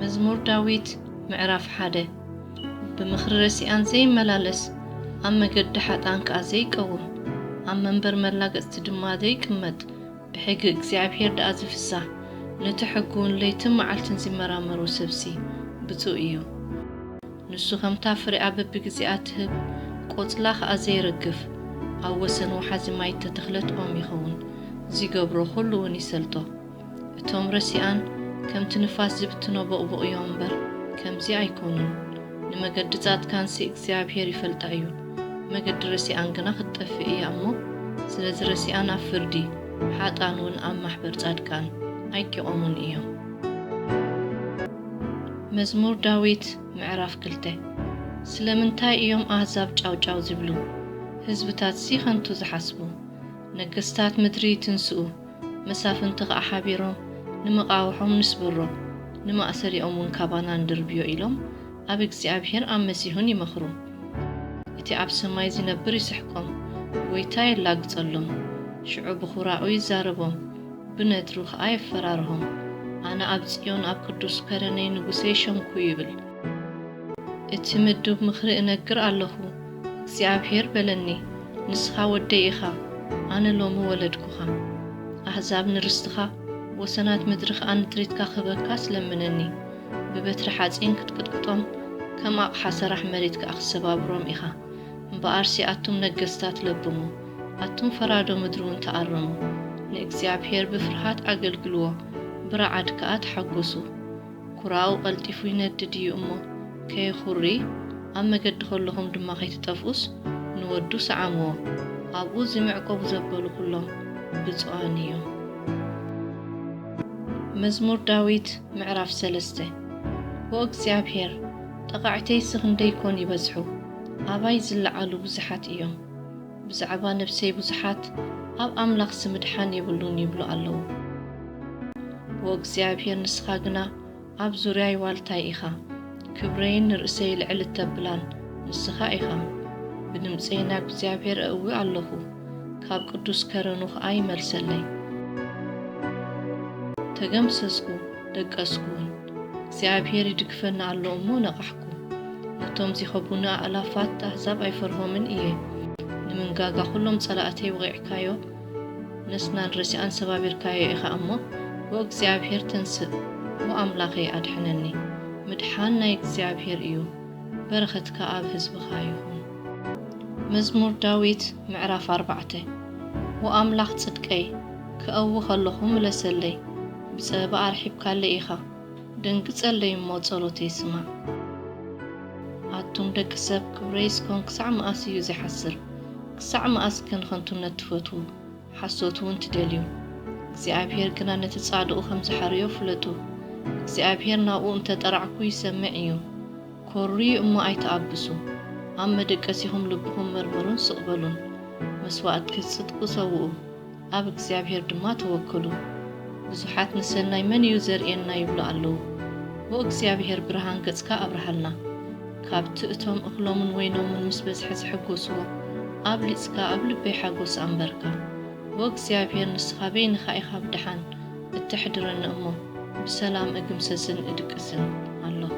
መዝሙር ዳዊት ምዕራፍ ሓደ። ብምኽሪ ረሲኣን ዘይመላለስ፣ ኣብ መገዲ ሓጥኣን ከኣ ዘይቀውም፣ ኣብ መንበር መላገጽቲ ድማ ዘይቅመጥ፣ ብሕጊ እግዚኣብሔር ደኣ ዝፍሳህ፣ ነቲ ሕጉ እውን ለይትን መዓልትን ዚመራመሮ ሰብሲ ብፁእ እዩ። ንሱ ኸምታ ፍሬኣ በብግዜኣ ትህብ ቈጽላ ኸኣ ዘይረግፍ፣ ኣብ ወሰን ወሓዚ ማይ እተተኽለት ኦም ይኸውን። ዚገብሮ ኹሉ እውን ይሰልጦ። እቶም ረሲኣን ከምቲ ንፋስ ዝብትኖ ቦቕቡቕ እዮም እምበር፣ ከምዚ ኣይኮኑን። ንመገዲ ጻድቃንሲ እግዚኣብሔር ይፈልጣ እዩ፣ መገዲ ረሲኣን ግና ክትጠፍእ እያ እሞ፣ ስለዚ ረሲኣን ኣብ ፍርዲ፣ ሓጥኣን እውን ኣብ ማሕበር ጻድቃን ኣይኪቖሙን እዮም። መዝሙር ዳዊት ምዕራፍ ክልተ። ስለምንታይ እዮም ኣህዛብ ጫውጫው ዝብሉ? ህዝብታትሲ ኸንቱ ዝሓስቡ? ነገስታት ምድሪ ይትንስኡ፣ መሳፍንቲ ኸኣ ሓቢሮም ንምቓውሖም ንስበሮም፣ ንማእሰሪኦም እውን ካባና ንድርብዮ ኢሎም ኣብ እግዚኣብሔር ኣብ መሲሑን ይመኽሩ። እቲ ኣብ ሰማይ ዚነብር ይስሕቆም፣ ጐይታ የላግጸሎም። ሽዑ ብኹራኡ ይዛረቦም፣ ብነድሩ ኸኣ የፈራርሆም። ኣነ ኣብ ጽዮን ኣብ ቅዱስ ከረነይ ንጉሰይ ሸምኩ ይብል። እቲ ምዱብ ምኽሪ እነግር ኣለኹ። እግዚኣብሔር በለኒ፣ ንስኻ ወደይ ኢኻ፣ ኣነ ሎሚ ወለድኩኻ። ኣህዛብ ንርስትኻ፣ ወሰናት ምድሪ ኸኣ ንጥሪትካ ክህበካስ ለምነኒ። ብበትሪ ሓጺን ክትቅጥቅጦም፣ ከም ኣቕሓ ሰራሕ መሬት ከኣ ክትሰባብሮም ኢኻ። እምበኣርሲ ኣቱም ነገስታት ለብሙ፣ ኣቱም ፈራዶ ምድሪ እውን ተኣረሙ። ንእግዚኣብሔር ብፍርሃት ኣገልግልዎ፣ ብረዓድ ከኣ ተሓጎሱ። ኩራኡ ቀልጢፉ ይነድድ እዩ እሞ፣ ከይኹሪ፣ ኣብ መገዲ ከለኹም ድማ ከይትጠፍኡስ፣ ንወዱ ሰዓምዎ። ኣብኡ ዝምዕቆቡ ዘበሉ ኩሎም ብፁዓን እዮም። መዝሙር ዳዊት ምዕራፍ ሰለስተ። ኦ እግዚኣብሔር፣ ጠቓዕተይሲ ክንደይ ኮን ይበዝሑ፣ ኣባይ ዝለዓሉ ብዙሓት እዮም። ብዛዕባ ነፍሰይ ብዙሓት፣ ኣብ ኣምላኽሲ ምድሓን የብሉን ይብሉ ኣለዉ። ኦ እግዚኣብሔር፣ ንስኻ ግና ኣብ ዙርያይ ዋልታይ ኢኻ፣ ክብረይን ንርእሰይ ልዕል እተብላን ንስኻ ኢኻ። ብድምፀይ ናብ እግዚኣብሔር እእዊ ኣለኹ፣ ካብ ቅዱስ ከረኑ ኸኣ ይመልሰለይ። ተገምሰስኩ፣ ደቀስኩ እውን። እግዚኣብሔር ይድግፈኒ ኣሎ እሞ ነቓሕኩ። ነቶም ዚኸቡኒ ኣእላፋት ኣህዛብ ኣይፈርሆምን እየ። ንምንጋጋ ኹሎም ጸላእተይ ወቒዕካዮ፣ ነስናን ረሲኣን ሰባቢርካዮ ኢኻ እሞ፣ ኦ እግዚኣብሔር ተንስእ፣ ኦ ኣምላኸይ ኣድሕነኒ። ምድሓን ናይ እግዚኣብሔር እዩ፣ በረኸትካ ኣብ ህዝብኻ ይኹን። መዝሙር ዳዊት ምዕራፍ ኣርባዕተ። ኦ ኣምላኽ ጽድቀይ፣ ክእዊ ኸለኹ ምለሰለይ፣ ብጸበባ ኣርሒብካለይ ኢኻ፣ ደንግጸለይ እሞ ጸሎተይ ስማዕ። ኣቱም ደቂ ሰብ፣ ክብረይ እስኮን ክሳዕ መኣስ እዩ ዚሓስር? ክሳዕ መኣስ ከ ንኸንቱነት ትፈትዉ፣ ሓሶት እውን ትደልዩ? እግዚኣብሔር ግና ነቲ ጻድቑ ከም ዝሓርዮ ፍለጡ። እግዚኣብሔር ናብኡ እንተ ጠራዕኩ ይሰምዕ እዩ። ኮርዩ እሞ ኣይትኣብሱ። ኣብ መደቀሲኹም ልብኹም መርምሩን ስቕ በሉን። መስዋእቲ ጽድቂ ሰውኡ፣ ኣብ እግዚኣብሔር ድማ ተወከሉ። ብዙሓት ንሰናይ መን እዩ ዘርእየና ይብሉ ኣለዉ። ኦ እግዚኣብሔር ብርሃን ገጽካ ኣብርሃልና። ካብቲ እቶም እኽሎምን ወይኖምን ምስ በዝሐ ዝሕጎስዎ ኣብሊጽካ ኣብ ልበይ ሓጎስ ኣንበርካ። ኦ እግዚኣብሔር ንስኻ በይንኻ ኢኻ ብደሓን እተሕድረኒ እሞ ብሰላም እግምሰስን እድቅስን ኣለኹ።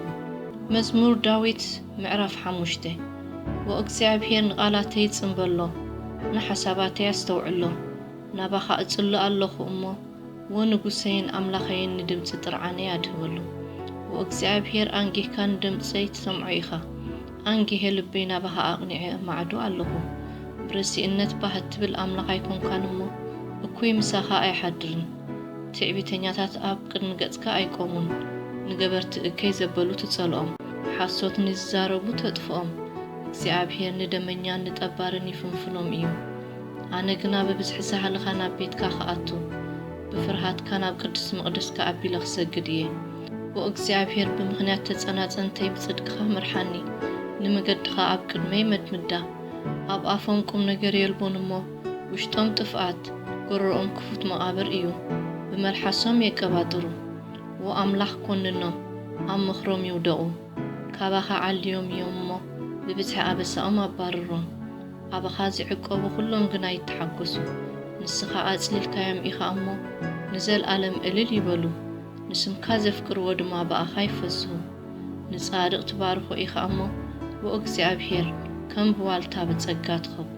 መዝሙር ዳዊት ምዕራፍ ሓሙሽተ። ኦ እግዚኣብሔር ንቓላተይ ጽንበሎ፣ ንሓሳባተይ ኣስተውዕሎ። ናባኻ እጽሊ ኣለኹ እሞ፣ ዎ ንጉሰይን ኣምላኸይን ንድምጺ ጥርዓነይ ኣድህበሉ። ዎ እግዚኣብሔር ኣንጊህካ ንድምጸይ ትሰምዖ ኢኻ። ኣንጊሄ ልበይ ናባኻ ኣቕኒዐ እማዕዶ ኣለኹ። ብረሲእነት ባህ እትብል ኣምላኽ ኣይኮንካን እሞ፣ እኩይ ምሳኻ ኣይሓድርን። ትዕቢተኛታት ኣብ ቅድሚ ገጽካ ኣይቆሙን። ንገበርቲ እከይ ዘበሉ ትጸልኦም። ሓሶት ንዝዛረቡ ተጥፍኦም። እግዚኣብሔር ንደመኛን ንጠባርን ይፍንፍኖም እዩ። ኣነ ግና ብብዝሒ ሳህልኻ ናብ ቤትካ ክኣቱ፣ ብፍርሃትካ ናብ ቅዱስ መቕደስካ ኣቢለ ክሰግድ እየ። ኦ እግዚኣብሔር፣ ብምኽንያት ተጸናጸንተይ ብጽድቅኻ ምርሓኒ፣ ንመገድኻ ኣብ ቅድመይ መድምዳ። ኣብ ኣፎም ቁም ነገር የልቦን እሞ፣ ውሽጦም ጥፍኣት፣ ጎረሮኦም ክፉት መቓብር እዩ። ብመልሓሶም የቀባጥሩ። ዎ ኣምላኽ ኮንኖም፣ ኣብ ምኽሮም ይውደቑ። ካባኻ ዓልዮም እዮም እሞ፣ ብብዝሒ ኣበሳኦም ኣባርሮም። ኣባኻ ዝዕቀቡ ኩሎም ግና ይተሓጎሱ። ንስኻ ኣጽሊልካዮም ኢኻ እሞ፣ ንዘልኣለም እልል ይበሉ። ንስምካ ዘፍቅርዎ ድማ ብኣኻ ይፈስሁ። ንጻድቕ ትባርኾ ኢኻ እሞ፣ ወእግዚኣብሔር ከም ብዋልታ ብጸጋ ትኸቦ።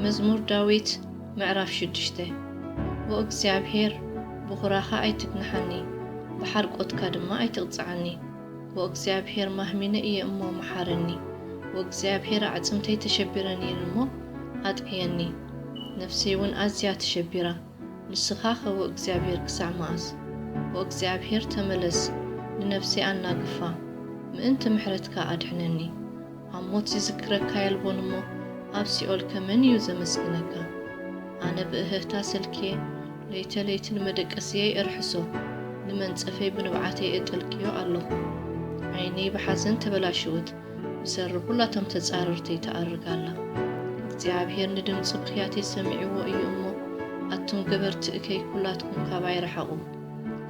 መዝሙር ዳዊት ምዕራፍ ሽዱሽተ። ወእግዚኣብሔር፣ ብኹራኻ ኣይትግንሓኒ፣ ብሓርቆትካ ድማ ኣይትቕጽዓኒ። ወእግዚኣብሔር ማህሚነ እየ እሞ መሓረኒ። ወእግዚኣብሔር ኣዕጽምተይ ተሸቢረን እየን እሞ ኣጥዕየኒ። ነፍሰይ እውን ኣዝያ ተሸቢራ። ንስኻኸ ወእግዚኣብሔር ክሳዕ መኣስ? ወእግዚኣብሔር ተመለስ፣ ንነፍሰይ ኣናግፋ፣ ምእንቲ ምሕረትካ ኣድሕነኒ። ኣብ ሞት ዝዝክረካ የልቦን እሞ፣ ኣብ ሲኦል ከ መን እዩ ዘመስግነካ? ኣነ ብእህህታ ሰልክየ፣ ለይተ ለይቲ ንመደቀስየይ እርሕሶ፣ ንመንጸፈይ ብንብዓተይ እጠልቅዮ ኣለኹ። ዓይነይ ብሓዘን ተበላሸወት፣ ብሰሪ ኩላቶም ተጻረርተይ ትኣርግ ኣላ። እግዚኣብሔር ንድምጺ ብኽያተይ ሰሚዕዎ እዩ እሞ፣ ኣቱም ገበርቲ እከይ ኩላትኩም ካባይ ርሓቑ።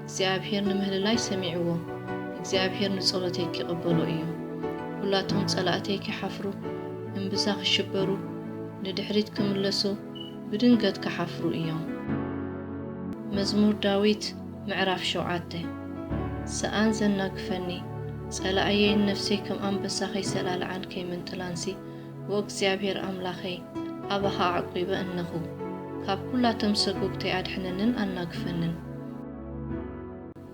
እግዚኣብሔር ንምህልላይ ሰሚዕዎ፣ እግዚኣብሔር ንጸሎተይ ኪቕበሎ እዩ። ኩላቶም ጸላእተይ ኪሓፍሩ፣ እምብዛ ኺሽበሩ፣ ንድሕሪት ኪምለሱ፣ ብድንገት ኪሓፍሩ እዮም። መዝሙር ዳዊት ምዕራፍ ሸውዓተ። ሰኣን ዘናግፈኒ፣ ጸላእየይን ነፍሰይ ከም ኣንበሳ ኸይሰላልዓን ከይምንጥላንሲ፣ ወእግዚኣብሔር ኣምላኸይ፣ ኣባኻ ኣዕቂበ እነኹ፣ ካብ ኩላቶም ሰጎግተይ ኣድሕነንን ኣናግፈንን።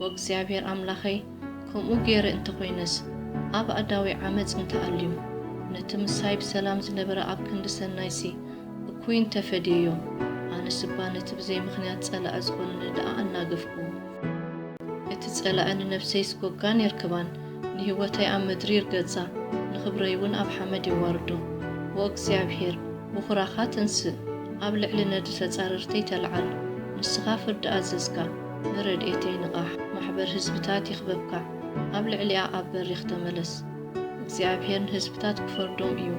ወእግዚኣብሔር ኣምላኸይ፣ ከምኡ ገይረ እንተ ኾይነስ፣ ኣብ ኣእዳወይ ዓመጽ እንተ ኣልዩ፣ ነቲ ምሳይ ብሰላም ዝነበረ ኣብ ክንዲ ሰናይሲ፣ እኩይ እንተ ፈድየዮ፣ ኣነስ እባ ነቲ ብዘይ ምኽንያት ጸላኢ ዝኾነኒ ደኣ ኣናገፍክዎ። እቲ ጸላኢ ንነፍሰይ ስጎጋን የርክባን፣ ንህይወተይ ኣብ ምድሪ ይርገጻ፣ ንኽብረይ እውን ኣብ ሓመድ የዋርዶ። ወእግዚኣብሔር፣ ብኹራኻ ተንስእ፣ ኣብ ልዕሊ ነዲ ተጻረርተይ ተልዓል። ንስኻ ፍርዲ ኣዘዝካ፣ ንረድኤተይ ንቓሕ። ማሕበር ህዝብታት ይኽበብካ፣ ኣብ ልዕሊኣ ኣብ በሪኽ ተመለስ። እግዚኣብሔር ንህዝብታት ክፈርዶም እዩ።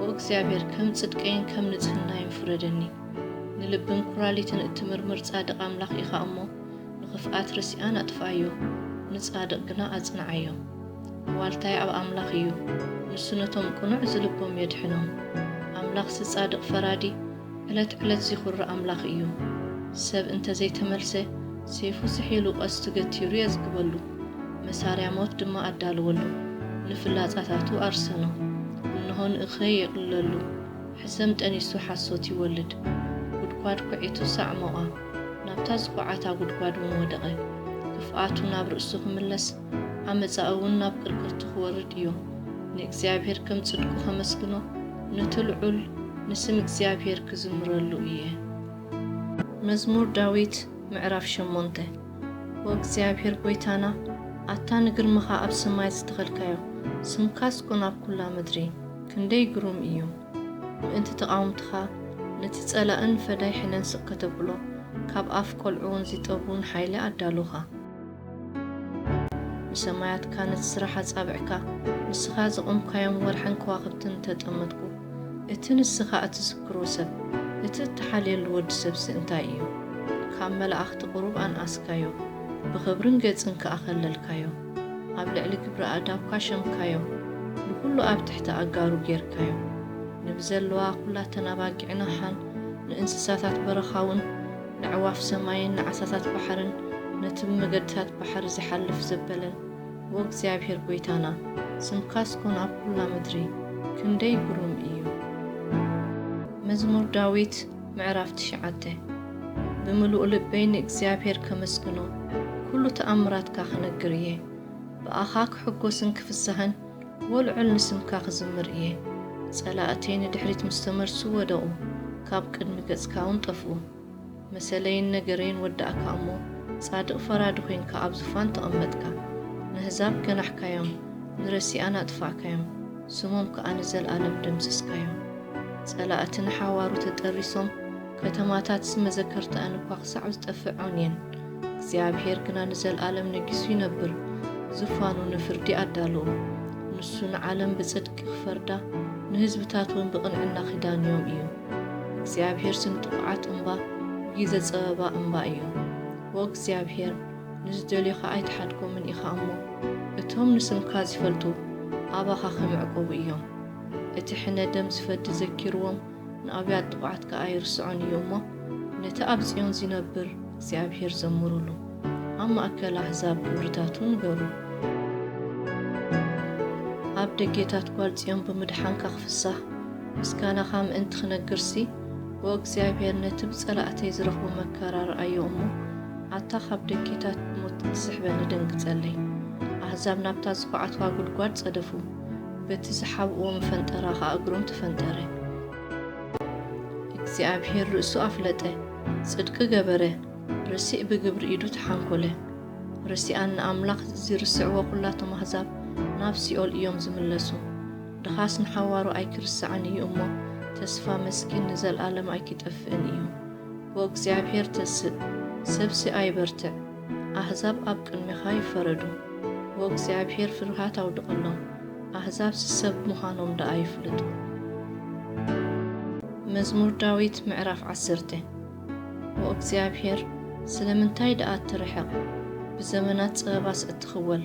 ወእግዚኣብሔር ከም ጽድቀይን ከም ንጽህናይን ፍረደኒ። ንልብን ኩራሊትን እትምርምር ጻድቕ ኣምላኽ ኢኻ እሞ፣ ንኽፍኣት ረሲኣን ኣጥፍኣዮ፣ ንጻድቕ ግና ኣጽንዓዮ። ዋልታይ ኣብ ኣምላኽ እዩ፣ ንሱ ነቶም ቅኑዕ ዝልቦም የድሕኖም። ኣምላኽሲ ጻድቕ ፈራዲ፣ ዕለት ዕለት ዚኹሪ ኣምላኽ እዩ። ሰብ እንተ ዘይተመልሰ፣ ሴፉ ስሒሉ ቀስቱ ገቲሩ የዝግበሉ፣ መሳርያ ሞት ድማ ኣዳለወሉ፣ ንፍላጻታቱ ኣርሰኖ። እንሆ ንእኸይ የቕልለሉ፣ ሕሰም ጠኒሱ ሓሶት ይወልድ። ጉድጓድ ኲዒቱ ሳዕ ሞቓ፣ ናብታ ዝኹዓታ ጉድጓድ እውን ወደቐ። ክፍኣቱ ናብ ርእሱ ክምለስ፣ ዓመጻኡ እውን ናብ ቅርቅርቱ ክወርድ እዩ። ንእግዚኣብሔር ከም ጽድቁ ከመስግኖ፣ ነቲ ልዑል ንስም እግዚኣብሔር ክዝምረሉ እየ። መዝሙር ዳዊት ምዕራፍ ሸሞንተ። ወእግዚኣብሔር ጐይታና፣ ኣታ ንግርምኻ ኣብ ሰማይ ዝተኸልካዮ፣ ስምካስ ኮን ኣብ ኵላ ምድሪ፣ ክንደይ ግሩም እዩ! ምእንቲ ተቓወምትኻ፣ ነቲ ጸላእን ፈዳይ ሕነን ስቕ ከተብሎ፣ ካብ ኣፍ ቈልዑ እውን ዚጠቡ ንሓይሊ ኣዳሉኻ። ንሰማያትካ ነቲ ስራሕ ኣጻብዕካ፣ ንስኻ ዘቖምካዮም ወርሕን ከዋኽብትን እንተ ጠመትኩ፣ እቲ ንስኻ እትዝክሮ ሰብ፣ እቲ እትሓልየሉ ወዲ ሰብሲ እንታይ እዩ? ካብ መላእኽቲ ቁሩብ ኣንኣስካዮ፣ ብኽብርን ገጽን ከኣ ኸለልካዮ። ኣብ ልዕሊ ግብሪ ኣእዳውካ ሸምካዮ፣ ንኹሉ ኣብ ትሕቲ ኣእጋሩ ጌርካዮ። ንብዘለዋ ኹላተን ኣባጊዕን ኣሓን፣ ንእንስሳታት በረኻ እውን፣ ነዕዋፍ ሰማይን ንዓሳታት ባሕርን፣ ነቲ ብመገድታት ባሕሪ ዚሓልፍ ዘበለን፣ ወእግዚኣብሔር ጐይታና፣ ስምካስ ኮን ኣብ ኵላ ምድሪ፣ ክንደይ ግሩም እዩ። መዝሙር ዳዊት ምዕራፍ ትሽዓተ። ብምሉእ ልበይ ንእግዚኣብሔር ከመስግኖ፣ ኩሉ ተኣምራትካ ክነግር እየ። ብኣኻ ክሕጎስን ክፍሳህን፣ ወልዑል ንስምካ ክዝምር እየ። ጸላእተይ ንድሕሪት ምስ ተመልሱ ወደቑ፣ ካብ ቅድሚ ገጽካ እውን ጠፍኡ። መሰለይን ነገረይን ወዳእካ እሞ፣ ጻድቕ ፈራዲ ኾይንካ ኣብ ዙፋን ተቐመጥካ። ነህዛብ ገናሕካዮም፣ ንረሲኣን ኣጥፋእካዮም፣ ስሞም ከኣ ንዘለኣለም ደምሰስካዮ። ጸላእቲ ንሓዋሩ ተጠሪሶም፣ ከተማታትሲ መዘከርተኣን እኳ ክሳዕ ዝጠፍእ ዖንየን። እግዚኣብሔር ግና ንዘለኣለም ነጊሱ ይነብር፣ ዙፋኑ ንፍርዲ ኣዳልኡ። ንሱ ንዓለም ብጽድቂ ክፈርዳ፣ ንህዝብታት እውን ብቕንዕና ኺዳንዮም እዩ። እግዚኣብሔር ስም ጥቑዓት እምባ፣ ግዜ ጸበባ እምባ እዩ። ወእግዚኣብሔር፣ ንዝደልዩኻ ኣይትሓድጎምን ኢኻ እሞ፣ እቶም ንስምካ ዚፈልጡ ኣባኻ ኺምዕቆቡ እዮም። እቲ ሕነ ደም ዝፈዲ ዘኪርዎም፣ ንኣብያት ጥቑዓት ከኣ ኣይርስዖን እዩ እሞ፣ ነቲ ኣብ ጽዮን ዚነብር እግዚኣብሔር ዘምሩሉ። ኣብ ማእከል ኣህዛብ ግብርታቱ ንገሩ። ኣብ ደጌታት ጓል ጽዮን ብምድሓንካ ክፍሳህ፣ ምስጋናኻ ምእንቲ ክነግርሲ፣ ኦ እግዚኣብሔር፣ ነቲ ብጸላእተይ ዝረኽቦ መከራ ረኣዮ እሞ፣ ኣታ ካብ ደጌታት ሞት እትስሕበኒ ደንግጸለይ። ኣህዛብ ናብታ ዝኳዓትዋ ጉድጓድ ጸደፉ፣ በቲ ዝሓብእዎ መፈንጠራ ኸኣ እግሮም ተፈንጠረ። እግዚኣብሔር ርእሱ ኣፍለጠ፣ ጽድቂ ገበረ፣ ርሲእ ብግብሪ ኢዱ ተሓንኮለ። ርሲኣን ንኣምላኽ ዚርስዕዎ ኵላቶም ኣህዛብ ናብ ሲኦል እዮም ዝምለሱ። ድኻስ ንሓዋሩ ኣይክርስዓን እዩ እሞ፣ ተስፋ መስኪን ንዘልኣለም ኣይኪጠፍእን እዩ። ኦ እግዚኣብሔር ተስእ፣ ሰብሲ ኣይበርትዕ፣ ኣህዛብ ኣብ ቅድሜኻ ይፈረዱ። ኦ እግዚኣብሔር ፍርሃት ኣውድቐሎም፣ ኣህዛብሲ ሰብ ምዃኖም ደኣ ይፍለጡ። መዝሙር ዳዊት ምዕራፍ ዓሰርተ። ኦ እግዚኣብሔር፣ ስለምንታይ ደኣ ትርሕቕ? ብዘመናት ጸበባስ እትኽወል?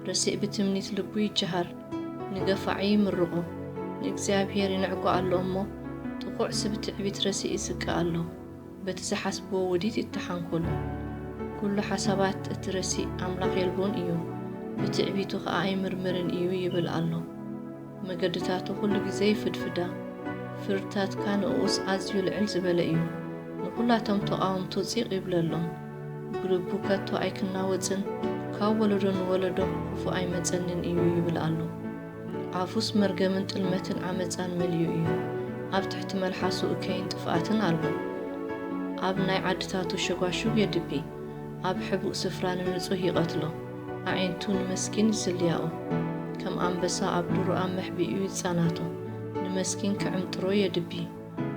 ርሲእ ብትምኒት ልቡ ይጀሃር፣ ንገፋዒ ይምርቖ፣ ንእግዚኣብሔር ይንዕጎ ኣሎ እሞ፣ ጥቑዕሲ ብትዕቢት ረሲእ ይስቀ ኣሎ፣ በቲ ዝሓስብዎ ውዲት ይተሓንኮሉ። ኩሉ ሓሳባት እቲ ረሲእ ኣምላኽ የልቦን እዩ፣ ብትዕቢቱ ኸኣ ኣይምርምርን እዩ ይብል ኣሎ። መገድታቱ ኩሉ ግዜ ይፍድፍዳ፣ ፍርድታትካ ንእኡስ ኣዝዩ ልዕል ዝበለ እዩ። ንኹላቶም ተቓወምቱ ጺቕ ይብለሎም፣ ብልቡ ከቶ ኣይክናወጽን፣ ካብ ወለዶ ንወለዶ ክፉእ ኣይመጸንን እዩ ይብል ኣሎ። ኣፉስ መርገምን ጥልመትን ዓመጻን መሊኡ እዩ፣ ኣብ ትሕቲ መልሓሱ እከይን ጥፍኣትን ኣሎ። ኣብ ናይ ዓድታቱ ሸጓሹግ የድቢ፣ ኣብ ሕቡእ ስፍራ ንንጹህ ይቐትሎ፣ ኣዒንቱ ንመስኪን ይስልያኦ። ከም ኣንበሳ ኣብ ዱሩ ኣብ መሕቢኡ ይጻናቶ፣ ንመስኪን ክዕምጥሮ የድቢ፣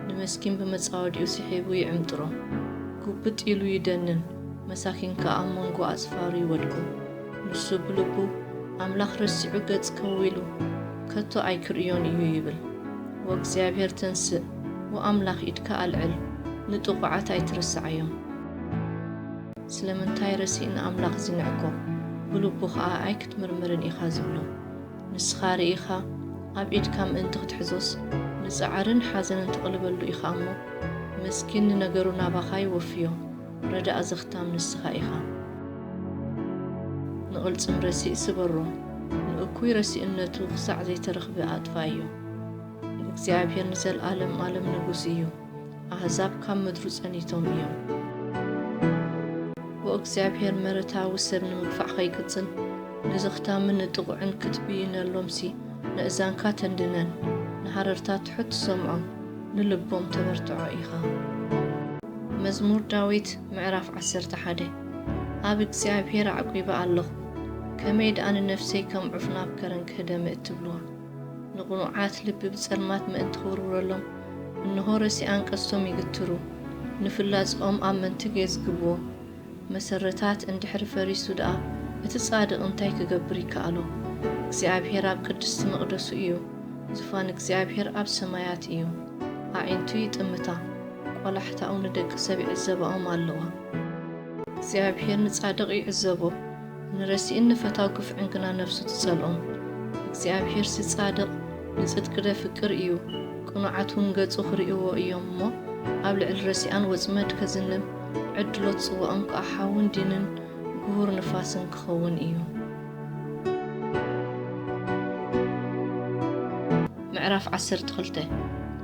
ንመስኪን ብመጻወዲኡ ስሒቡ ይዕምጥሮ። ጉብጥ ኢሉ ይደንን፣ መሳኪን ከኣ ኣብ መንጎ ኣጽፋሩ ይወድቁ። ንሱ ብልቡ፣ ኣምላኽ ረሲዑ ገጽ ከዊሉ፣ ከቶ ኣይክርእዮን እዩ ይብል። ወእግዚኣብሔር ተንስእ፣ ወኣምላኽ ኢድካ ኣልዕል፣ ንጥቑዓት ኣይትርስዓዮም። ስለምንታይ ረሲእ ንኣምላኽ ዚንዕቆ፣ ብልቡ ኸኣ ኣይክትምርምርን ኢኻ ዝብሎ? ንስኻ ርኢኻ፣ ኣብ ኢድካ ምእንቲ ክትሕዞስ፣ ንጻዕርን ሓዘንን ተቕልበሉ ኢኻ እሞ፣ መስኪን ንነገሩ ናባኻ ይወፍዮ፣ ረዳእ ዘኽታም ንስኻ ኢኻ። ንቕልጽም ረሲእ ስበሮ፣ ንእኩይ ረሲእነቱ ክሳዕ ዘይተረኽበ ኣጥፍኣዮ። እግዚኣብሔር ንዘለኣለም ኣለም ንጉስ እዩ። ኣህዛብ ካብ ምድሩ ጸኒቶም እዮም። ወእግዚኣብሔር መረታዊ ሰብ ንምግፋዕ ኸይቅጽል፣ ንዘኽታምን ንጥቑዕን ክትብይነሎምሲ፣ ነእዛንካ ተንድነን፣ ንሃረርታ ትሑት ትሰምዖም፣ ንልቦም ተበርትዖ ኢኻ። መዝሙር ዳዊት ምዕራፍ ዓሰርተ ሓደ። ኣብ እግዚኣብሔር ኣዕቂበ ኣለኹ፣ ከመይ ደኣ ንነፍሰይ ከም ዑፍ ናብ ከረን ክህደመ እትብልዋ? ንቕኑዓት ልቢ ብጸልማት ምእንቲ ክውርውረሎም፣ እንሆ ረሲኣን ቀስቶም ይግትሩ፣ ንፍላጻኦም ኣብ መንትግ የዝግብዎ። መሰረታት እንድሕሪ ፈሪሱ ደኣ፣ እቲ ጻድቕ እንታይ ክገብር ይከኣሎ? እግዚኣብሔር ኣብ ቅድስቲ መቕደሱ እዩ፣ ዙፋን እግዚኣብሔር ኣብ ሰማያት እዩ። ኣዒንቱ ይጥምታ፣ ቈላሕታኡ ንደቂ ሰብ ይዕዘባኦም ኣለዋ። እግዚኣብሔር ንጻድቕ ይዕዘቦ፣ ንረሲእን ንፈታው ግፍዕን ግና ነፍሱ ትጸልኦም። እግዚኣብሔርሲ ጻድቕ ንጽድቂ ደፍቅር እዩ፣ ቅኑዓት እውን ገጹ ክርእይዎ እዮም እሞ፣ ኣብ ልዕሊ ረሲኣን ወጽመድ ከዝንብ፣ ዕድሎት ጽዋኦም ከኣ ሓውን ዲንን ግሁር ንፋስን ክኸውን እዩ። ምዕራፍ ዓሰርተ ክልተ።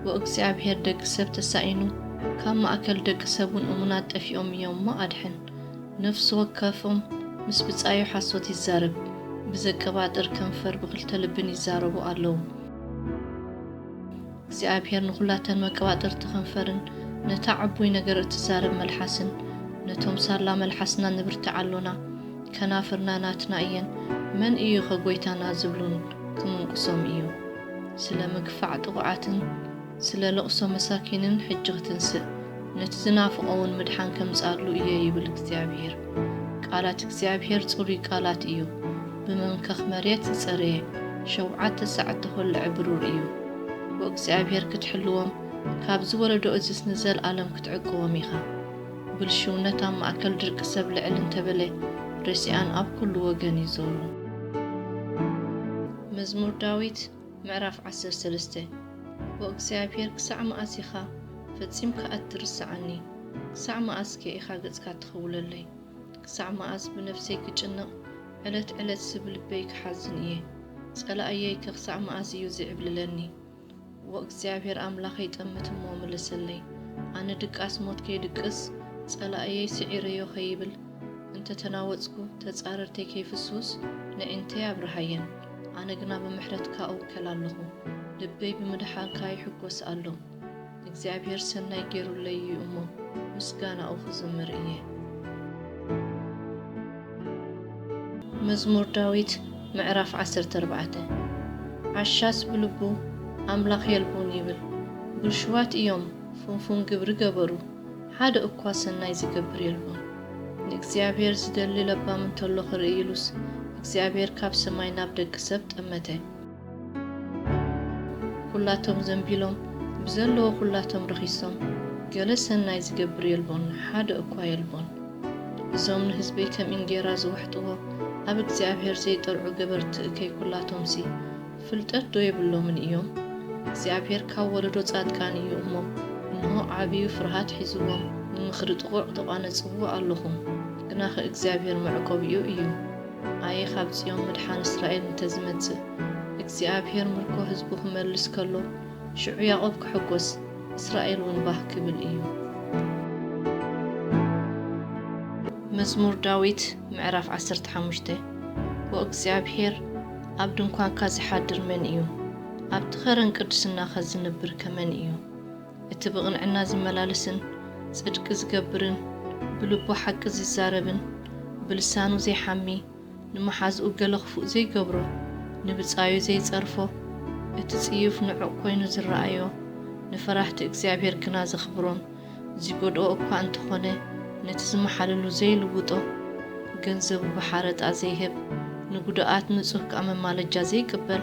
ወእግዚኣብሔር ደቂ ሰብ ተሳኢኑ፣ ካብ ማእከል ደቂ ሰብ እውን እሙናት ጠፊኦም እዮም እሞ ኣድሕን። ነፍሲ ወከፎም ምስ ብጻዩ ሓሶት ይዛረብ፣ ብዘቀባጥር ከንፈር ብኽልተ ልብን ይዛረቡ ኣለዉ። እግዚኣብሔር ንኹላተን መቀባጥርቲ ከንፈርን ነታ ዕቡይ ነገር እትዛረብ መልሓስን፣ ነቶም ሳላ መልሓስና ንብርትዓሎና፣ ከናፍርና ናትና እየን፣ መን እዩ ኸ ጐይታና ዝብሉን ክምንቁሶም እዩ። ስለ ምግፋዕ ጥቑዓትን ስለ ልቕሶ መሳኪንን ሕጂ ክትንስእ፣ ነቲ ዝናፍቖ እውን ምድሓን ከምጽኣሉ እየ ይብል እግዚኣብሔር። ቃላት እግዚኣብሔር ጽሩይ ቃላት እዩ፣ ብመምከኽ መሬት ዝጸረየ፣ ሸውዓተ ሳዕ እተኾልዐ ብሩር እዩ። ወእግዚኣብሔር ክትሕልዎም፣ ካብዚ ወለዶ እዝስ ንዘለኣለም ክትዕቅቦም ኢኻ። ብልሽውነት ኣብ ማእከል ድርቂ ሰብ ልዕል እንተበለ፣ ረሲኣን ኣብ ኩሉ ወገን ይዞሩ። መዝሙር ዳዊት ምዕራፍ ዓሰርተ ሰለስተ። ኦ እግዚኣብሔር፣ ክሳዕ መኣስ ኢኻ ፈጺምካ እትርስዓኒ? ክሳዕ መኣስከ ኢኻ ገጽካ ትኽውለለይ? ክሳዕ መኣዝ ብነፍሰይ ክጭነቕ፣ ዕለት ዕለትሲ ብልበይ ክሓዝን እየ? ጸላእየይከ ክሳዕ መኣዝ እዩ ዝዕብልለኒ? ወእግዚኣብሔር ኣምላኸይ ጠምት እሞ ምለሰለይ። ኣነ ድቃስ ሞት ከይድቅስ፣ ጸላእየይ ስዒረዮ ከይብል፣ እንተ ተናወጽኩ፣ ተጻረርተይ ከይፍስሱስ፣ ነዒንተይ ኣብርሃየን። ኣነ ግና ብምሕረትካ እውከል ኣለኹ። ልበይ ብምድሓንካ ይሕጎስ ኣሎ። እግዚኣብሔር ሰናይ ገይሩለይ እዩ እሞ፣ ምስጋናኡ ክዝምር እየ። መዝሙር ዳዊት ምዕራፍ ዓሰርተ ኣርባዕተ። ዓሻስ ብልቡ፣ ኣምላኽ የልቦን ይብል። ብልሹዋት እዮም፣ ፍንፉን ግብሪ ገበሩ፣ ሓደ እኳ ሰናይ ዝገብር የልቦን። ንእግዚኣብሔር ዝደሊ ለባም እንተሎ ክርኢ ኢሉስ፣ እግዚኣብሔር ካብ ሰማይ ናብ ደቂ ሰብ ጠመተ። ኩላቶም ዘንቢሎም፣ ብዘለዎ ኩላቶም ረኺሶም፣ ገለ ሰናይ ዝገብር የልቦን፣ ሓደ እኳ የልቦን። እዞም ንህዝበይ ከም እንጌራ ዝወሕጥዎ፣ ኣብ እግዚኣብሔር ዘይጠርዑ ገበርቲ እከይ ኩላቶምሲ፣ ፍልጠት ዶ የብሎምን እዮም? እግዚኣብሔር ካብ ወለዶ ጻድቃን እዩ እሞ፣ እንሆ ዓብዩ ፍርሃት ሒዝዎም፣ ንምኽሪ ጥቑዕ ተቋነጽዎ ኣለኹም። ግናኸ እግዚኣብሔር መዕቆቢኡ እዩ። ኣየ ካብ ጽዮን ምድሓን እስራኤል እንተዝመጽእ፣ እግዚኣብሔር ምርኮ ህዝቡ ክመልስ ከሎ፣ ሽዑ ያዕቆብ ክሕጎስ፣ እስራኤል እውን ባህ ክብል እዩ። መዝሙር ዳዊት ምዕራፍ ዓሰርተ ሓሙሽተ። ወእግዚኣብሔር ኣብ ድንኳንካ ዝሓድር መን እዩ? ኣብቲ ኸረን ቅድስናኸ ዝነብር ከመን እዩ? እቲ ብቕንዕና ዝመላለስን ጽድቂ ዝገብርን፣ ብልቡ ሓቂ ዝዛረብን፣ ብልሳኑ ዘይሓሚ፣ ንመሓዝኡ ገለ ክፉእ ዘይገብሮ፣ ንብጻዩ ዘይጸርፎ፣ እቲ ጽዩፍ ንዑቕ ኮይኑ ዝረኣዮ፣ ንፈራህቲ እግዚኣብሔር ግና ዘኽብሮን ዝጎድኦ እኳ እንተኾነ፣ ነቲ ዝመሓለሉ ዘይልውጦ፣ ገንዘቡ ብሓረጣ ዘይህብ፣ ንጉዱኣት ንጹህ ከኣ መማለጃ ዘይቅበል፣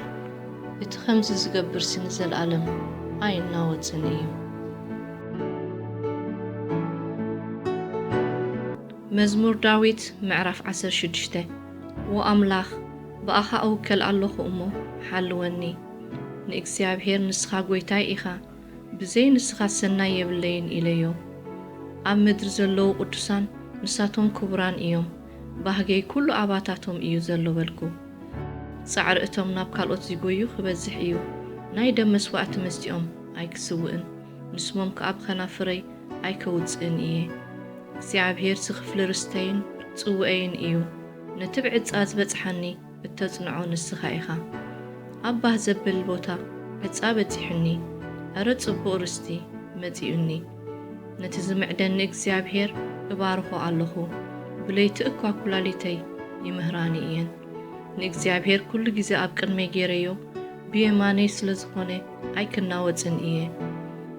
እቲ ከምዚ ዝገብርሲ ንዘለኣለም ኣይናወጽን እዩ። መዝሙር ዳዊት ምዕራፍ ዓሰርተ ሽዱሽተ። ዎ ኣምላኽ፣ ብኣኻ እውከል ኣለኹ እሞ፣ ሓልወኒ። ንእግዚኣብሔር ንስኻ ጐይታይ ኢኻ፣ ብዘይ ንስኻ ሰናይ የብለይን ኢለዮ። ኣብ ምድሪ ዘለዉ ቅዱሳን ንሳቶም ክቡራን እዮም፣ ባህገይ ኩሉ ኣባታቶም እዩ ዘሎ በልኩ። ጻዕሪ እቶም ናብ ካልኦት ዚጎዩ ክበዝሕ እዩ፣ ናይ ደም መስዋእቲ መስቲኦም ኣይክስውእን፣ ንስሞም ከኣ ብኸናፍረይ ኣይከውጽእን እየ። እግዚኣብሔር ዝኽፍሊ ርስተይን ጽውኤይን እዩ፣ ነቲ ብዕጻ ዝበጽሓኒ እተጽንዖ ንስኻ ኢኻ። ኣብ ባህ ዘብል ቦታ ዕጻ በጺሑኒ፣ ኣረ ጽቡቕ ርስቲ መጺኡኒ። ነቲ ዝምዕደኒ እግዚኣብሔር እባርኾ ኣለኹ፣ ብለይቲ እኳ ኵላሊተይ ይምህራኒ እየን። ንእግዚኣብሔር ኩሉ ግዜ ኣብ ቅድመይ ገይረዮ፣ ብየማነይ ስለ ዝኾነ ኣይክናወጽን እየ።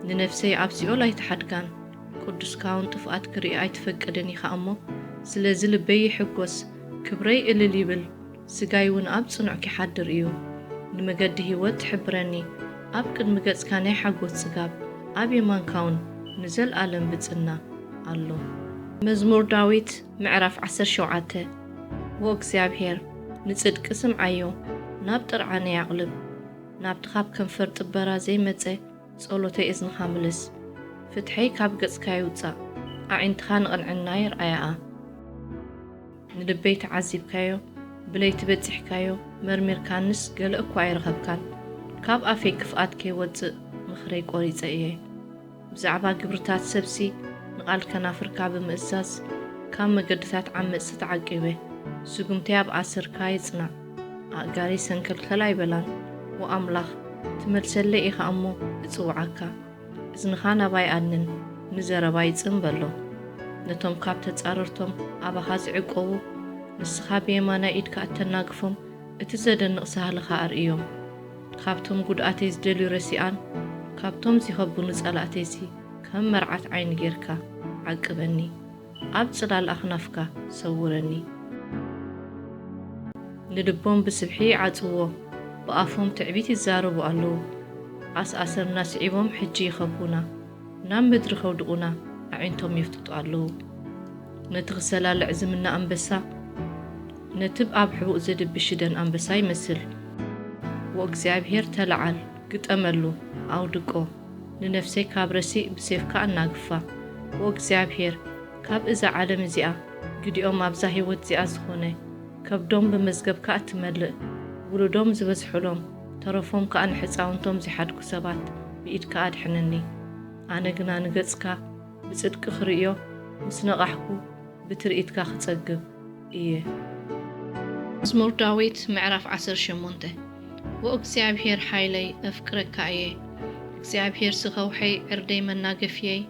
ንነፍሰይ ኣብ ሲኦል ኣይትሓድጋን፣ ቅዱስካውን ጥፍኣት ክርኢ ኣይትፈቅድን ኢኻ እሞ፣ ስለዚ ልበይ ይሕጎስ፣ ክብረይ እልል ይብል፣ ስጋይ እውን ኣብ ጽኑዕ ኪሓድር እዩ። ንመገዲ ህይወት ትሕብረኒ፣ ኣብ ቅድሚ ገጽካ ናይ ሓጎስ ጽጋብ፣ ኣብ የማንካ እውን ንዘለኣለም ብጽና ኣሎ። መዝሙር ዳዊት ምዕራፍ ዓሰርተ ሸውዓተ። ዎ እግዚኣብሔር፣ ንጽድቂ ስምዓዮ፣ ናብ ጥርዓነይ ኣቕልብ። ናብቲ ካብ ከንፈር ጥበራ ዘይመጸ ጸሎተይ እዝንኻ ምልስ። ፍትሐይ ካብ ገጽካ ይውጻእ፣ ኣዒንትኻ ንቕንዕና ይርኣያኣ። ንልበይ ተዓዚብካዮ፣ ብለይቲ በጺሕካዮ፣ መርሚርካንስ ገለ እኳ ኣይረኸብካን። ካብ ኣፈይ ክፍኣት ከይወጽእ ምኽረይ ቈሪጸ እየ። ብዛዕባ ግብርታት ሰብሲ ንቓል ከናፍርካ ብምእዛዝ፣ ካብ መገድታት ዓመጽቲ ተዓቂበ። ስጉምተይ ኣብ ኣሰርካ ይጽናዕ፣ ኣእጋረይ ሰንከልከል ኣይበላን። ወኣምላኽ፣ ትመልሰለይ ኢኻ እሞ እጽውዓካ። እዝንኻ ናባይ ኣድንን፣ ንዘረባይ ጽን በሎ። ነቶም ካብ ተጻረርቶም ኣባኻ ዝዕቆቡ፣ ንስኻ ብየማናይ ኢድካ እተናግፎም፣ እቲ ዘደንቕ ሳህልኻ ኣርእዮም። ካብቶም ጉድኣተይ ዝደልዩ ረሲኣን፣ ካብቶም ዚኸብቡኒ ጸላእተይሲ ከም መርዓት ዓይኒ ጌርካ ዓቅበኒ። ኣብ ጽላል ኣኽናፍካ ሰውረኒ። ንልቦም ብስብሒ ይዓጽውዎ፣ ብኣፎም ትዕቢት ይዛረቡ ኣለዉ። ኣስኣሰርና ስዒቦም ሕጂ ይኸቡና፣ ናብ ምድሪ ከውድቑና ኣዒንቶም ይፍጥጡ ኣለዉ። ነቲ ክሰላልዕ ዝምነ ኣንበሳ፣ ነቲ ኣብ ሕቡእ ዘድቢ ሽደን ኣንበሳ ይመስል። ወእግዚኣብሔር ተለዓል፣ ግጠመሉ፣ ኣውድቆ። ንነፍሰይ ካብ ረሲእ ብሴፍካ ኣናግፋ። ወእግዚኣብሔር፣ ካብ እዛ ዓለም እዚኣ ግዲኦም ኣብዛ ህይወት እዚኣ ዝኾነ፣ ከብዶም ብመዝገብካ እትመልእ፣ ውሉዶም ዝበዝሑሎም፣ ተረፎም ከኣ ንሕጻውንቶም ዚሓድጉ ሰባት ብኢድካ ኣድሕነኒ። ኣነ ግና ንገጽካ ብጽድቂ ክርእዮ ምስ ነቓሕኩ፣ ብትርኢትካ ክጸግብ እየ። መዝሙር ዳዊት ምዕራፍ ዓሰርተ ሸሞንተ። ኦ እግዚኣብሔር ሓይለይ፣ እፍቅረካ እየ። እግዚኣብሔር ስኸውሐይ፣ ዕርደይ መናገፍየይ፣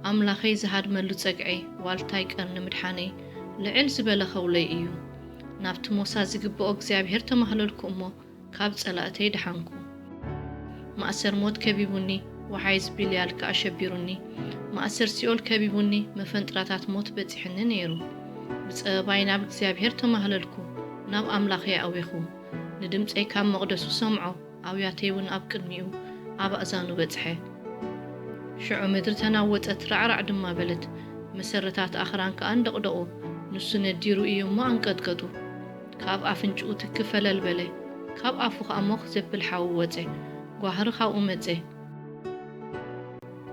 ኣምላኸይ ዝሃድመሉ ጸግዐይ፣ ዋልታይ ቀርኒ ምድሓነይ፣ ልዕል ዝበለ ኸውለይ እዩ። ናብቲ ሞሳ ዝግብኦ እግዚኣብሔር ተማህለልኩ እሞ፣ ካብ ጸላእተይ ደሓንኩ። ማእሰር ሞት ከቢቡኒ፣ ወሓይዝ ቢልያል ከኣ ሸቢሩኒ። ማእሰር ሲኦል ከቢቡኒ፣ መፈንጥራታት ሞት በጺሕኒ ነይሩ። ብጸበባይ ናብ እግዚኣብሔር ተማህለልኩ፣ ናብ ኣምላኸይ ኣዊኹ። ንድምጸይ ካብ መቕደሱ ሰምዖ፣ ኣውያተይ እውን ኣብ ቅድሚኡ ኣብ ኣእዛኑ በጽሐ። ሽዑ ምድሪ ተናወጸት፣ ራዕራዕ ድማ በለት፣ መሰረታት ኣኽራን ከኣ እንደቕደቑ። ንሱ ነዲሩ እዩ እሞ ኣንቀጥቀጡ። ካብ ኣፍንጭኡ ትኪ ፈለል በለ፣ ካብ ኣፉ ኸኣ ሞኽ ዘብል ሓዊ ወጸ፣ ጓህሪ ካብኡ መጸ።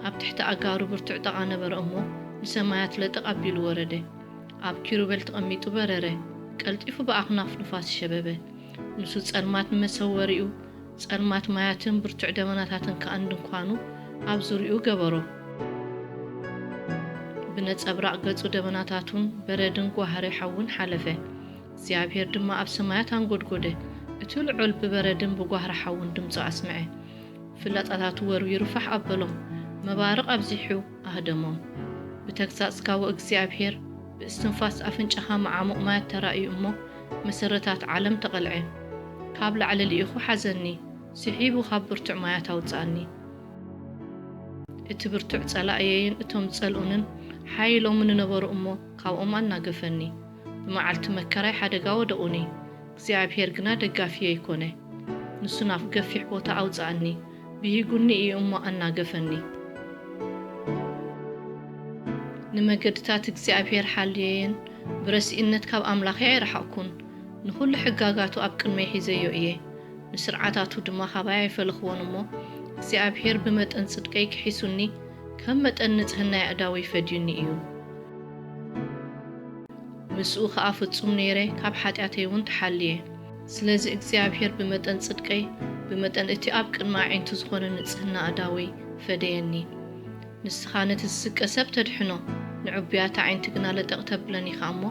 ኣብ ትሕቲ ኣእጋሩ ብርቱዕ ጠቓ ነበረ እሞ፣ ንሰማያት ለጠቕ ኣቢሉ ወረደ። ኣብ ኪሩቤል ተቐሚጡ በረረ፣ ቀልጢፉ ብኣኽናፍ ንፋስ ሸበበ። ንሱ ጸልማት ንመሰወሪኡ፣ ጸልማት ማያትን ብርቱዕ ደበናታትን ከኣ ንድንኳኑ ኣብ ዙርያኡ ገበሮ። ብነጸብራቕ ገጹ ደበናታቱን በረድን ጓህሪ ሓውን ሓለፈ። እግዚኣብሔር ድማ ኣብ ሰማያት ኣንጎድጎደ፣ እቲ ልዑል ብበረድን ብጓህሪ ሓውን ድምጹ ኣስምዐ። ፍላጻታቱ ወርዊሩ ፋሕ ኣበሎም፣ መባርቕ ኣብዚሑ ኣህደሞም። ብተግሳጽካ ወእግዚኣብሔር፣ ብእስትንፋስ ኣፍንጫኻ መዓሙቕ ማያት ተራእዩ እሞ፣ መሰረታት ዓለም ተቐልዐ። ካብ ላዕሊ ልኢኹ ሓዘኒ፣ ስሒቡ ካብ ብርቱዕ ማያት ኣውጽኣኒ። እቲ ብርቱዕ ጸላእየይን እቶም ዝጸልኡንን ሓይሎምን ነበሩ እሞ፣ ካብኦም ኣናገፈኒ። ብመዓልቲ መከራይ ሓደጋ ወደቑኒ፣ እግዚኣብሔር ግና ደጋፊየይ ኮነ። ንሱ ናብ ገፊሕ ቦታ ኣውጽኣኒ፣ ብሂጉኒ እዩ እሞ ኣናገፈኒ። ንመገድታት እግዚኣብሔር ሓልየየን፣ ብረሲእነት ካብ ኣምላኸይ ኣይረሓቕኩን። ንኹሉ ሕጋጋቱ ኣብ ቅድመይ ሒዘዮ እየ፣ ንስርዓታቱ ድማ ኻባይ ኣይፈለኽዎን እሞ፣ እግዚኣብሔር ብመጠን ጽድቀይ ክሒሱኒ፣ ከም መጠን ንጽህና ኣእዳወይ ፈድዩኒ እዩ። ምስኡ ኸኣ ፍጹም ነይረ፣ ካብ ሓጢኣተይ እውን ተሓልየ። ስለዚ እግዚኣብሔር ብመጠን ጽድቀይ፣ ብመጠን እቲ ኣብ ቅድሚ ኣዒንቱ ዝኾነ ንጽህና ኣእዳወይ ፈደየኒ። ንስኻ ነቲ ዝስቀ ሰብ ተድሕኖ፣ ንዕቡያት ኣዒንቲ ግና ለጠቕ ተብለን ኢኻ እሞ፣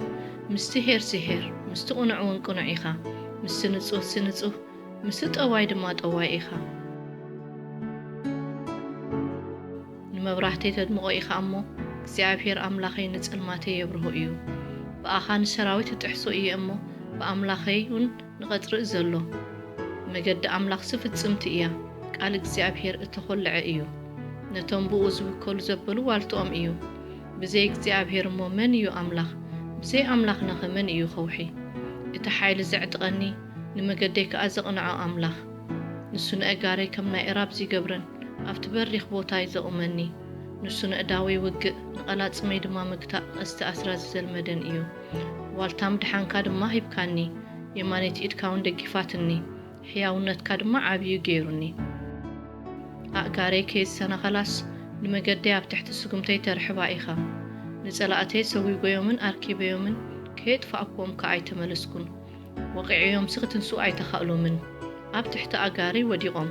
ምስቲ ኄር ሲ ኄር፣ ምስቲ ቅኑዕ እውን ቅኑዕ ኢኻ፣ ምስቲ ንጹህ ሲ ንጹህ፣ ምስቲ ጠዋይ ድማ ጠዋይ ኢኻ። ንመብራህተይ ተድምቖ ኢኻ እሞ፣ እግዚኣብሔር ኣምላኸይ ንጸልማተይ የብርሆ እዩ። ብኣኻ ንሰራዊት እጥሕሶ እየ እሞ፣ ብኣምላኸይ እውን ንቐጽሪ እዘሎ። መገዲ ኣምላኽሲ ፍጽምቲ እያ፣ ቃል እግዚኣብሔር እተኾልዐ እዩ። ነቶም ብኡ ዝውከሉ ዘበሉ ዋልትኦም እዩ። ብዘይ እግዚኣብሔር እሞ መን እዩ ኣምላኽ? ብዘይ ኣምላኽናኸ መን እዩ ኸውሒ? እቲ ሓይሊ ዘዕጥቐኒ፣ ንመገደይ ከኣ ዘቕንዖ ኣምላኽ። ንሱ ንኣእጋረይ ከም ናይ እራብ ዚገብረን፣ ኣብቲ በሪኽ ቦታይ ዘቑመኒ። ንሱ ነእዳወይ ውግእ፣ ንቐላጽመይ ድማ ምግታእ ቀስቲ ኣስራዚ ዘልመደን እዩ። ዋልታ ምድሓንካ ድማ ሂብካኒ፣ የማነይቲ ኢድካ እውን ደጊፋትኒ፣ ሕያውነትካ ድማ ዓብዩ ገይሩኒ። ኣእጋረይ ከይሰናኸላስ፣ ንመገደይ ኣብ ትሕቲ ስጉምተይ ተርሕባ ኢኻ። ንጸላእተይ ሰጒጎዮምን ኣርኪበዮምን፣ ከየጥፋእክዎም ከኣ ኣይተመለስኩን። ወቒዐዮምሲ ክትንስኡ ኣይተኻእሎምን፣ ኣብ ትሕቲ ኣእጋረይ ወዲቖም።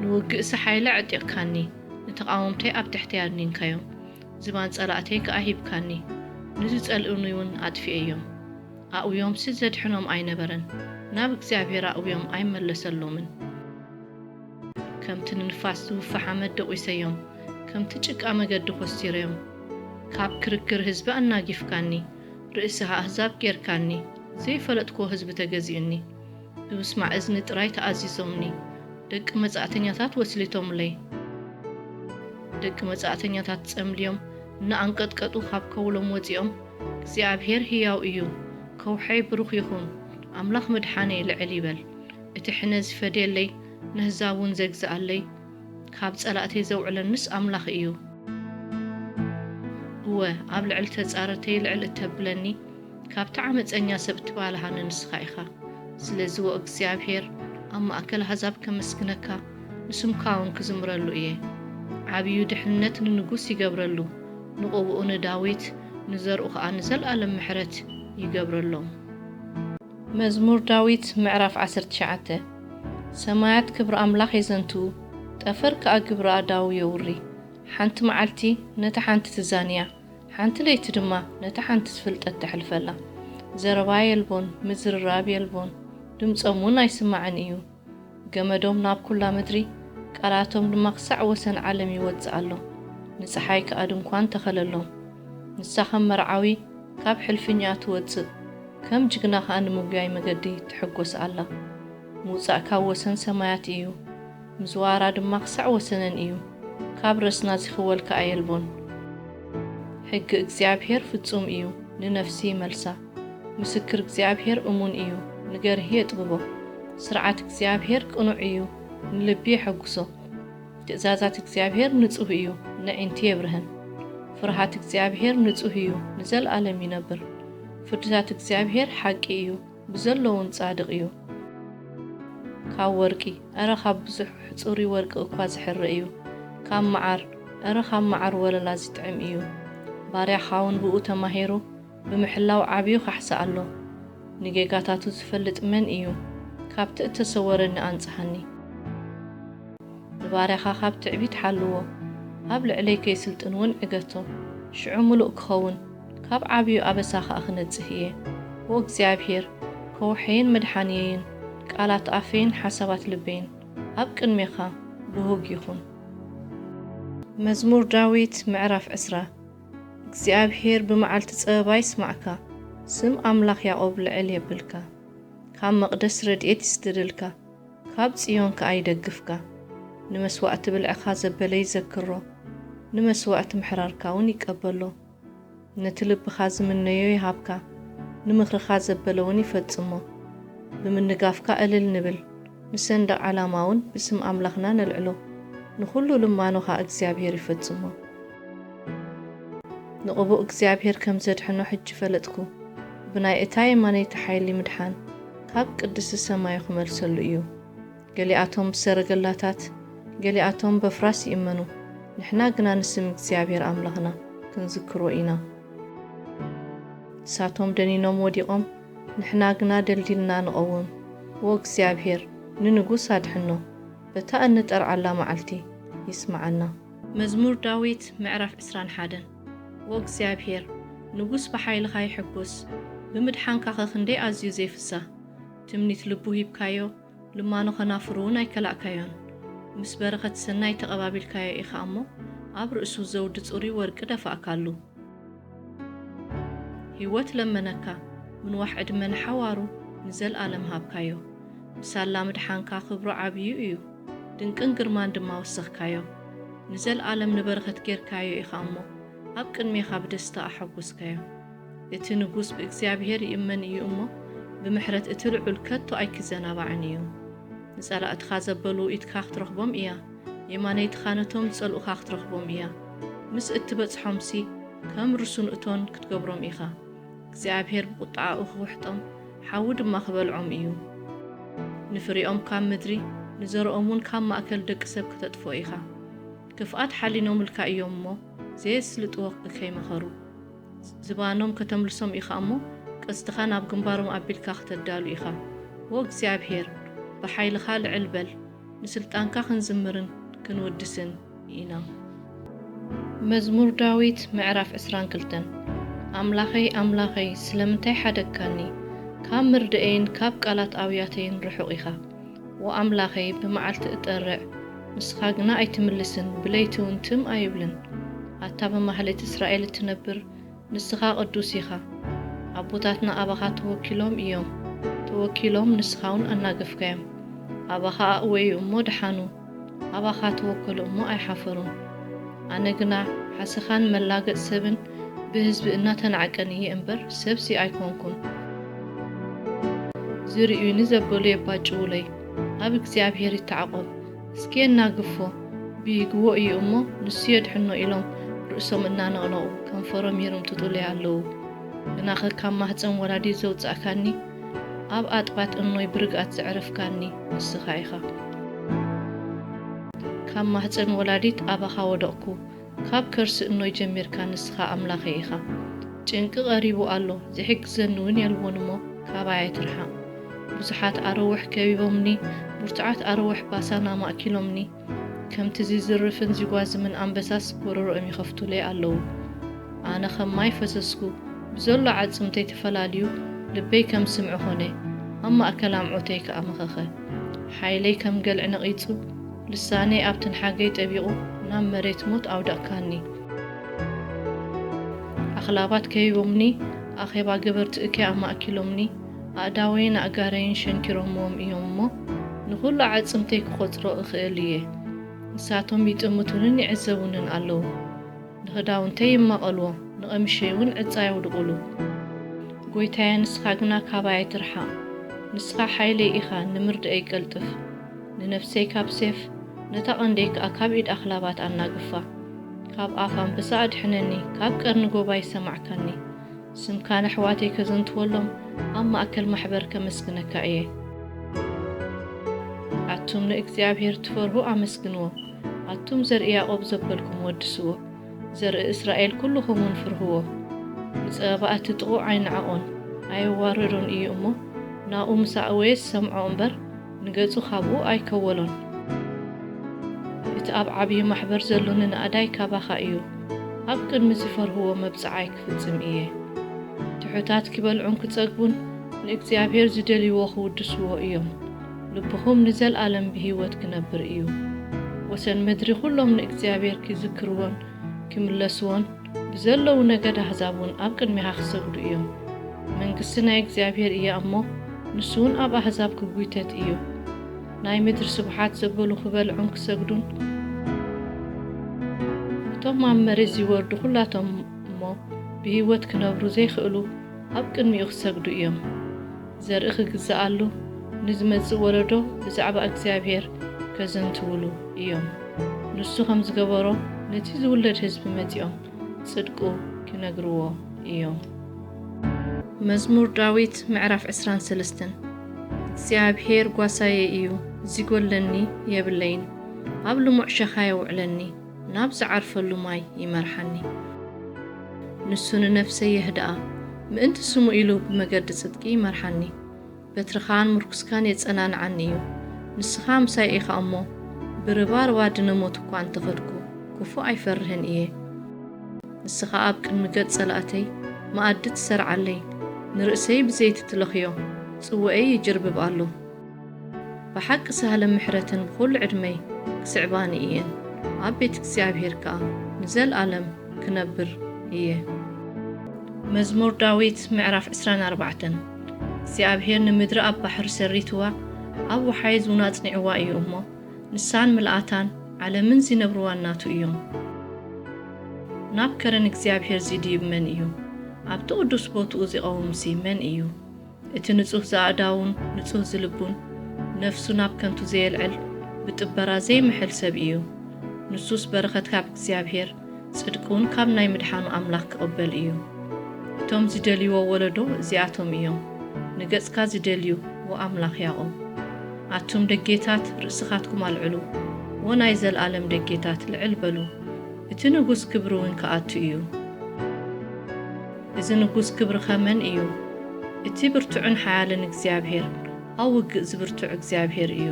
ንውግእሲ ሓይሊ ኣዕጢቕካኒ፣ ንተቓወምተይ ኣብ ትሕተይ ኣድኒንካዮም። ዝባን ጸላእተይ ከኣ ሂብካኒ፣ ንዝጸልኡኒ እውን ኣጥፊኤዮም። ኣእውዮምሲ ዘድሕኖም ኣይነበረን፣ ናብ እግዚኣብሔር ኣእውዮም ኣይመለሰሎምን። ከምቲ ንንፋስ ዝውፊ ሓመድ ደቒሰዮም፣ ከምቲ ጭቃ መገዲ ኾስቲረዮም። ካብ ክርክር ህዝቢ ኣናጊፍካኒ፣ ርእሲ ኣህዛብ ጌርካኒ፣ ዘይፈለጥክዎ ህዝቢ ተገዚኡኒ። ብምስማዕ እዝኒ ጥራይ ተኣዚዞምኒ፣ ደቂ መጻእተኛታት ወስሊቶምለይ። ደቂ መጻእተኛታት ጸምልዮም፣ እናኣንቀጥቀጡ ካብ ከውሎም ወጺኦም፣ እግዚኣብሔር ህያው እዩ፣ ከውሐይ ብሩኽ ይኹን፣ ኣምላኽ ምድሓነይ ልዕል ይበል። እቲ ሕነ ዝፈድየለይ፣ ነህዛብ እውን ዘግዝኣለይ፣ ካብ ጸላእተይ ዘውዕለንስ ኣምላኽ እዩ። እወ፣ ኣብ ልዕሊ ተጻረርተይ ልዕል እተብለኒ፣ ካብቲ ዓመጸኛ ሰብ እትባልሃኒ ንስኻ ኢኻ። ስለዚ ወእግዚኣብሔር፣ ኣብ ማእከል ኣህዛብ ከመስግነካ፣ ንስምካ እውን ክዝምረሉ እየ። ዓብዩ ድሕነት ንንጉስ ይገብረሉ፣ ንቕብኡ ንዳዊት፣ ንዘርኡ ኸኣ ንዘለኣለም ምሕረት ይገብረሎም። መዝሙር ዳዊት ምዕራፍ ዓሰርተ ትሽዓተ። ሰማያት ክብሪ ኣምላኽ የዘንትዉ፣ ጠፈር ከኣ ግብሪ ኣእዳዉ የውሪ። ሓንቲ መዓልቲ ነታ ሓንቲ ትዛንያ፣ ሓንቲ ለይቲ ድማ ነታ ሓንቲ ፍልጠት ተሕልፈላ። ዘረባ የልቦን፣ ምዝርራብ የልቦን፣ ድምጾም እውን ኣይስማዕን እዩ። ገመዶም ናብ ኩላ ምድሪ፣ ቃላቶም ድማ ክሳዕ ወሰን ዓለም ይወጽእ ኣሎ። ንጸሓይ ከኣ ድንኳን ተኸለሎም። ንሳ ከም መርዓዊ ካብ ሕልፍኛ ትወጽእ፣ ከም ጅግና ከኣ ንምጉያይ መገዲ ትሕጎስ ኣላ። ምውጻእ ካብ ወሰን ሰማያት እዩ፣ ምዝዋራ ድማ ክሳዕ ወሰነን እዩ። ካብ ረስና ዝኽወል ከኣ የልቦን። ሕጊ እግዚኣብሔር ፍጹም እዩ፣ ንነፍሲ ይመልሳ። ምስክር እግዚኣብሔር እሙን እዩ፣ ንገርሂ የጥብቦ። ስርዓት እግዚኣብሔር ቅኑዕ እዩ፣ ንልቢ የሐጉሶ። ትእዛዛት እግዚኣብሔር ንጹህ እዩ፣ ነዒንቲ የብርህን። ፍርሃት እግዚኣብሔር ንጹህ እዩ፣ ንዘለኣለም ይነብር። ፍርድታት እግዚኣብሔር ሓቂ እዩ፣ ብዘለውን ጻድቕ እዩ። ካብ ወርቂ፣ እረ ካብ ብዙሕ ጽሩይ ወርቂ እኳ ዝሕረ እዩ። ካብ መዓር፣ እረ ካብ መዓር ወለላ ዝጥዕም እዩ። ባርያኻውን ብኡ ተማሂሩ ብምሕላው ዓብዩ ካሕሳ ኣሎ። ንጌጋታቱ ዝፈልጥ መን እዩ? ካብቲ እተሰወረኒ ኣንጽሃኒ። ንባርያኻ ካብ ትዕቢት ሓልዎ፣ ኣብ ልዕለይ ከይስልጥን እውን ዕገቶ። ሽዑ ምሉእ ክኸውን፣ ካብ ዓብዩ ኣበሳ ኸኣ ክነጽህ እየ። ኦ እግዚኣብሔር፣ ከውሐይን መድሓንየይን፣ ቃላት ኣፈይን ሓሳባት ልበይን ኣብ ቅድሜኻ ብሁግ ይኹን። መዝሙር ዳዊት ምዕራፍ ዕስራ። እግዚኣብሔር ብመዓልቲ ጸበባ ይስማዕካ፣ ስም ኣምላኽ ያዕቆብ ልዕል የብልካ። ካብ መቕደስ ረድኤት ይስደደልካ፣ ካብ ጽዮን ከኣ ይደግፍካ። ንመስዋእቲ ብልዕኻ ዘበለ ይዘክሮ፣ ንመስዋእቲ ምሕራርካ እውን ይቀበሎ። ነቲ ልብኻ ዝምነዮ ይሃብካ፣ ንምኽርኻ ዘበለ እውን ይፈጽሞ። ብምንጋፍካ እልል ንብል፣ ንሰንደቕ ዓላማ እውን ብስም ኣምላኽና ነልዕሎ። ንኹሉ ልማኖኻ እግዚኣብሔር ይፈጽሞ። ንቕቡእ እግዚኣብሔር ከም ዘድሕኖ ሕጂ ፈለጥኩ፣ ብናይ እታ የማነይቲ ሓይሊ ምድሓን ካብ ቅድስቲ ሰማዩ ክመልሰሉ እዩ። ገሊኣቶም ብሰረገላታት፣ ገሊኣቶም በፍራስ ይእመኑ፣ ንሕና ግና ንስም እግዚኣብሔር ኣምላኽና ክንዝክሮ ኢና። ንሳቶም ደኒኖም ወዲቖም፣ ንሕና ግና ደልዲልና ንቐውም። ዎ እግዚኣብሔር፣ ንንጉስ ኣድሕኖ፣ በታ እንጠርዓላ መዓልቲ ይስምዓና። መዝሙር ዳዊት ምዕራፍ ዕስራን ሓደን። ዎ እግዚኣብሔር፣ ንጉስ ብሓይልኻ ይሕጎስ፣ ብምድሓንካኸ ክንደይ ኣዝዩ ዘይፍሳህ! ትምኒት ልቡ ሂብካዮ፣ ልማኖ ኸናፍሩ እውን ኣይከላእካዮን። ምስ በረኸት ሰናይ ተቐባቢልካዮ ኢኻ እሞ፣ ኣብ ርእሱ ዘውዲ ጽሩይ ወርቂ ደፋእካሉ። ህይወት ለመነካ፣ ምንዋሕ ዕድመ ንሓዋሩ ንዘለኣለም ሃብካዮ። ብሳላ ምድሓንካ ክብሩ ዓብዩ እዩ፣ ድንቅን ግርማን ድማ ወሰኽካዮ። ንዘለኣለም ንበረኸት ጌርካዮ ኢኻ እሞ፣ ኣብ ቅድሜኻ ብደስታ ኣሐጎስካዮ። እቲ ንጉስ ብእግዚኣብሔር ይእመን እዩ እሞ፣ ብምሕረት እቲ ልዑል ከቶ ኣይክዘናባዕን እዩ። ንጸላእትኻ ዘበሉ ኢድካ ክትረኽቦም እያ፣ የማነይትኻ ነቶም ዝጸልኡኻ ክትረኽቦም እያ። ምስ እትበጽሖምሲ፣ ከም ርሱን እቶን ክትገብሮም ኢኻ። እግዚኣብሔር ብቑጥዓኡ ክውሕጦም፣ ሓዊ ድማ ክበልዖም እዩ። ንፍሪኦም ካብ ምድሪ፣ ንዘርኦም እውን ካብ ማእከል ደቂ ሰብ ክተጥፍኦ ኢኻ። ክፍኣት ሓሊኖምልካ እዮም እሞ፣ ዘየስልጥዎ ከይመኸሩ። ዝባኖም ከተምልሶም ኢኻ እሞ፣ ቀስትኻ ናብ ግንባሮም ኣቢልካ ክተዳሉ ኢኻ። ዎ እግዚኣብሔር፣ ብሓይልኻ ልዕል በል፣ ንስልጣንካ ክንዝምርን ክንውድስን ኢና። መዝሙር ዳዊት ምዕራፍ ዕስራን ክልተን። ኣምላኸይ፣ ኣምላኸይ፣ ስለምንታይ ሓደግካኒ? ካብ ምርድኤይን ካብ ቃላት ኣውያተይን ርሑቕ ኢኻ። ዎ ኣምላኸይ፣ ብመዓልቲ እጠርዕ፣ ንስኻ ግና ኣይትምልስን፣ ብለይቲ እውን ትም ኣይብልን። ኣታ ብማህሌት እስራኤል እትነብር፣ ንስኻ ቅዱስ ኢኻ። ኣቦታትና ኣባኻ ተወኪሎም እዮም፣ ተወኪሎም ንስኻ እውን ኣናገፍካዮም። ኣባኻ ኣእወዩ እሞ ደሓኑ፣ ኣባኻ ተወከሉ እሞ ኣይሓፈሩን። ኣነ ግና ሓሰኻን መላገጽ ሰብን ብህዝቢ እናተናዕቀን እየ እምበር ሰብሲ ኣይኮንኩን። ዝርእዩኒ ዘበሉ የባጭውለይ፣ ኣብ እግዚኣብሔር ይተዓቖብ። እስኪ የናግፎ፣ ብይግዎ እዩ እሞ ንሱ የድሕኖ ኢሎም ርእሶም እናነቕነቑ ከንፈሮም ይርምጥጡለይ ኣለዉ። ግናኸ ካብ ማህፀን ወላዲት ዘውፃእካኒ፣ ኣብ ኣጥባት እኖይ ብርግኣት ዘዕረፍካኒ ንስኻ ኢኻ። ካብ ማህፀን ወላዲት ኣባኻ ወደቕኩ፣ ካብ ከርሲ እኖይ ጀሚርካ ንስኻ ኣምላኸይ ኢኻ። ጭንቂ ቀሪቡ ኣሎ፣ ዝሕግዘኒ እውን የልቦን እሞ፣ ካባይ ኣይትርሓቕ። ብዙሓት ኣረውሕ ከቢቦምኒ፣ ብርቱዓት ኣረውሕ ባሳን ኣማእኪሎምኒ። ከምቲ ዝዝርፍን ዝጓዝምን ኣንበሳስ ጎረሮኦም ይኸፍቱለይ ኣለዉ። ኣነ ከም ማይ ፈሰስኩ፣ ብዘሎ ዓጽምተይ ተፈላልዩ፣ ልበይ ከም ስምዒ ኾነ፣ ኣብ ማእከል ኣምዑተይ ከኣ መኸኸ። ሓይለይ ከም ገልዒ ነቒጹ፣ ልሳነይ ኣብ ትንሓገይ ጠቢቑ፣ ናብ መሬት ሞት ኣውደቕካኒ። ኣኽላባት ከቢቦምኒ፣ ኣኼባ ገበርቲ እከይ ኣማእኪሎምኒ፣ ኣእዳወይን ኣእጋረይን ሸንኪሮምዎም እዮም እሞ፣ ንኹሉ ኣዕጽምተይ ክቖጽሮ እኽእል እየ። ንሳቶም ይጥምቱንን ይዕዘቡንን ኣለዉ። ንኽዳውንተይ ይማቐልዎ፣ ንቐምሸይ እውን ዕጻ የውድቑሉ። ጐይታየ፣ ንስኻ ግና ካባይ ኣይትርሓቕ። ንስኻ ሓይለይ ኢኻ፣ ንምርድኣይ ቀልጥፍ። ንነፍሰይ ካብ ሴፍ፣ ነታ ቀንደይ ከኣ ካብ ኢድ ኣኽላባት ኣናግፋ። ካብ ኣፍ ኣንበሳ ኣድሕነኒ፣ ካብ ቀርኒ ጎባይ ሰማዕካኒ። ስምካ ነሕዋተይ ከዘንትወሎም፣ ኣብ ማእከል ማሕበር ከመስግነካ እየ። ኣቱም ንእግዚኣብሔር ትፈርሁ ኣመስግንዎ። ኣቱም ዘርኢ ያዕቆብ ዘበልኩም ወድስዎ። ዘርኢ እስራኤል ኩልኹም እውን ፍርህዎ። ንጸበባ እቲ ጥቑዕ ኣይንዓቖን፣ ኣየዋርዶን እዩ እሞ፣ ናብኡ ምስ ኣእወየ ዝሰምዖ እምበር፣ ንገጹ ካብኡ ኣይከወሎን። እቲ ኣብ ዓብዪ ማሕበር ዘሎ ንናእዳይ ካባኻ እዩ። ኣብ ቅድሚ ዝፈርህዎ መብጽዓይ ክፍጽም እየ። ትሑታት ክበልዑን ክጸግቡን፣ ንእግዚኣብሔር ዝደልይዎ ክውድስዎ እዮም። ልብኹም ንዘልኣለም ብህይወት ክነብር እዩ። ወሰን ምድሪ ኩሎም ንእግዚኣብሔር ክዝክርዎን ክምለስዎን፣ ብዘለዉ ነገድ ኣህዛብ እውን ኣብ ቅድሜኻ ክሰግዱ እዮም። መንግስቲ ናይ እግዚኣብሔር እያ እሞ፣ ንሱ እውን ኣብ ኣህዛብ ክጒተት እዩ። ናይ ምድሪ ስቡሓት ዘበሉ ክበልዑን ክሰግዱን፣ እቶም ኣብ መሬት ዝወርዱ ኩላቶም እሞ፣ ብህይወት ክነብሩ ዘይክእሉ ኣብ ቅድሚኡ ክሰግዱ እዮም። ዘርኢ ክግዝኣሉ፣ ንዝመጽእ ወለዶ ብዛዕባ እግዚኣብሔር ከዘንትውሉ እዮም። ንሱ ከም ዝገበሮ፣ ነቲ ዝውለድ ህዝቢ መጺኦም ጽድቁ ክነግርዎ እዮም። መዝሙር ዳዊት ምዕራፍ ዕስራን ሰለስተን። እግዚኣብሔር ጓሳየ እዩ፣ ዚጎድለኒ የብለይን። ኣብ ልሙዕ ሸኻ የውዕለኒ፣ ናብ ዝዓርፈሉ ማይ ይመርሓኒ። ንሱ ንነፍሰይ የህድኣ፣ ምእንቲ ስሙ ኢሉ ብመገዲ ጽድቂ ይመርሓኒ። በትርኻን ምርኩስካን የጸናንዓኒ እዩ። ንስኻ ምሳይ ኢኻ እሞ፣ ብርባርባ ድነ ሞት እኳ እንተኸድኩ፣ ክፉእ ኣይፈርህን እየ። ንስኻ ኣብ ቅድሚ ገጽ ጸላእተይ መኣዲ ትሰርዓለይ፣ ንርእሰይ ብዘይቲ ትለኽዮ፣ ጽዋኤይ ይጅርብብ ኣሎ። ብሓቂ ሳህለ ምሕረትን ብኹሉ ዕድመይ ክስዕባኒ እየን፣ ኣብ ቤት እግዚኣብሔር ከኣ ንዘልኣለም ክነብር እየ። መዝሙር ዳዊት ምዕራፍ ዕስራን ኣርባዕተን። እግዚኣብሔር ንምድሪ ኣብ ባሕሪ ሰሪትዋ፣ ኣብ ወሓይዝ እውን ኣጽኒዕዋ እዩ እሞ፣ ንሳን ምልኣታን ዓለምን ዚነብርዋን ናቱ እዮም። ናብ ከረን እግዚኣብሔር ዚድይብ መን እዩ? ኣብቲ ቅዱስ ቦትኡ ዚቐውምሲ መን እዩ? እቲ ንጹህ ዘኣእዳውን ንጹህ ዝልቡን፣ ነፍሱ ናብ ከንቱ ዘየልዕል፣ ብጥበራ ዘይምሕል ሰብ እዩ። ንሱስ በረኸት ካብ እግዚኣብሔር፣ ጽድቂ እውን ካብ ናይ ምድሓኑ ኣምላኽ ክቕበል እዩ። እቶም ዝደልይዎ ወለዶ እዚኣቶም እዮም፣ ንገጽካ ዝደልዩ፣ ወኣምላኽ ያዕቆብ። ኣቱም ደጌታት፣ ርእስኻትኩም ኣልዕሉ፣ ወናይ ዘለኣለም ደጌታት ልዕል በሉ፣ እቲ ንጉስ ክብሪ እውን ክኣቱ እዩ። እዚ ንጉስ ክብሪ ከመን እዩ? እቲ ብርቱዕን ሓያልን እግዚኣብሔር፣ ኣብ ውግእ ዝብርቱዕ እግዚኣብሔር እዩ።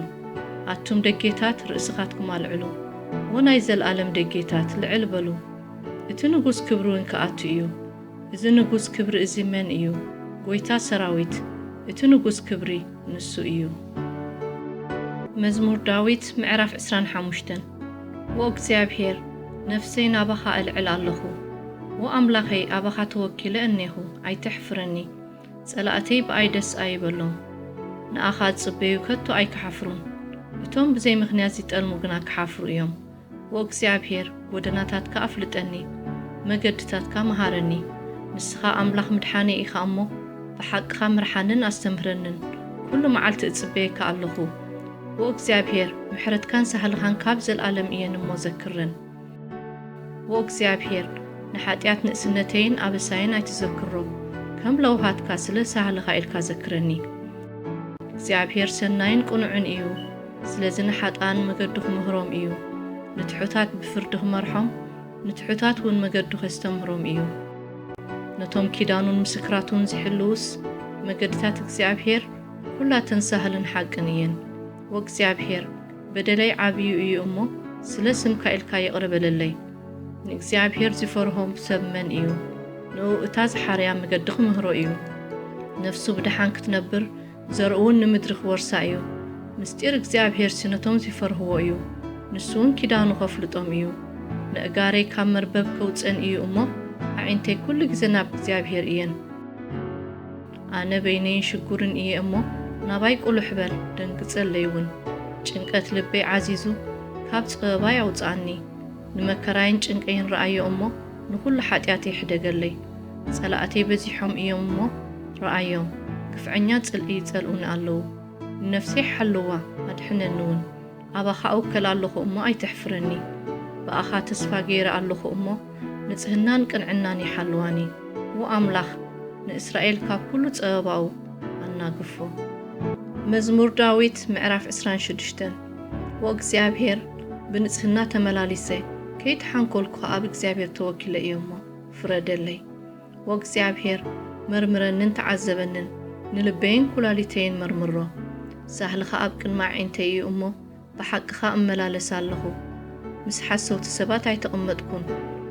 ኣቱም ደጌታት፣ ርእስኻትኩም ኣልዕሉ፣ ወናይ ዘለኣለም ደጌታት ልዕል በሉ፣ እቲ ንጉስ ክብሪ እውን ክኣቱ እዩ። እዚ ንጉስ ክብሪ እዚ መን እዩ? ጐይታ ሰራዊት፣ እቲ ንጉስ ክብሪ ንሱ እዩ። መዝሙር ዳዊት ምዕራፍ ዕስራን ሓሙሽተን። ዎ እግዚኣብሔር፣ ነፍሰይ ናባኻ እልዕል ኣለኹ። ዎ ኣምላኸይ፣ ኣባኻ ተወኪለ እኔኹ፣ ኣይተሕፍረኒ። ጸላእተይ ብኣይ ደስ ኣይበሎም። ንኣኻ ዝጽበዩ ከቶ ኣይክሓፍሩን። እቶም ብዘይ ምኽንያት ዝጠልሙ ግና ክሓፍሩ እዮም። ዎ እግዚኣብሔር፣ ጐደናታትካ ኣፍልጠኒ፣ መገድታትካ መሃረኒ። ንስኻ ኣምላኽ ምድሓነይ ኢኻ እሞ፣ ብሓቅኻ ምርሓንን ኣስተምህረንን። ኩሉ መዓልቲ እጽበየካ ኣለኹ። ዎ እግዚኣብሔር፣ ምሕረትካን ሳህልኻን ካብ ዘለኣለም እየን እሞ ዘክረን። ዎ እግዚኣብሔር፣ ንሓጢኣት ንእስነተይን ኣበሳይን ኣይትዘክሮ። ከም ለውሃትካ ስለ ሳህልኻ ኢልካ ዘክረኒ። እግዚኣብሔር ሰናይን ቅኑዕን እዩ። ስለዚ ንሓጥኣን መገዱ ክምህሮም እዩ። ንትሑታት ብፍርዲ ክመርሖም፣ ንትሑታት እውን መገዱ ከስተምህሮም እዩ። ነቶም ኪዳኑን ምስክራቱን ዝሕልዉስ፣ መገድታት እግዚኣብሔር ኲላተን ሳህልን ሓቅን እየን። ወእግዚኣብሔር፣ በደለይ ዓብዩ እዩ እሞ፣ ስለ ስምካ ኢልካ ይቕረ በለለይ። ንእግዚኣብሔር ዚፈርሆ ሰብ መን እዩ? ንእኡ እታ ዝሓርያ መገዲ ኺምህሮ እዩ። ነፍሱ ብደሓን ክትነብር፣ ዘርኡውን ንምድሪ ኪወርሳ እዩ። ምስጢር እግዚኣብሄርሲ ነቶም ዚፈርህዎ እዩ፣ ንሱውን ኪዳኑ ኸፍልጦም እዩ። ነእጋረይ ካብ መርበብ ከውጽእን እዩ እሞ፣ ኣዒንተይ ኵሉ ግዜ ናብ እግዚኣብሄር እየን። ኣነ በይነይን ሽጉርን እየ እሞ፣ ናባይ ቁልሕ በል፣ ደንግጸለይውን። ጭንቀት ልበይ ዓዚዙ፣ ካብ ጸበባይ ኣውጽኣኒ። ንመከራይን ጭንቀይን ረኣዮ እሞ፣ ንኹሉ ሓጢኣተይ ሕደገለይ። ጸላእተይ በዚሖም እዮም እሞ፣ ረኣዮም፣ ግፍዐኛ ጽልኢ ይጸልኡኒ ኣለዉ። ንነፍሰይ ሓልዋ፣ ኣድሕነኒ እውን። ኣባኻ እውከል ኣለኹ እሞ ኣይተሕፍረኒ። ብኣኻ ተስፋ ገይረ ኣለኹ እሞ፣ ንጽህናን ቅንዕናን ይሓልዋኒ። ዎ ኣምላኽ፣ ንእስራኤል ካብ ኩሉ ጸበባኡ ኣናግፎ። መዝሙር ዳዊት ምዕራፍ ዕስራን ሽዱሽተን። ዎ እግዚኣብሔር፣ ብንጽህና ተመላሊሰ፣ ከይተሓንኮልኩ ኣብ እግዚኣብሔር ተወኪለ እየ እሞ፣ ፍረደለይ። ዎ እግዚኣብሔር፣ መርምረንን ተዓዘበንን፣ ንልበይን ኩላሊተይን መርምሮ። ሳህልኻ ኣብ ቅድሚ ኣዒንተይ እዩ እሞ፣ ብሓቅኻ እመላለስ ኣለኹ። ምስ ሓሰውቲ ሰባት ኣይተቐመጥኩን፣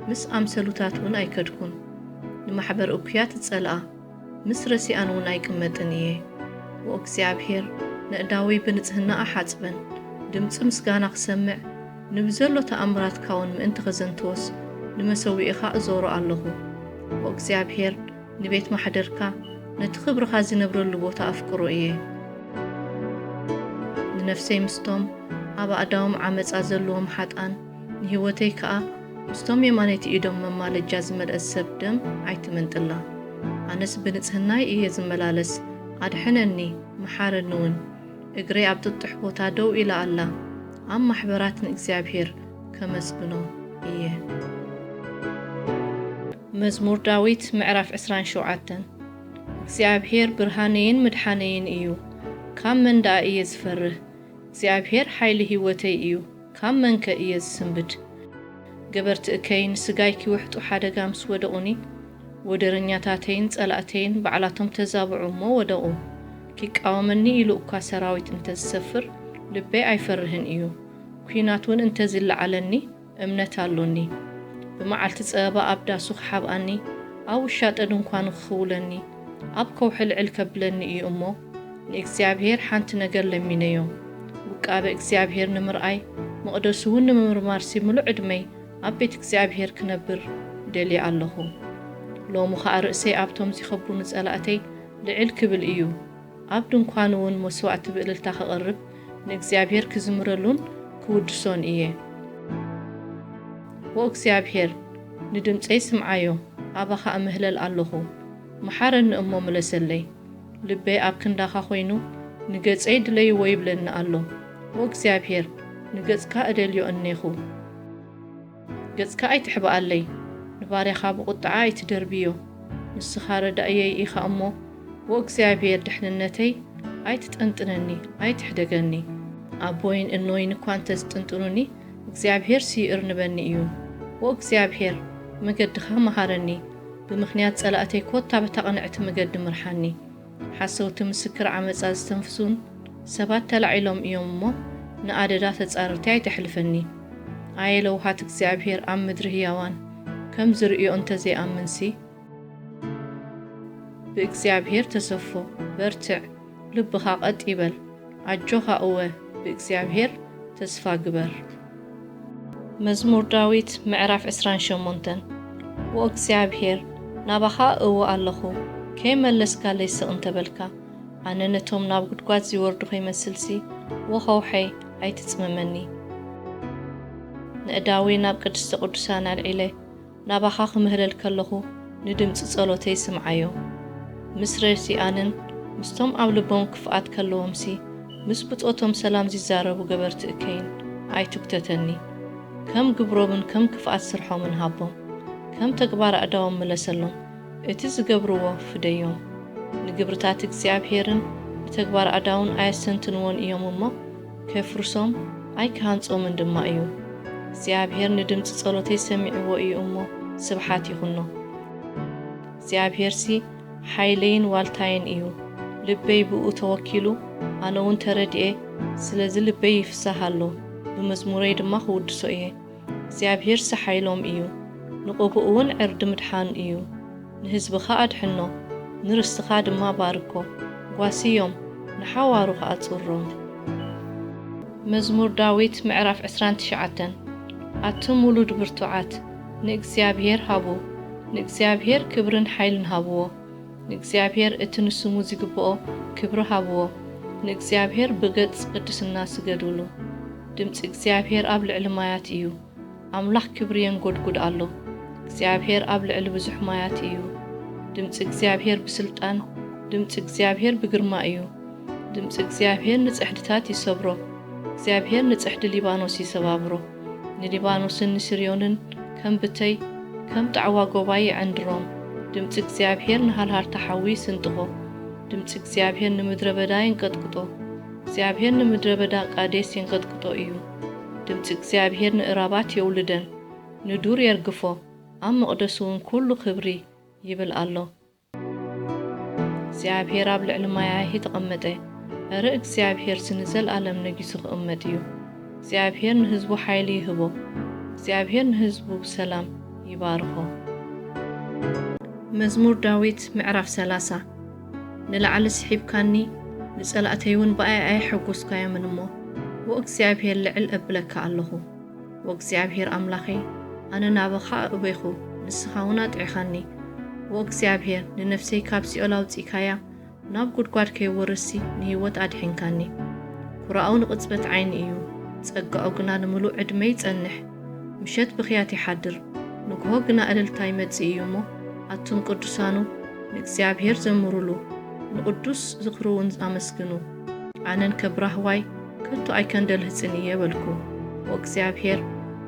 ምስ ኣምሰሉታት እውን ኣይከድኩን። ንማሕበር እኩያት እጸልኣ፣ ምስ ረሲኣን እውን ኣይቅመጥን እየ። ዎ እግዚኣብሔር፣ ነእዳወይ ብንጽህና ኣሓጽበን፣ ድምጺ ምስጋና ክሰምዕ፣ ንብዘሎ ተኣምራትካ እውን ምእንቲ ኸዘንትዎስ፣ ንመሰውኢኻ እዞሮ ኣለኹ። ዎ እግዚኣብሔር፣ ንቤት ማሕደርካ፣ ነቲ ኽብርኻ ዚነብረሉ ቦታ ኣፍቅሮ እየ። ንነፍሰይ ምስቶም ኣብ ኣእዳዎም ዓመጻ ዘለዎም ሓጥኣን፣ ንህይወተይ ከኣ ምስቶም የማነይቲ ኢዶም መማለጃ ዝመልአት ሰብ ደም ኣይትመንጥላ። ኣነስ ብንጽህናይ እየ ዝመላለስ፣ ኣድሕነኒ፣ መሓረኒ እውን። እግረይ ኣብ ጥጡሕ ቦታ ደው ኢላ ኣላ፣ ኣብ ማሕበራት ንእግዚኣብሔር ከመስግኖ እየ። መዝሙር ዳዊት ምዕራፍ ዕስራን ሸውዓተን። እግዚኣብሔር ብርሃነይን ምድሓነይን እዩ፣ ካብ መን ደኣ እየ ዝፈርህ? እግዚኣብሔር ሓይሊ ህይወተይ እዩ፣ ካብ መንከ እየ ዝስንብድ? ገበርቲ እከይ ንስጋይ ኪውሕጡ ሓደጋ ምስ ወደቑኒ፣ ወደረኛታተይን ጸላእተይን ባዕላቶም ተዛብዑ እሞ ወደቑ። ኪቃወመኒ ኢሉ እኳ ሰራዊት እንተ ዝሰፍር፣ ልበይ ኣይፈርህን እዩ። ኲናት እውን እንተ ዝለዓለኒ፣ እምነት ኣሎኒ። ብመዓልቲ ጸበባ ኣብ ዳሱ ኺሓብኣኒ፣ ኣብ ውሻጠ ድንኳኑ ኺኽውለኒ፣ ኣብ ከውሒ ልዕል ከብለኒ እዩ እሞ፣ ንእግዚኣብሔር ሓንቲ ነገር ለሚነዮ። ውቃበ እግዚኣብሔር ንምርኣይ፣ መቕደሱ እውን ንምምርማርሲ ምሉእ ዕድመይ ኣብ ቤት እግዚኣብሔር ክነብር ደልየ ኣለኹ። ሎሚ ኸኣ ርእሰይ ኣብቶም ዚኸቡኒ ጸላእተይ ልዕል ክብል እዩ። ኣብ ድንኳኑ እውን መስዋእቲ ብእልልታ ኸቕርብ፣ ንእግዚኣብሔር ክዝምረሉን ክውድሶን እየ። ዎ እግዚኣብሔር፣ ንድምፀይ ስምዓዮ፣ ኣባኻ እምህለል ኣለኹ፣ መሓረኒ እሞ ምለሰለይ። ልበይ ኣብ ክንዳኻ ኾይኑ፣ ንገፀይ ድለይዎ ይብለኒ ኣሎ። ዎ እግዚኣብሔር፣ ንገፅካ እደልዮ እኔኹ። ገጽካ ኣይትሕብኣለይ፣ ንባርያኻ ብቑጥዓ ኣይትደርብዮ። ንስኻ ረዳእየይ ኢኻ እሞ፣ ዎ እግዚኣብሔር ድሕንነተይ፣ ኣይትጠንጥነኒ፣ ኣይትሕደገኒ። ኣቦይን እኖይን እኳ እንተ ዝጥንጥኑኒ፣ እግዚኣብሔርሲ ይእርንበኒ እዩ። ዎ እግዚኣብሔር፣ መገድኻ መሃረኒ፣ ብምኽንያት ጸላእተይ ኮታ በታ ቅንዕቲ መገዲ ምርሓኒ። ሓሰውቲ ምስክር ዓመጻ ዝተንፍሱን ሰባት ተላዒሎም እዮም እሞ፣ ንኣደዳ ተጻረርቲ ኣይተሕልፈኒ። ኣየ ለውሃት እግዚኣብሔር ኣብ ምድሪ ህያዋን፣ ከም ዝርእዮ እንተ ዘይኣምንሲ። ብእግዚኣብሔር ተሰፎ፣ በርትዕ፣ ልብኻ ቀጥ ይበል። ኣጆኻ እወ፣ ብእግዚኣብሔር ተስፋ ግበር። መዝሙር ዳዊት ምዕራፍ ዕስራን ሸሞንተን። ዎ እግዚኣብሔር፣ ናባኻ እእዊ ኣለኹ፣ ከይመለስካለይ ስቕ እንተ በልካ፣ ኣነ ነቶም ናብ ጒድጓድ ዚወርዱ ኸይመስልሲ፣ ዎ ኸውሐይ፣ ኣይትጽመመኒ። ነእዳወይ ናብ ቅድስተ ቅዱሳን ኣልዒለ፣ ናባኻ ክምህለል ከለኹ፣ ንድምጺ ጸሎተይ ስምዓዮ። ምስ ረሲኣንን ምስቶም ኣብ ልቦም ክፍኣት ከለዎምሲ፣ ምስ ብጾቶም ሰላም ዚዛረቡ ገበርቲ እከይን ኣይትጉተተኒ። ከም ግብሮምን ከም ክፍኣት ስርሖምን ሃቦም፣ ከም ተግባር ኣእዳዎም ምለሰሎም፣ እቲ ዝገብርዎ ፍደዮም። ንግብርታት እግዚኣብሔርን ንተግባር ኣእዳውን ኣየስተንትንዎን እዮም እሞ፣ ከፍርሶም ኣይክሃንጾምን ድማ እዩ። እግዚኣብሔር ንድምጺ ጸሎተይ ሰሚዕዎ እዩ እሞ፣ ስብሓት ይኹኖ። እግዚኣብሄርሲ ሓይለይን ዋልታይን እዩ። ልበይ ብእኡ ተወኪሉ፣ ኣነ እውን ተረዲኤ። ስለዚ ልበይ ይፍሳህ ኣሎ፣ ብመዝሙረይ ድማ ክውድሶ እየ። እግዚኣብሄርሲ ሓይሎም እዩ፣ ንቕብኡ እውን ዕርዲ ምድሓን እዩ። ንህዝብኻ ኣድሕኖ፣ ንርስትኻ ድማ ባርኮ። ጓስዮም፣ ንሓዋሩ ኸኣ ጽሮም። መዝሙር ዳዊት ምዕራፍ ዕስራን ትሽዓተን። ኣቱም ውሉድ ብርቱዓት፣ ንእግዚኣብሄር ሃቡ፣ ንእግዚኣብሄር ክብርን ሓይልን ሃብዎ። ንእግዚኣብሄር እቲ ንስሙ ዚግብኦ ክብሪ ሃብዎ። ንእግዚኣብሄር ብገጽ ቅድስና ስገዱሉ። ድምጺ እግዚኣብሄር ኣብ ልዕሊ ማያት እዩ። ኣምላኽ ክብሪ የንጎድጉድ ኣሎ። እግዚኣብሄር ኣብ ልዕሊ ብዙሕ ማያት እዩ። ድምጺ እግዚኣብሄር ብስልጣን፣ ድምጺ እግዚኣብሄር ብግርማ እዩ። ድምጺ እግዚኣብሄር ንጽሕድታት ይሰብሮ። እግዚኣብሄር ንጽሕዲ ሊባኖስ ይሰባብሮ። ንሊባኖስን ንስርዮንን ከም ብተይ፣ ከም ጣዕዋ ጎባይ ይዐንድሮም። ድምጺ እግዚኣብሄር ንሃልሃልታ ሓዊ ይስንጥቖ። ድምጺ እግዚኣብሄር ንምድረ በዳ የንቀጥቅጦ። እግዚኣብሄር ንምድረ በዳ ቃዴስ የንቀጥቅጦ እዩ። ድምጺ እግዚኣብሄር ንእራባት የውልደን፣ ንዱር የርግፎ፣ ኣብ መቕደሱ እውን ኩሉ ክብሪ ይብል ኣሎ። እግዚኣብሄር ኣብ ልዕሊ ማያሂ ተቐመጠ። እረ እግዚኣብሄርሲ ንዘለኣለም ነጊሱ ክቕመጥ እዩ። እግዚኣብሄር ንህዝቡ ሓይሊ ይህቦ። እግዚኣብሄር ንህዝቡ ብሰላም ይባርኾ። መዝሙር ዳዊት ምዕራፍ ሰላሳ። ንላዕሊ ስሒብካኒ፣ ንጸላእተይ እውን ብኣይ ኣየሐጎስካዮምን እሞ፣ ወእግዚኣብሄር ልዕል እብለካ ኣለኹ። ወእግዚኣብሄር ኣምላኸይ፣ ኣነ ናባኻ ኣእበይኹ፣ ንስኻ እውን ኣጥዒኻኒ። ወእግዚኣብሄር፣ ንነፍሰይ ካብ ሲኦል ኣውጺእካያ፣ ናብ ጉድጓድ ከይወርድሲ ንህይወት ኣድሒንካኒ። ኩራኡ ንቕጽበት ዓይኒ እዩ፣ ጸጋኡ ግና ንምሉእ ዕድመ ይጸንሕ። ምሸት ብኽያት ይሓድር፣ ንግሆ ግና እልልታ ይመጽእ እዩ እሞ፣ ኣቱም ቅዱሳኑ ንእግዚኣብሄር ዘምሩሉ፣ ንቕዱስ ዝኽሩ እውን ኣመስግኑ። ኣነን ከብራህዋይ ከቶ ኣይከንደልህጽን እየ በልኩ። ወእግዚኣብሄር፣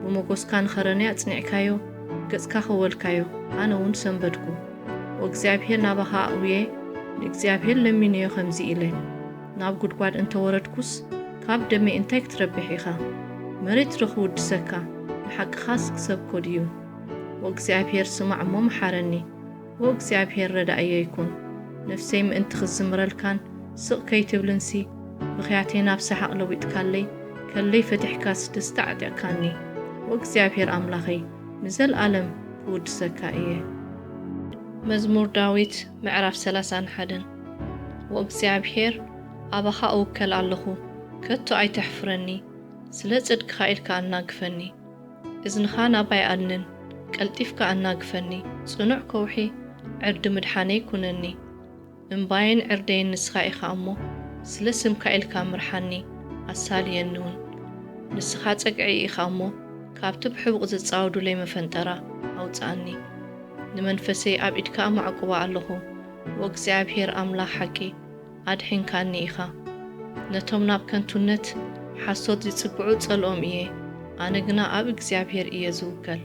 ብመጎስካ ንኸረነይ ኣጽኒዕካዮ፣ ገጽካ ኸወልካዮ፣ ኣነ እውን ሰንበድኩ። ወእግዚኣብሄር ናባኻ ኣእውየ፣ ንእግዚኣብሄር ለሚነዮ ከምዚ ኢለ፣ ናብ ጉድጓድ እንተ ወረድኩስ፣ ካብ ደመይ እንታይ ክትረብሕ ኢኻ? መሬት ዶ ክውድሰካ፣ ንሓቅኻስ ክሰብኮ ድዩ? ወእግዚኣብሄር ስማዕ እሞ መሓረኒ፣ ወእግዚኣብሄር ረዳእየይ ኩን። ነፍሰይ ምእንቲ ክትዝምረልካን ስቕ ከይትብልንሲ፣ ብኽያተይ ናብ ሰሓቕ ለዊጥካለይ፣ ከለይ ፈቲሕካስ ደስታ ኣዕጢቕካኒ። ወእግዚኣብሄር ኣምላኸይ፣ ንዘለኣለም ክውድሰካ እየ። መዝሙር ዳዊት ምዕራፍ ሰላሳን ሓደን። ወእግዚኣብሄር፣ ኣባኻ እውከል ኣለኹ፣ ከቶ ኣይተሕፍረኒ። ስለ ጽድቅኻ ኢልካ ኣናግፈኒ። እዝንኻ ናባይ ኣድንን፣ ቀልጢፍካ ኣናግፈኒ። ጽኑዕ ከውሒ ዕርዲ ምድሓነይ ኩነኒ። እምባይን ዕርደይን ንስኻ ኢኻ እሞ፣ ስለ ስምካ ኢልካ ምርሓኒ፣ ኣሳልየኒ እውን። ንስኻ ጸግዒ ኢኻ እሞ፣ ካብቲ ብሕቡቕ ዝጻወዱለይ መፈንጠራ ኣውጽኣኒ። ንመንፈሰይ ኣብ ኢድካ ኣማዕቁባ ኣለኹ። ወእግዚኣብሄር ኣምላኽ ሓቂ፣ ኣድሒንካኒ ኢኻ። ነቶም ናብ ከንቱነት ሓሶት ዚጽግዑ ጸልኦም እየ፣ ኣነ ግና ኣብ እግዚኣብሄር እየ ዝውከል።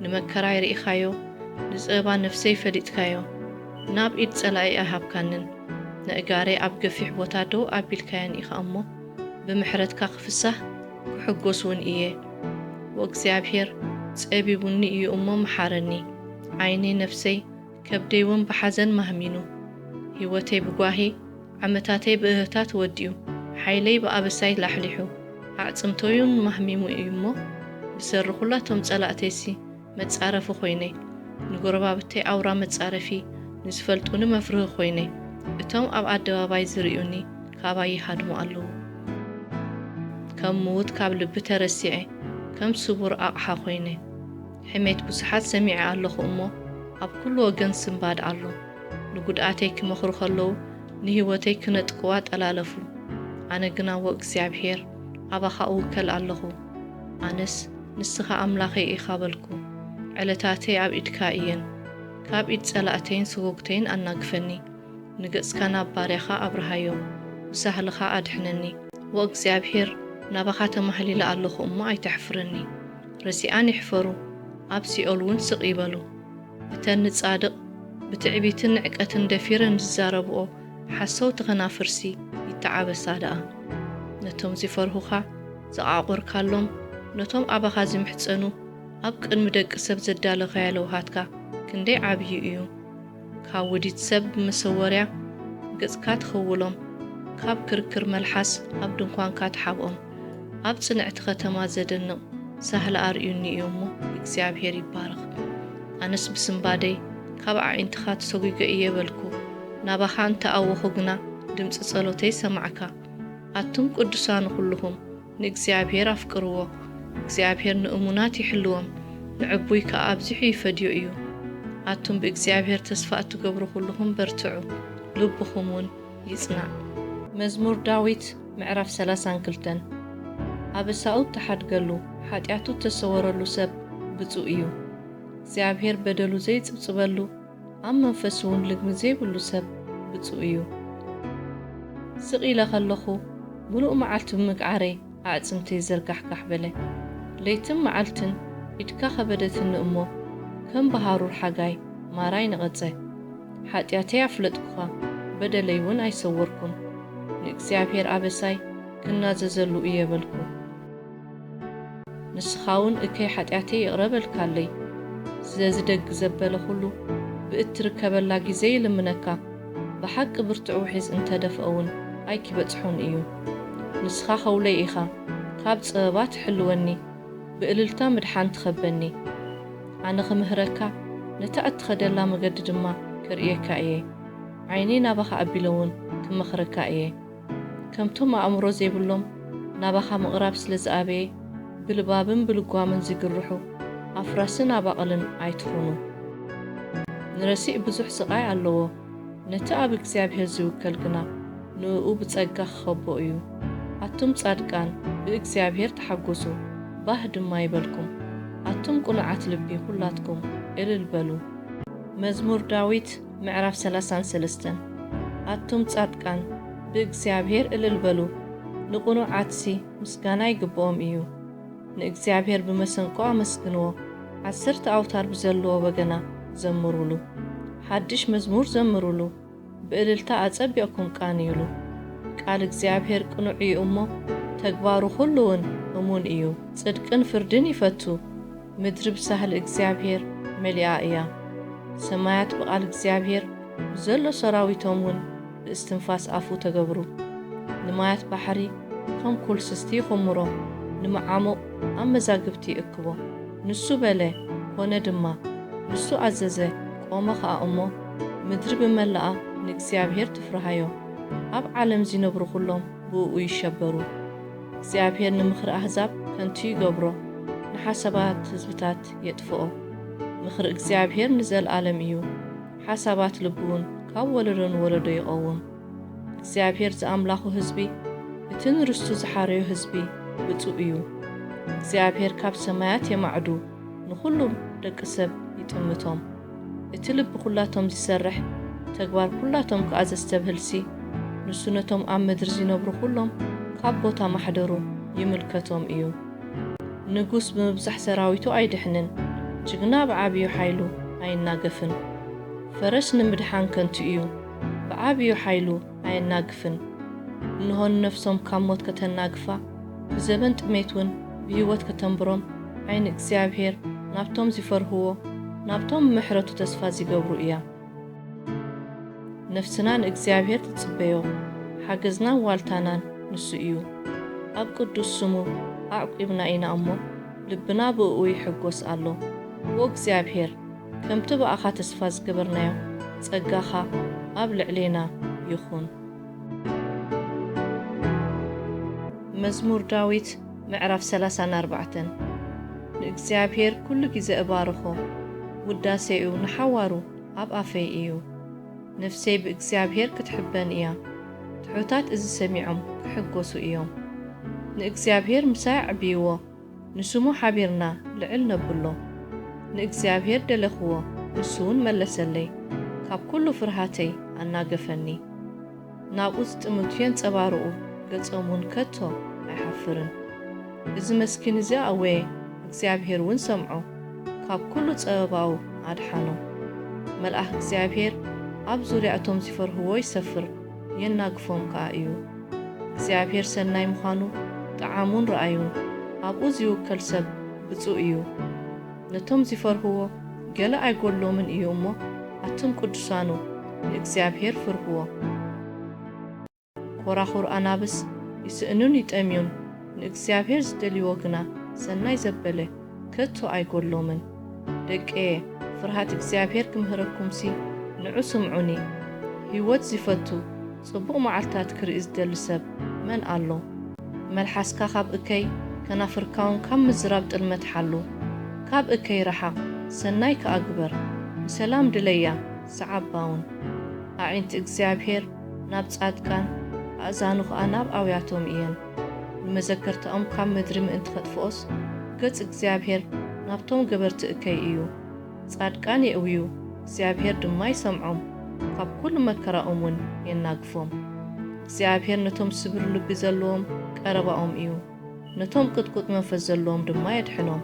ንመከራይ ርኢኻዮ፣ ንጸበባ ነፍሰይ ፈሊጥካዮ። ናብ ኢድ ጸላኢ ኣይሃብካንን። ነእጋረይ ኣብ ገፊሕ ቦታ ደው ኣቢልካየን ኢኻ እሞ፣ ብምሕረትካ ክፍሳህ ክሕጎስ እውን እየ። ወእግዚኣብሄር ጸቢቡኒ እዩ እሞ መሓረኒ። ዓይነይ ነፍሰይ ከብደይ እውን ብሓዘን ማህሚኑ። ህይወተይ ብጓሂ፣ ዓመታተይ ብእህህታ ተወዲኡ። ሓይለይ ብኣበሳይ ላሕሊሑ፣ ኣዕጽምተይ እውን ማህሚሙ እዩ እሞ፣ ዝሰርኹላቶም ጸላእተይሲ መጻረፊ ኾይነ። ንጎረባብተይ ኣውራ መጻረፊ፣ ንዝፈልጡኒ መፍርሂ ኾይነ። እቶም ኣብ ኣደባባይ ዝርእዩኒ ካባይ ይሃድሙ ኣለዉ። ከም ምዉት ካብ ልቢ ተረሲዐ፣ ከም ስቡር ኣቕሓ ኾይነ። ሕሜት ብዙሓት ሰሚዐ ኣለኹ እሞ፣ ኣብ ኩሉ ወገን ስንባድ ኣሎ። ንጉድኣተይ ክመኽሩ ከለዉ፣ ንህይወተይ ክነጥቅዋ ጠላለፉ። ኣነ ግና፣ ወእግዚኣብሄር፣ ኣባኻ እውከል ኣለኹ። ኣነስ፣ ንስኻ ኣምላኸይ ኢኻ በልኩ። ዕለታተይ ኣብ ኢድካ እየን። ካብ ኢድ ጸላእተይን ስጎግተይን ኣናግፈኒ። ንገጽካ ናብ ባርያኻ ኣብርሃዮ፣ ብሳህልኻ ኣድሕነኒ። ወእግዚኣብሄር፣ ናባኻ ተማህሊለ ኣለኹ እሞ ኣይተሕፍረኒ። ረሲኣን ይሕፈሩ፣ ኣብ ሲኦል እውን ስቕ ይበሉ። እተን ንጻድቕ ብትዕቢትን ንዕቀትን ደፊረን ዝዛረብኦ ሓሰውቲ ከናፍርሲ ይተዓበሳ ደኣ። ነቶም ዚፈርሁኻ ዘቓቖርካሎም፣ ነቶም ኣባኻ ዚምሕጸኑ፣ ኣብ ቅድሚ ደቂ ሰብ ዘዳለኻዮ ለውሃትካ ክንደይ ዓብዩ እዩ። ካብ ውዲት ሰብ ብመሰወርያ ገጽካ ትኽውሎም፣ ካብ ክርክር መልሓስ ኣብ ድንኳንካ ትሓብኦም። ኣብ ጽንዕቲ ከተማ ዘደንቕ ሳህሊ ኣርእዩኒ እዩ እሞ፣ እግዚኣብሄር ይባረኽ። ኣነስ ብስንባደይ ካብ ኣዒንትኻ ተሰጒገ እየ በልኩ፣ ናባኻ እንተ ኣወኹ ግና፣ ድምጺ ጸሎተይ ሰማዕካ። ኣቱም ቅዱሳኑ ኩልኹም፣ ንእግዚኣብሄር ኣፍቅርዎ። እግዚኣብሄር ንእሙናት ይሕልዎም፣ ንዕቡይ ከኣ ኣብዚሑ ይፈድዮ እዩ። ኣቱም ብእግዚኣብሄር ተስፋ እትገብሩ ኩልኹም በርትዑ፣ ልብኹም እውን ይጽናዕ። መዝሙር ዳዊት ምዕራፍ ሰላሳን ክልተን። ኣበሳኡ እተሓድገሉ፣ ሓጢኣቱ እተሰወረሉ ሰብ ብጹእ እዩ። እግዚኣብሄር በደሉ ዘይጽብጽበሉ፣ ኣብ መንፈሱ እውን ልግሚ ዘይብሉ ሰብ ብጹእ እዩ። ስቕ ኢለ ከለኹ፣ ምሉእ መዓልቲ ብምግዓረይ ኣዕጽምተይ ዘርጋሕጋሕ በለ። ለይትን መዓልትን ኢድካ ከበደትኒ እሞ፣ ከም ብሃሩር ሓጋይ ማራይ ነቐጸ። ሓጢኣተይ ኣፍለጥኩኻ፣ በደለይ እውን ኣይሰወርኩን። ንእግዚኣብሄር ኣበሳይ ክናዘዘሉ እየ በልኩ። ንስኻ እውን እከይ ሓጢኣተይ ይቕረ በልካለይ። ስለዚ ደግ ዘበለ ኩሉ ብእትርከበላ ግዜ ይልምነካ። ብሓቂ ብርቱዕ ውሒዝ እንተ ደፍኦ እውን ኣይኪበጽሖን እዩ። ንስኻ ኸውለይ ኢኻ፣ ካብ ጸበባ ትሕልወኒ፣ ብእልልታ ምድሓን ትኸበኒ። ኣነ ኽምህረካ፣ ነታ እትኸደላ መገዲ ድማ ከርእየካ እየ። ዓይነይ ናባኻ ኣቢለ እውን ክመኽረካ እየ። ከምቶም ኣእምሮ ዘይብሎም ናባኻ ምቕራብ ስለ ዝኣበየ፣ ብልባብን ብልጓምን ዝግርሑ ኣፍራስን ኣባቕልን ኣይትኹኑ። ንረሲእ ብዙሕ ስቓይ ኣለዎ፣ ነቲ ኣብ እግዚኣብሄር ዝውከል ግና ንእኡ ብጸጋ ክኸቦ እዩ። ኣቱም ጻድቃን፣ ብእግዚኣብሄር ተሓጐሱ፣ ባህ ድማ ይበልኩም። ኣቱም ቅኑዓት ልቢ ኹላትኩም እልል በሉ። መዝሙር ዳዊት ምዕራፍ ሰላሳን ሰለስተን። ኣቱም ጻድቃን፣ ብእግዚኣብሄር እልል በሉ፣ ንቕኑዓትሲ ምስጋና ይግብኦም እዩ። ንእግዚኣብሄር ብመሰንቆ ኣመስግንዎ፣ ዓሰርተ ኣውታር ብዘለዎ በገና ዘምሩሉ። ሓድሽ መዝሙር ዘምሩሉ፣ ብእልልታ ኣጸቢቕኩም ቃንዩሉ። ቃል እግዚኣብሄር ቅኑዕ እዩ እሞ፣ ተግባሩ ኹሉ እውን እሙን እዩ። ጽድቅን ፍርድን ይፈቱ። ምድሪ ብሳህሊ እግዚኣብሄር መሊኣ እያ። ሰማያት ብቓል እግዚኣብሄር፣ ብዘሎ ሰራዊቶም እውን ብእስትንፋስ ኣፉ ተገብሩ። ንማያት ባሕሪ ከም ኩል ስስቲ ይኹምሮ፣ ንመዓሙቕ ኣብ መዛግብቲ ይእክቦ። ንሱ በለ፣ ኮነ ድማ። ንሱ ኣዘዘ፣ ቆመ ኸኣ እሞ፣ ምድሪ ብመላኣ ንእግዚኣብሄር ትፍርሃዮ። ኣብ ዓለም ዚነብሩ ኹሎም ብእኡ ይሸበሩ። እግዚኣብሄር ንምኽሪ ኣህዛብ ከንቱ ይገብሮ፣ ንሓሳባት ህዝብታት የጥፍኦ። ምኽሪ እግዚኣብሄር ንዘለኣለም እዩ፣ ሓሳባት ልቡ እውን ካብ ወለዶ ንወለዶ ይቐውም። እግዚኣብሄር ዝኣምላኹ ህዝቢ፣ እቲ ንርስቱ ዝሓረዮ ህዝቢ ብጹእ እዩ። እግዚኣብሄር ካብ ሰማያት የማዕዱ፣ ንኹሉ ደቂ ሰብ ይጥምቶም። እቲ ልቢ ኩላቶም ዚሰርሕ፣ ተግባር ኩላቶም ከኣ ዘስተብህልሲ፣ ንሱ ነቶም ኣብ ምድሪ ዚነብሩ ኩሎም ካብ ቦታ ማሕደሩ ይምልከቶም እዩ። ንጉስ ብምብዛሕ ሰራዊቱ ኣይድሕንን፣ ጅግና ብዓብዩ ሓይሉ ኣይናገፍን። ፈረስ ንምድሓን ከንቱ እዩ፣ ብዓብዩ ሓይሉ ኣየናግፍን። እንሆ ንነፍሶም ካብ ሞት ከተናግፋ፣ ብዘበን ጥሜት እውን ብህይወት ከተንብሮም፣ ዓይኒ እግዚኣብሄር ናብቶም ዚፈርህዎ፣ ናብቶም ብምሕረቱ ተስፋ ዚገብሩ እያ። ነፍስና ንእግዚኣብሄር ትጽበዮ፣ ሓገዝናን ዋልታናን ንሱ እዩ። ኣብ ቅዱስ ስሙ ኣዕቂብና ኢና እሞ፣ ልብና ብእኡ ይሕጎስ ኣሎ። ኦ እግዚኣብሄር፣ ከምቲ ብኣኻ ተስፋ ዝገበርናዮ፣ ጸጋኻ ኣብ ልዕሌና ይኹን። መዝሙር ዳዊት ምዕራፍ ሰላሳን ኣርባዕተን። ንእግዚኣብሄር ኩሉ ግዜ እባርኾ፣ ውዳሴኡ ንሓዋሩ ኣብ ኣፈይ እዩ። ነፍሰይ ብእግዚኣብሄር ክትሕበን እያ፣ ትሑታት እዚ ሰሚዖም ክሕጎሱ እዮም። ንእግዚኣብሄር ምሳይ ኣዕብይዎ፣ ንስሙ ሓቢርና ልዕል ነብሎ። ንእግዚኣብሄር ደለኽዎ፣ ንሱ እውን መለሰለይ፣ ካብ ኩሉ ፍርሃተይ ኣናገፈኒ። ናብኡ ዝጥምቱ የንጸባርቑ፣ ገጾም እውን ከቶ ኣይሓፍርን። እዚ መስኪን እዚ ኣእወየ፣ እግዚኣብሄር እውን ሰምዖ፣ ካብ ኩሉ ጸበባኡ ኣድሓኖ። መልኣኽ እግዚኣብሄር ኣብ ዙርያ እቶም ዚፈርህዎ ይሰፍር፣ የናግፎም ከኣ እዩ። እግዚኣብሄር ሰናይ ምዃኑ ጠዓሙን ረኣዩን፣ ኣብኡ ዚውከል ሰብ ብጹእ እዩ። ነቶም ዚፈርህዎ ገለ ኣይጎድሎምን እዩ እሞ፣ ኣቱም ቅዱሳኑ ንእግዚኣብሔር ፍርህዎ። ኮራኹር ኣናብስ ይስእኑን ይጠምዩን፣ ንእግዚኣብሔር ዝደልይዎ ግና ሰናይ ዘበለ ከቶ ኣይጎድሎምን። ደቀየ፣ ፍርሃት እግዚኣብሔር ክምህረኩምሲ ንዑ ስምዑኒ። ህይወት ዚፈቱ፣ ጽቡቕ መዓልታት ክርኢ ዝደሊ ሰብ መን ኣሎ? መልሓስካ ካብ እከይ፣ ከናፍርካውን ካብ ምዝራብ ጥልመት ሓሉ። ካብ እከይ ረሓቕ፣ ሰናይ ከኣ ግበር፣ ንሰላም ድለያ፣ ሰዓባውን። ኣዒንቲ እግዚኣብሔር ናብ ጻድቃን፣ ኣእዛኑ ኸኣ ናብ ኣውያቶም እየን። ንመዘከርታኦም ካብ ምድሪ ምእንቲ ኸጥፍኦስ፣ ገጽ እግዚኣብሔር ናብቶም ገበርቲ እከይ እዩ። ጻድቃን የእውዩ፣ እግዚኣብሔር ድማ ይሰምዖም፣ ካብ ኩሉ መከራኦም እውን የናግፎም። እግዚኣብሔር ነቶም ስብር ልቢ ዘለዎም ቀረባኦም እዩ፣ ነቶም ቅጥቁጥ መንፈስ ዘለዎም ድማ የድሕኖም።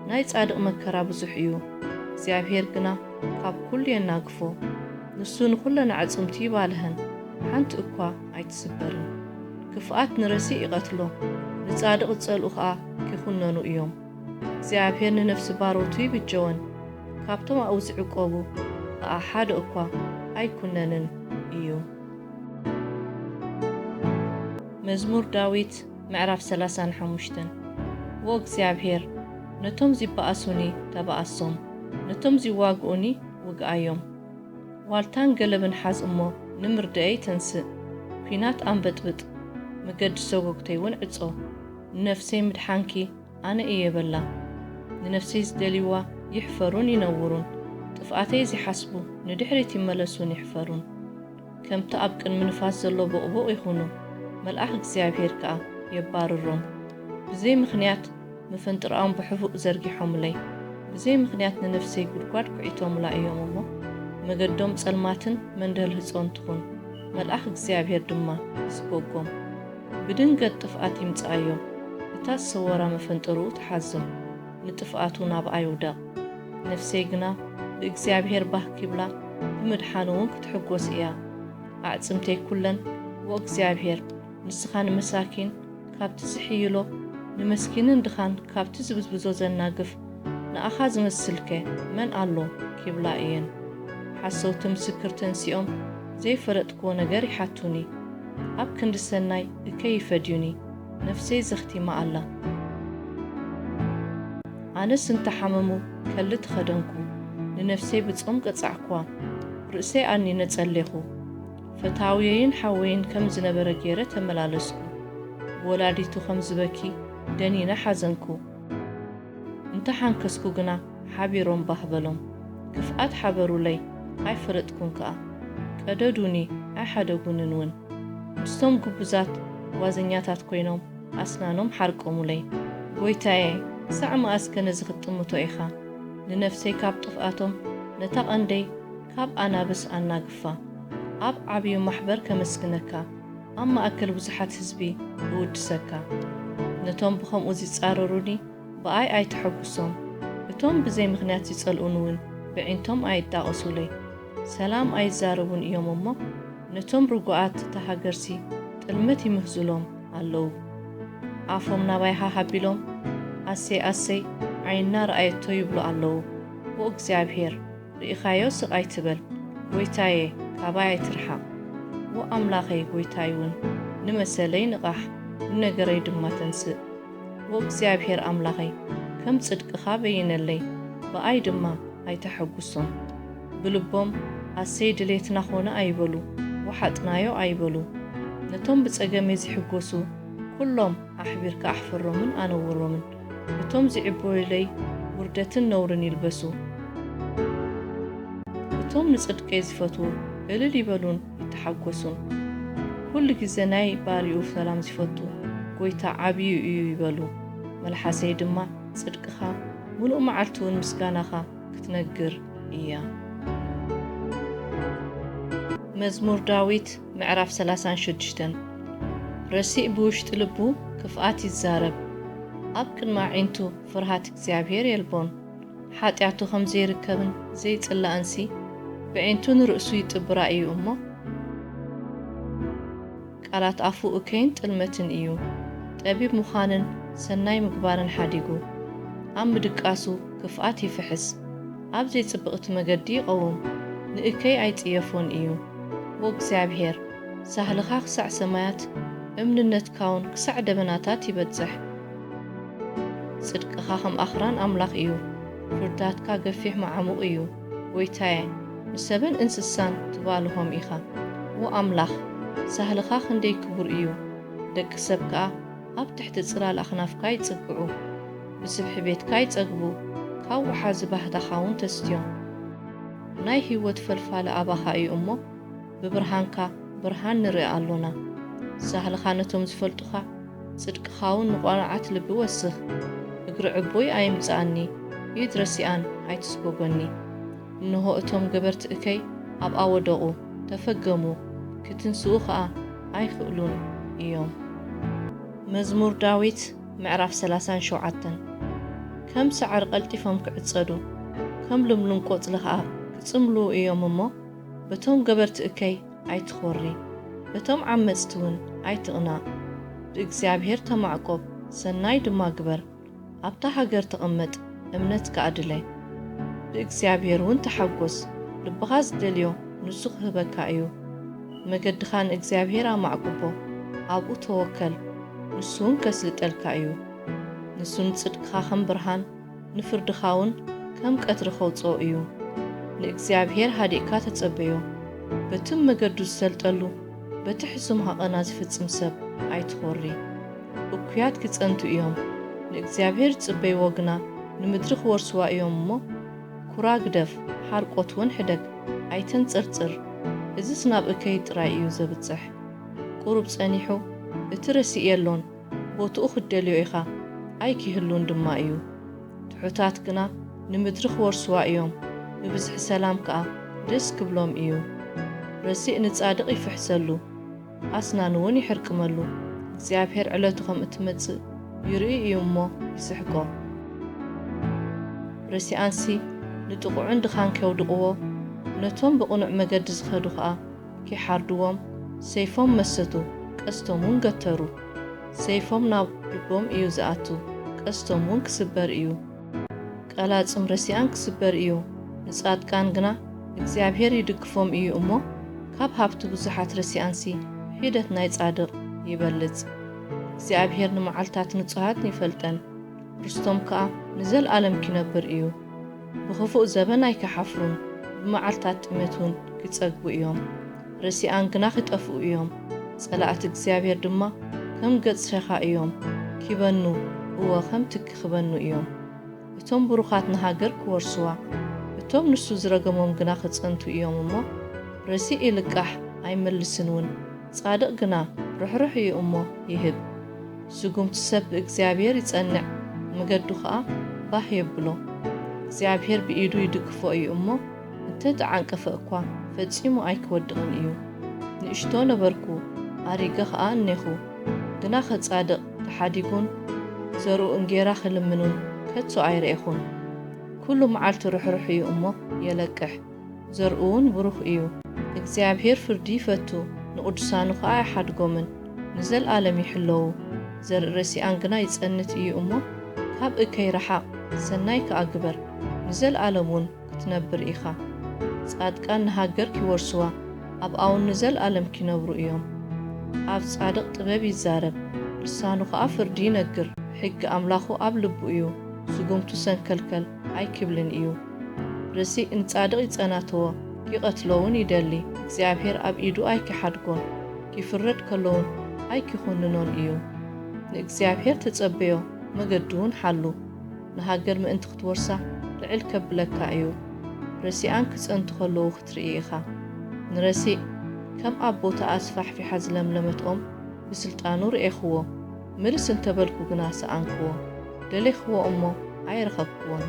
ናይ ጻድቕ መከራ ብዙሕ እዩ፣ እግዚኣብሔር ግና ካብ ኩሉ የናግፎ። ንሱ ንኹለን ኣዕጽምቱ ይባልሀን፣ ሓንቲ እኳ ኣይትስበርን። ክፍኣት ንረሲእ ይቐትሎ፣ ንጻድቕ ዝጸልኡ ኸኣ ኪኹነኑ እዮም። እግዚኣብሔር ንነፍሲ ባሮቱ ይብጀወን፣ ካብቶም ኣብኡ ዝዕቆቡ ኸኣ ሓደ እኳ ኣይኩነንን እዩ። መዝሙር ዳዊት ምዕራፍ ሰላሳን ሓሙሽተን። ዎ እግዚኣብሔር፣ ነቶም ዚበኣሱኒ ተባኣሶም፣ ነቶም ዚዋግኡኒ ውግኣዮም። ዋልታን ገለብን ሓዝ እሞ፣ ንምርድኣይ ተንስእ። ኲናት ኣንበጥብጥ፣ መገዲ ሰጎግተይ እውን ዕጾ። ንነፍሰይ ምድሓንኪ ኣነ እየ በላ። ንነፍሰይ ዝደልይዋ ይሕፈሩን ይነውሩን። ጥፍኣተይ ዚሓስቡ ንድሕሪት ይመለሱን ይሕፈሩን። ከምቲ ኣብ ቅድሚ ንፋስ ዘሎ ቦቕቦቕ ይኹኑ፣ መልኣኽ እግዚኣብሔር ከኣ የባርሮም። ብዘይ ምኽንያት መፈንጥርኣም ብሕቡእ ዘርጊሖምለይ፣ ብዘይ ምኽንያት ንነፍሰይ ጒድጓድ ኲዒቶምላ እዮም እሞ፣ መገዶም ጸልማትን መንደል ህጾን ትኹን፣ መልኣኽ እግዚኣብሔር ድማ ይስጎጎም። ብድንገት ጥፍኣት ይምጽኣዮም፣ እታ ዝሰወራ መፈንጠርኡ ትሓዞ፣ ንጥፍኣቱ ናብኣ ይውደቕ። ነፍሰይ ግና ብእግዚኣብሔር ባህ ኪብላ፣ ብምድሓኑ እውን ክትሕጐስ እያ። ኣዕጽምተይ ኵለን፣ ዎ እግዚኣብሔር፣ ንስኻ ንመሳኪን ካብቲ ዝሕይሎ፣ ንመስኪንን ድኻን ካብቲ ዝብዝብዞ ዘናግፍ፣ ንኣኻ ዝመስልከ መን ኣሎ? ኪብላ እየን። ሓሰውቲ ምስክር ተንሲኦም፣ ዘይፈለጥክዎ ነገር ይሓቱኒ። ኣብ ክንዲ ሰናይ እከይ ይፈድዩኒ፣ ነፍሰይ ዘኽቲማ ኣላ። ኣነስ እንተ ሓመሙ ከልእ ተኸደንኩ፣ ንነፍሰይ ብጾም ቀጻዕኩዋ፣ ርእሰይ ኣኒነ ጸሌኹ። ፈታውየይን ሓወይን ከም ዝነበረ ገይረ ተመላለስኩ፣ ብወላዲቱ ከም ዝበኪ ደኒነ ሓዘንኩ። እንተ ሓንከስኩ ግና ሓቢሮም ባህ በሎም። ክፍኣት ሓበሩለይ፣ ኣይፈለጥኩን ከኣ። ቀደዱኒ፣ ኣይሓደጉንን እውን። ምስቶም ግቡዛት ጓዘኛታት ኰይኖም ኣስናኖም ሓርቆሙለይ። ጐይታየ፣ ክሳዕ መኣስከ ነዚ ክትጥምቶ ኢኻ? ንነፍሰይ ካብ ጥፍኣቶም፣ ነታ ቐንደይ ካብ ኣናብስ ኣናግፋ። ኣብ ዓብዩ ማሕበር ከመስግነካ፣ ኣብ ማእከል ብዙሓት ህዝቢ እውድሰካ። ነቶም ብኸምኡ ዚጻረሩኒ ብኣይ ኣይተሐጉሶም፣ እቶም ብዘይ ምኽንያት ዚጸልኡኒ እውን ብዒንቶም ኣይጣቐሱለይ። ሰላም ኣይዛረቡን እዮም እሞ፣ ነቶም ርጉኣት እታ ሃገርሲ ጥልመት ይምህዙሎም ኣለዉ። ኣፎም ናባይ ሃህ ኣቢሎም፣ ኣሰይ ኣሰይ ዓይንና ረኣየቶ ይብሉ ኣለዉ። ዎ እግዚኣብሔር፣ ርኢኻዮ ስቕ ኣይትበል፣ ጐይታየ፣ ካባይ ኣይትርሓቕ። ዎ ኣምላኸይ ጐይታይ እውን፣ ንመሰለይ ንቓሕ፣ ንነገረይ ድማ ተንስእ። ዎ እግዚኣብሔር ኣምላኸይ፣ ከም ጽድቅኻ በይነለይ፣ ብኣይ ድማ ኣይተሐጉሶም። ብልቦም ኣሰይ ድሌትና ኾነ ኣይበሉ፣ ወሓጥናዮ ኣይበሉ። ነቶም ብጸገመይ ዝሕጎሱ ኩሎም ኣሕቢርካ ኣሕፍሮምን ኣነውሮምን። እቶም ዝዕበዩለይ ውርደትን ነውርን ይልበሱ። እቶም ንጽድቀይ ዝፈትዉ እልል ይበሉን ይተሓጎሱን። ኩሉ ግዜ ናይ ባሪኡ ሰላም ዝፈቱ ጐይታ ዓብዩ እዩ ይበሉ። መልሓሰይ ድማ ጽድቅኻ፣ ምሉእ መዓልቲ እውን ምስጋናኻ ክትነግር እያ። መዝሙር ዳዊት ምዕራፍ ሰላሳን ሽዱሽተን። ረሲእ ብውሽጢ ልቡ ክፍኣት ይዛረብ፣ ኣብ ቅድሚ ኣዒንቱ ፍርሃት እግዚኣብሔር የልቦን። ሓጢኣቱ ከም ዘይርከብን ዘይጽላእንሲ፣ ብዒንቱ ንርእሱ ይጥብራ እዩ እሞ፣ ቃላት ኣፉ እከይን ጥልመትን እዩ። ጠቢብ ምዃንን ሰናይ ምግባርን ሓዲጉ፣ ኣብ ምድቃሱ ክፍኣት ይፍሕስ። ኣብ ዘይጽብቕቲ መገዲ ይቐውም፣ ንእከይ ኣይጽየፎን እዩ። ዎ እግዚኣብሔር፣ ሳህልኻ ክሳዕ ሰማያት፣ እምንነትካውን ክሳዕ ደበናታት ይበጽሕ። ጽድቅኻ ከም ኣኽራን ኣምላኽ እዩ፣ ፍርድታትካ ገፊሕ መዓሙቕ እዩ። ጐይታየ፣ ንሰብን እንስሳን ትባልሆም ኢኻ። ዎ ኣምላኽ፣ ሳህልኻ ክንደይ ክቡር እዩ! ደቂ ሰብ ከኣ ኣብ ትሕቲ ጽላል ኣኽናፍካ ይጽግዑ። ብስብሒ ቤትካ ይጸግቡ፣ ካብ ወሓዚ ባህታኻ እውን ተስትዮም። ናይ ህይወት ፈልፋሊ ኣባኻ እዩ እሞ፣ ብብርሃንካ ብርሃን ንርኢ ኣሎና። ሳህልኻ ነቶም ዝፈልጡኻ፣ ጽድቅኻ እውን ንቐኑዓት ልቢ ወስኽ። እግሪ ዕቡይ ኣይምጽኣኒ፣ ኢድ ረሲኣን ኣይትስጎጎኒ። እንሆ፣ እቶም ገበርቲ እከይ ኣብኣ ወደቑ፣ ተፈገሙ፣ ክትንስኡ ኸኣ ኣይኽእሉን እዮም። መዝሙር ዳዊት ምዕራፍ ሰላሳን ሸውዓተን። ከም ሳዕሪ ቀልጢፎም ክዕጸዱ፣ ከም ልምሉም ቆጽሊ ኸኣ ክጽምልዉ እዮም እሞ፣ በቶም ገበርቲ እከይ ኣይትኾሪ፣ በቶም ዓመጽቲ እውን ኣይትቕናእ። ብእግዚኣብሔር ተማዕቆብ፣ ሰናይ ድማ ግበር፣ ኣብታ ሃገር ተቐመጥ፣ እምነት ከኣ ድለ። ብእግዚኣብሔር እውን ተሓጐስ፣ ልብኻ ዝደልዮ ንሱ ክህበካ እዩ። መገድኻ ንእግዚኣብሔር ኣማዕቁቦ፣ ኣብኡ ተወከል፣ ንሱ እውን ከስልጠልካ እዩ። ንሱ ንጽድቅኻ ከም ብርሃን፣ ንፍርድኻ እውን ከም ቀትሪ ከውጽኦ እዩ። ንእግዚኣብሔር ሃዲእካ ተጸበዮ፣ በቲ መገዱ ዝሰልጠሉ፣ በቲ ሕሱም ሃቐና ዝፍጽም ሰብ ኣይትኾሪ። እኩያት ክጸንቱ እዮም፣ ንእግዚኣብሔር ዝጽበይዎ ግና ንምድሪ ክወርስዋ እዮም እሞ፣ ኩራ ግደፍ፣ ሓርቆት እውን ሕደግ፣ ኣይተንጽርጽር። እዝስ ናብ እከይ ጥራይ እዩ ዘብጽሕ። ቁሩብ ጸኒሑ፣ እቲ ረሲእ የሎን፣ ቦትኡ ክትደልዮ ኢኻ፣ ኣይኪህሉን ድማ እዩ። ትሑታት ግና ንምድሪ ክወርስዋ እዮም፣ ብብዝሒ ሰላም ከኣ ደስ ክብሎም እዩ። ረሲእ ንጻድቕ ይፍሕሰሉ፣ ኣስናኑ እውን ይሕርቅመሉ። እግዚኣብሔር ዕለቱ ከም እትመጽእ ይርኢ እዩ እሞ ይስሕቆ። ረሲኣንሲ ንጥቑዕን ድኻን ኬውድቕዎ፣ ነቶም ብቕኑዕ መገዲ ዝኸዱ ኸኣ ኪሓርድዎም ሰይፎም መሰቱ፣ ቀስቶም እውን ገተሩ። ሰይፎም ናብ ልቦም እዩ ዝኣቱ፣ ቀስቶም እውን ክስበር እዩ። ቀላጽም ረሲኣን ክስበር እዩ፣ ንጻድቃን ግና እግዚኣብሔር ይድግፎም እዩ እሞ፣ ካብ ሃብቲ ብዙሓት ረሲኣንሲ ሒደት ናይ ጻድቕ ይበልጽ። እግዚኣብሔር ንመዓልታት ንጹሃት ይፈልጠን፣ ርስቶም ከኣ ንዘለኣለም ኪነብር እዩ። ብኽፉእ ዘበን ኣይኪሓፍሩን፣ ብመዓልታት ጥሜት እውን ኪጸግቡ እዮም። ረሲኣን ግና ኺጠፍኡ እዮም። ጸላእቲ እግዚኣብሔር ድማ ከም ገጽ ሸኻ እዮም፣ ኪበኑ፣ እወ፣ ከም ትኪ ኺበኑ እዮም። እቶም ብሩኻት ንሃገር ኪወርስዋ፣ እቶም ንሱ ዝረገሞም ግና ኪጸንቱ እዮም እሞ፣ ረሲእ ይልቃሕ ኣይመልስን እውን። ጻድቕ ግና ርሕሩሕ እዩ እሞ ይህብ። ስጉምቲ ሰብ ብእግዚኣብሔር ይጸንዕ፣ መገዱ ኸኣ ባህ የብሎ። እግዚኣብሔር ብኢዱ ይድግፎ እዩ እሞ፣ እንተ ተዓንቀፈ እኳ፣ ፈጺሙ ኣይኪወድቕን እዩ። ንእሽቶ ነበርኩ፣ ኣሪገ ኸኣ እኔኹ፣ ግናኸ ጻድቕ ተሓዲጉን ዘርኡ እንጌራ ኺልምኑን ከቶ ኣይረኤኹን። ኩሉ መዓልቲ ርሕሩሕ እዩ እሞ የለቅሕ። ዘርኡ እውን ብሩኽ እዩ። እግዚኣብሄር ፍርዲ ይፈቱ፣ ንቕዱሳኑ ኸኣ ኣይሓድጎምን፣ ንዘለኣለም ይሕለዉ። ዘርኢ ረሲኣን ግና ይጸንት እዩ እሞ፣ ካብ እከይ ርሓቕ፣ ሰናይ ከኣ ግበር፣ ንዘለኣለም እውን ክትነብር ኢኻ። ጻድቃን ንሃገር ኪወርስዋ፣ ኣብኣ እውን ንዘለኣለም ኪነብሩ እዮም። ኣፍ ጻድቕ ጥበብ ይዛረብ፣ ልሳኑ ኸኣ ፍርዲ ይነግር። ሕጊ ኣምላኹ ኣብ ልቡ እዩ፣ ስጉምቱ ሰንከልከል ኣይኪብልን እዩ። ርሲእ ንጻድቕ ይጸናትዎ፣ ኪቐትሎ እውን ይደሊ። እግዚኣብሄር ኣብ ኢዱ ኣይኪሓድጎን፣ ኪፍረድ ከሎ እውን ኣይኪኹንኖን እዩ። ንእግዚኣብሄር ተጸበዮ፣ መገዱ እውን ሓሉ። ንሃገር ምእንቲ ክትወርሳ ልዕል ከብለካ እዩ። ረሲኣን ክጸንቱ ከለዉ ክትርኢ ኢኻ። ንረሲእ ከም ኣብ ቦታ ኣስፋሕፊሓ ዝለምለመት ኦም ብስልጣኑ ርኤኽዎ። ምልስ እንተ በልኩ ግና ሰኣንክዎ፣ ደሌኽዎ እሞ ኣይረኸብክዎን።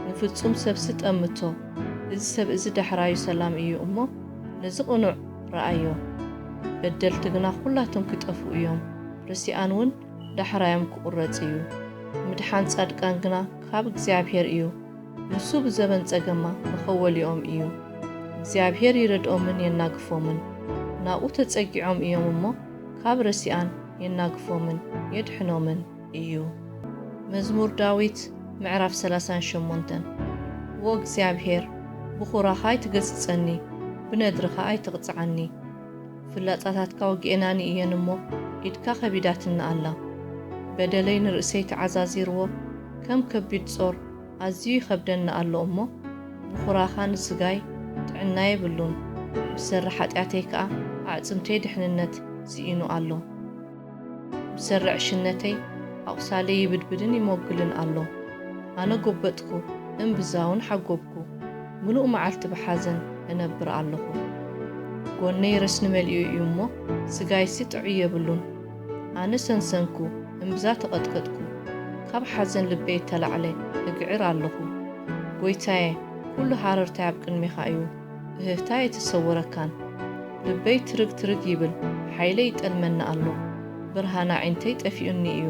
ንፍጹም ሰብሲ ጠምቶ፣ እዚ ሰብ እዚ ዳሕራዩ ሰላም እዩ እሞ፣ ነዚ ቅኑዕ ረኣዮ። በደልቲ ግና ኹላቶም ኪጠፍኡ እዮም፣ ረሲኣን እውን ዳሕራዮም ክቑረጽ እዩ። ምድሓን ጻድቃን ግና ካብ እግዚኣብሄር እዩ፣ ንሱ ብዘበን ጸገማ መኸወሊኦም እዩ። እግዚኣብሄር ይረድኦምን የናግፎምን፣ ናብኡ ተጸጊዖም እዮም እሞ፣ ካብ ረሲኣን የናግፎምን የድሕኖምን እዩ። መዝሙር ዳዊት ምዕራፍ ሰላሳን ሸሞንተን። ዎ እግዚኣብሄር፣ ብኹራኻ ኣይትገስጸኒ፣ ብነድርኻ ኣይትቕጽዓኒ። ፍላጻታትካ ወጊኤናኒ እየን እሞ፣ ኢድካ ከቢዳትና ኣላ። በደለይ ንርእሰይ ተዓዛዚርዎ፣ ከም ከቢድ ጾር ኣዝዩ ይኸብደኒ ኣሎ እሞ፣ ብኹራኻ ንስጋይ ጥዕና የብሉን። ብሰሪ ሓጢኣተይ ከኣ ኣዕጽምተይ ድሕንነት ስኢኑ ኣሎ። ብሰሪ ዕሽነተይ ኣቑሳለይ ይብድብድን ይሞግልን ኣሎ። ኣነ ጎበጥኩ፣ እምብዛውን ሓጎብኩ። ምሉእ መዓልቲ ብሓዘን እነብር ኣለኹ። ጎነይ ረስኒ መሊኡ እዩ እሞ፣ ስጋይሲ ጥዑይ የብሉን። ኣነ ሰንሰንኩ፣ እምብዛ ተቐጥቀጥኩ። ካብ ሓዘን ልበይ እተላዕለ፣ እግዕር ኣለኹ። ጐይታየ፣ ኩሉ ሃረርታይ ኣብ ቅድሜኻ እዩ። እህህታ ኣይተሰወረካን። ልበይ ትርግ ትርግ ይብል፣ ሓይለይ ይጠልመኒ ኣሎ። ብርሃን ኣዒንተይ ጠፊኡኒ እዩ።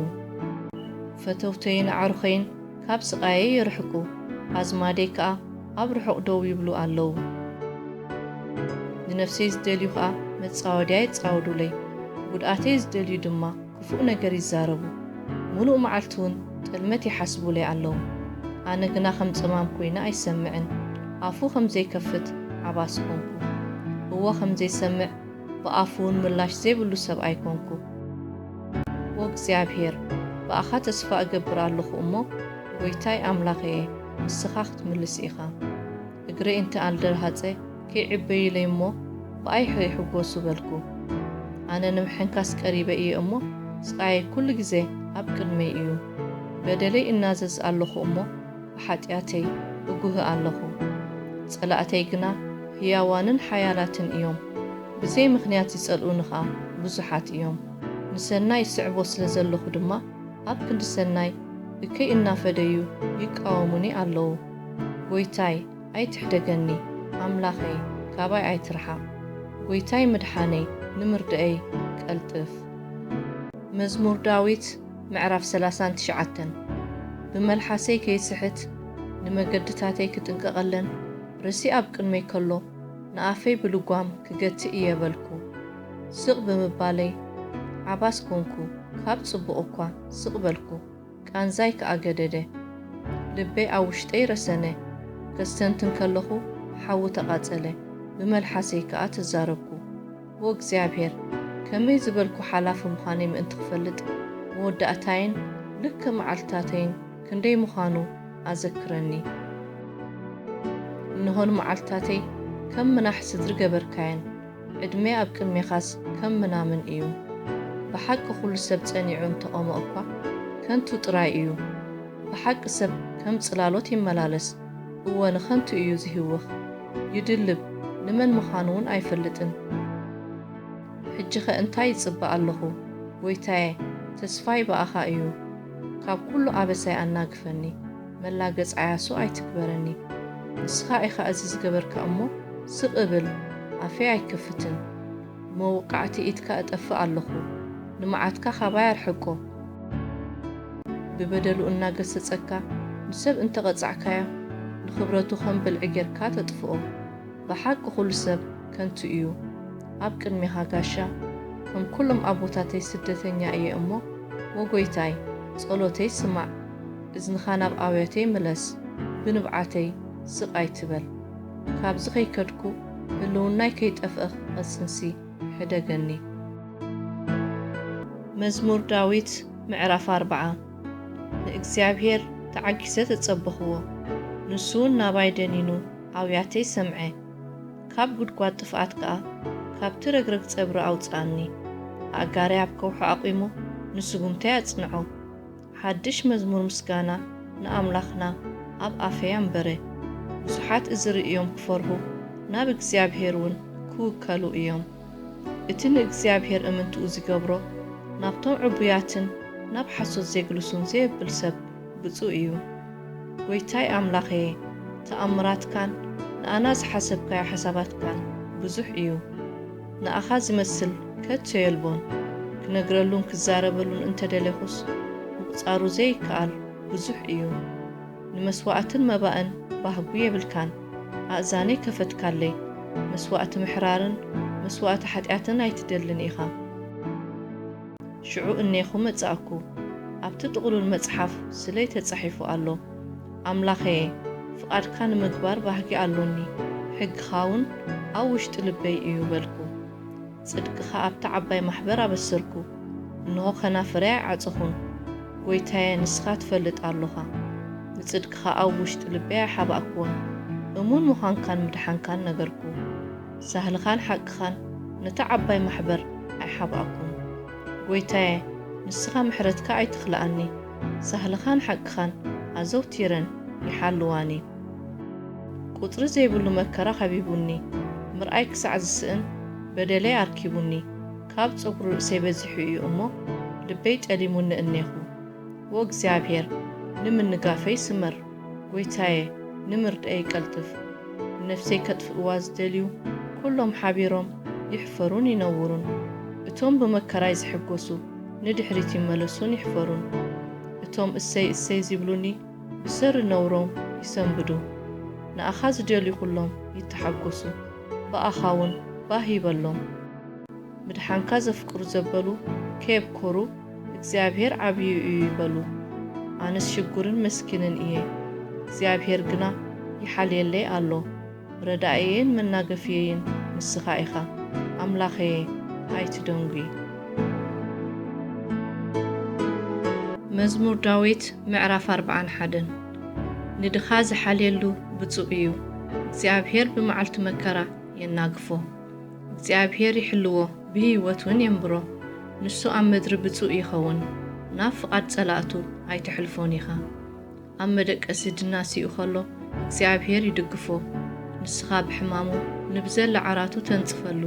ፈተውተይን ኣዕሩኸይን ካብ ስቓየይ ይርሕቁ፣ ኣዝማደይ ከኣ ኣብ ርሑቕ ደው ይብሉ ኣለዉ። ንነፍሰይ ዝደልዩ ኸኣ መጻወድያ ይጻወዱለይ፣ ጉድኣተይ ዝደልዩ ድማ ክፉእ ነገር ይዛረቡ። ምሉእ መዓልቲ እውን ጥልመት ይሓስቡለይ ኣለዉ። ኣነ ግና ከም ጸማም ኮይነ ኣይሰምዕን፣ ኣፉ ከም ዘይከፍት ዓባስ ኮንኩ። እወ ከም ዘይሰምዕ ብኣፉ እውን ምላሽ ዘይብሉ ሰብኣይ ኮንኩ። ዎ እግዚኣብሄር፣ ብኣኻ ተስፋ እገብር ኣለኹ እሞ፣ ጐይታይ ኣምላኸየ፣ ንስኻ ክትምልስ ኢኻ። እግረይ እንተ ኣልደርሃጸ፣ ከይዕበዩለይ እሞ፣ ብኣይ ይሕጎሱ በልኩ። ኣነ ንምሕንካስ ቀሪበ እየ እሞ፣ ስቓየይ ኩሉ ግዜ ኣብ ቅድመይ እዩ። በደለይ እናዘዝ ኣለኹ እሞ፣ ብሓጢኣተይ እጉህ ኣለኹ። ጸላእተይ ግና ህያዋንን ሓያላትን እዮም። ብዘይ ምኽንያት ዝጸልኡኒ ኸኣ ብዙሓት እዮም። ንሰናይ ይስዕቦ ስለ ዘለኹ ድማ፣ ኣብ ክንዲ ሰናይ እከይ እናፈደዩ ይቃወሙኒ ኣለዉ። ጐይታይ፣ ኣይትሕደገኒ፣ ኣምላኸይ፣ ካባይ ኣይትርሓቕ። ጐይታይ ምድሓነይ፣ ንምርድኣይ ቀልጥፍ። መዝሙር ዳዊት ምዕራፍ ሰላሳን ትሽዓተን። ብመልሓሰይ ከይስሕት፣ ንመገድታተይ ክጥንቀቐለን፣ ርእሲ ኣብ ቅድመይ ከሎ፣ ንኣፈይ ብልጓም ክገትእ እየ በልኩ። ስቕ ብምባለይ ዓባስ ኮንኩ፣ ካብ ጽቡቕ እኳ ስቕ በልኩ፣ ቃንዛይ ከኣ ገደደ። ልበይ ኣብ ውሽጠይ ረሰነ፣ ከስተንትን ከለኹ ሓዊ ተቓጸለ፣ ብመልሓሰይ ከኣ ተዛረብኩ። ዎ እግዚኣብሄር፣ ከመይ ዝበልኩ ሓላፊ ምዃነይ ምእንቲ ክፈልጥ፣ መወዳእታይን ልክዕ መዓልትታተይን ክንደይ ምዃኑ ኣዘክረኒ። እንሆ ንመዓልትታተይ ከም ምናሕ ስድሪ ገበርካየን፣ ዕድመይ ኣብ ቅድሜኻስ ከም ምናምን እዩ። ብሓቂ ኩሉ ሰብ ጸኒዑ እንተቖመ እኳ፣ ከንቱ ጥራይ እዩ። ብሓቂ ሰብ ከም ጽላሎት ይመላለስ፣ እወ ንኸንቱ እዩ ዝህውኽ። ይድልብ፣ ንመን ምዃኑ እውን ኣይፈልጥን። ሕጂኸ እንታይ ይጽበ ኣለኹ? ጐይታየ፣ ተስፋይ ብኣኻ እዩ። ካብ ኩሉ ኣበሳይ ኣናግፈኒ፣ መላገጺ ዓያሱ ኣይትግበረኒ። ንስኻ ኢኻ እዚ ዝገበርካ እሞ፣ ስቕ እብል፣ ኣፈይ ኣይክፍትን። ብመውቃዕቲ ኢድካ እጠፍእ ኣለኹ፣ ንመዓትካ ካባይ ኣርሕቆ። ብበደሉ እናገሰጸካ ንሰብ እንተ ቐጻዕካዮ፣ ንኽብረቱ ኸም ብልዒ ጌርካ ተጥፍኦ። ብሓቂ ኹሉ ሰብ ከንቱ እዩ። ኣብ ቅድሜኻ ጋሻ፣ ከም ኩሎም ኣቦታተይ ስደተኛ እየ እሞ፣ ወጎይታይ፣ ጸሎተይ ስማዕ። እዝንኻ ናብ ኣውያተይ ምለስ፣ ብንብዓተይ ስቕ ኣይትበል። ካብዚ ኸይከድኩ፣ ህልውናይ ከይጠፍአ ኸጽንሲ ሕደገኒ። መዝሙር ዳዊት ምዕራፍ ኣርብዓ። ንእግዚኣብሄር ተዓጊሰ ተጸበኽዎ፣ ንሱ እውን ናባይ ደኒኑ ኣውያተይ ሰምዐ። ካብ ጒድጓድ ጥፍኣት ከኣ፣ ካብቲ ረግረግ ጸብሪ ኣውጽኣኒ። ኣእጋረይ ኣብ ከውሒ ኣቑሙ፣ ንስጉምተይ ኣጽንዖ። ሓድሽ መዝሙር ምስጋና ንኣምላኽና ኣብ ኣፈይ ኣንበረ። ብዙሓት እዚ ርእዮም ክፈርሁ፣ ናብ እግዚኣብሄር እውን ክውከሉ እዮም። እቲ ንእግዚኣብሄር እምንትኡ ዝገብሮ፣ ናብቶም ዕቡያትን ናብ ሓሶት ዜግልሱን ዘየብል ሰብ ብጹእ እዩ። ጐይታይ ኣምላኸየ፣ ተኣምራትካን ንኣና ዝሓሰብካዮ ሓሳባትካን ብዙሕ እዩ። ንኣኻ ዝመስል ከቶ የልቦን። ክነግረሉን ክዛረበሉን እንተ ደሌኹስ፣ ምቑጻሩ ዘይከኣል ብዙሕ እዩ። ንመስዋእትን መባእን ባህጉ የብልካን። ኣእዛነይ ከፈትካለይ። መስዋእቲ ምሕራርን መስዋእቲ ሓጢኣትን ኣይትደልን ኢኻ። ሽዑ እኔኹ መጻእኩ። ኣብቲ ጥቕሉል መጽሓፍ ስለይ ተጻሒፉ ኣሎ። ኣምላኸየ፣ ፍቓድካ ንምግባር ባህጊ ኣሎኒ፣ ሕግኻ እውን ኣብ ውሽጢ ልበይ እዩ በልኩ። ጽድቅኻ ኣብታ ዓባይ ማሕበር ኣበሰርኩ፣ እንሆ ከናፍረይ ኣይዓጸኹን። ጐይታየ፣ ንስኻ ትፈልጥ ኣሎኻ። ንጽድቅኻ ኣብ ውሽጢ ልበይ ኣይሓባእክዎን፣ እሙን ምዃንካን ምድሓንካን ነገርኩ። ሳህልኻን ሓቅኻን ነታ ዓባይ ማሕበር ኣይሓባእኩን። ጐይታየ፣ ንስኻ ምሕረትካ ኣይትኽልኣኒ፣ ሳህልኻን ሓቅኻን ኣዘውቲረን ይሓልዋኒ። ቁጽሪ ዘይብሉ መከራ ከቢቡኒ፣ ምርኣይ ክሳዕ ዝስእን በደለይ ኣርኪቡኒ። ካብ ጸጉሪ ርእሰይ በዚሑ እዩ እሞ፣ ልበይ ጠሊሙኒ እኔኹ። ዎ እግዚኣብሔር፣ ንምንጋፈይ ስመር፣ ጐይታየ፣ ንምርድኣይ ቀልጥፍ። ንነፍሰይ ከጥፍእዋ ዝደልዩ ኩሎም ሓቢሮም ይሕፈሩን ይነውሩን። እቶም ብመከራይ ዝሕጎሱ ንድሕሪት ይመለሱን ይሕፈሩን። እቶም እሰይ እሰይ ዚብሉኒ ብሰሪ ነውሮም ይሰንብዱ። ንኣኻ ዝደልዩ ኩሎም ይተሓጎሱ፣ ብኣኻ እውን ባህ ይበሎም። ምድሓንካ ዘፍቅሩ ዘበሉ ከየብኮሩ፣ እግዚኣብሔር ዓብዩ እዩ ይበሉ። ኣነስ ሽጉርን መስኪንን እየ፣ እግዚኣብሔር ግና ይሓልየለይ ኣሎ። ረዳእየይን መናገፍየይን ንስኻ ኢኻ፣ ኣምላኸየ ኣይትደንጉይ። መዝሙር ዳዊት ምዕራፍ ኣርብዓን ሓደን። ንድኻ ዝሓልየሉ ብፁእ እዩ፣ እግዚኣብሔር ብመዓልቲ መከራ የናግፎ። እግዚኣብሔር ይሕልዎ፣ ብህይወት እውን የንብሮ። ንሱ ኣብ ምድሪ ብፁእ ይኸውን፣ ናብ ፍቓድ ጸላእቱ ኣይተሕልፎን ኢኻ። ኣብ መደቀሲ ድናሲኡ ኸሎ እግዚኣብሔር ይድግፎ። ንስኻ ብሕማሙ ንብዘላ ዓራቱ ተንጽፈሉ።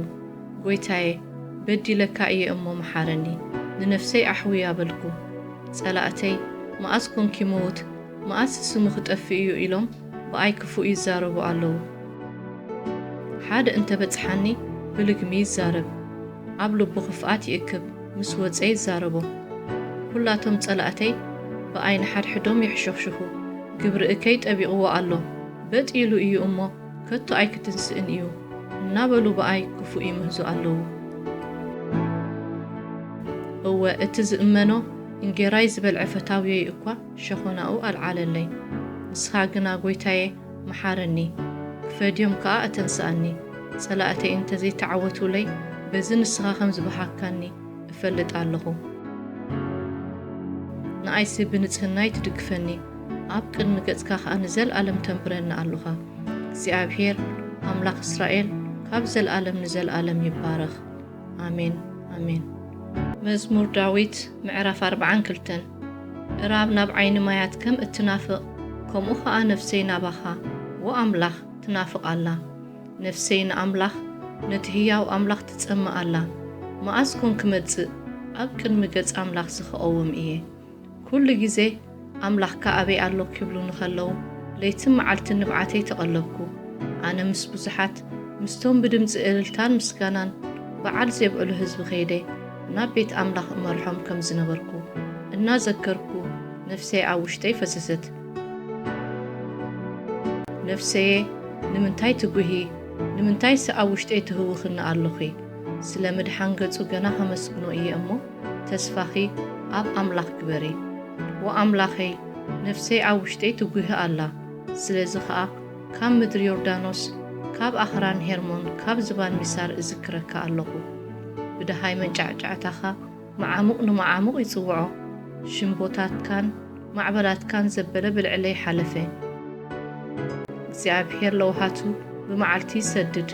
ጐይታየ፣ በዲለካ እየ እሞ መሓረኒ፣ ንነፍሰይ ኣሕውያ በልኩ። ጸላእተይ፣ መኣስ ኮንኪ ምዉት? መኣስ ስሙ ክጠፍእ እዩ? ኢሎም ብኣይ ክፉእ ይዛረቡ ኣለዉ። ሓደ እንተ በጽሓኒ ብልግሚ ይዛረብ፣ ኣብ ልቡ ኽፍኣት ይእክብ፣ ምስ ወጸ ይዛረቦ። ኵላቶም ጸላእተይ ብኣይ ንሓድሕዶም የሕሸኽሽኹ፣ ግብሪ እከይ ጠቢቕዎ ኣሎ፣ በጥ ኢሉ እዩ እሞ ከቶ ኣይክትንስእን እዩ እናበሉ ብኣይ ክፉእ ይምህዙ ኣለዉ። እወ፣ እቲ ዝእመኖ እንጌራይ ዝበልዐ ፈታውየይ እኳ ሸኾናኡ ኣልዓለለይ። ንስኻ ግና ጐይታየ፣ መሓረኒ፣ ክፈድዮም ከኣ ኣተንስኣኒ። ጸላእተይ እንተ ዘይተዓወቱለይ፣ በዚ ንስኻ ከም ዝበሃግካኒ እፈልጥ ኣለኹ። ንኣይሲ ብንጽህናይ ትድግፈኒ፣ ኣብ ቅድሚ ገጽካ ከኣ ንዘለኣለም ተንብረኒ ኣሎኻ። እግዚኣብሄር ኣምላኽ እስራኤል ካብ ዘለኣለም ንዘለኣለም ይባረኽ። ኣሜን፣ ኣሜን። መዝሙር ዳዊት ምዕራፍ ኣርብዓን ክልተን። እራብ ናብ ዓይኒ ማያት ከም እትናፍቕ፣ ከምኡ ኸኣ ነፍሰይ ናባኻ፣ ዎ ኣምላኽ፣ ትናፍቕ ኣላ። ነፍሰይ ንኣምላኽ፣ ነቲ ህያው ኣምላኽ ትጸምእ ኣላ። መኣስ ኮን ክመጽእ፣ ኣብ ቅድሚ ገጽ ኣምላኽሲ ክቐውም እየ? ኩሉ ግዜ፣ ኣምላኽካ ኣበይ ኣሎ? ክብሉኒ ኸለዉ፣ ለይትን መዓልትን ንብዓተይ ተቐለብኩ። ኣነ ምስ ብዙሓት፣ ምስቶም ብድምጺ እልልታን ምስጋናን በዓል ዜብዕሉ ህዝቢ ኸይደ፣ ናብ ቤት ኣምላኽ እመርሖም ከም ዝነበርኩ እናዘከርኩ፣ ነፍሰይ ኣብ ውሽጠይ ፈሰሰት። ነፍሰየ፣ ንምንታይ ትጉሂ? ንምንታይሲ ኣብ ውሽጠይ ትህውኽኒ ኣሎኺ? ስለ ምድሓን ገጹ ገና ኸመስግኖ እየ እሞ፣ ተስፋኺ ኣብ ኣምላኽ ግበሪ። ወኣምላኸይ፣ ነፍሰይ ኣብ ውሽጠይ ትጉሂ ኣላ። ስለዚ ኸኣ፣ ካብ ምድሪ ዮርዳኖስ፣ ካብ ኣኽራን ሄርሞን፣ ካብ ዝባን ሚሳር እዝክረካ ኣለኹ። ብደሃይ መንጫዕጫዕታኻ መዓሙቕ ንመዓሙቕ ይጽውዖ። ሽምቦታትካን ማዕበላትካን ዘበለ ብልዕለይ ሓለፈ። እግዚኣብሄር ለውሃቱ ብመዓልቲ ይሰድድ፣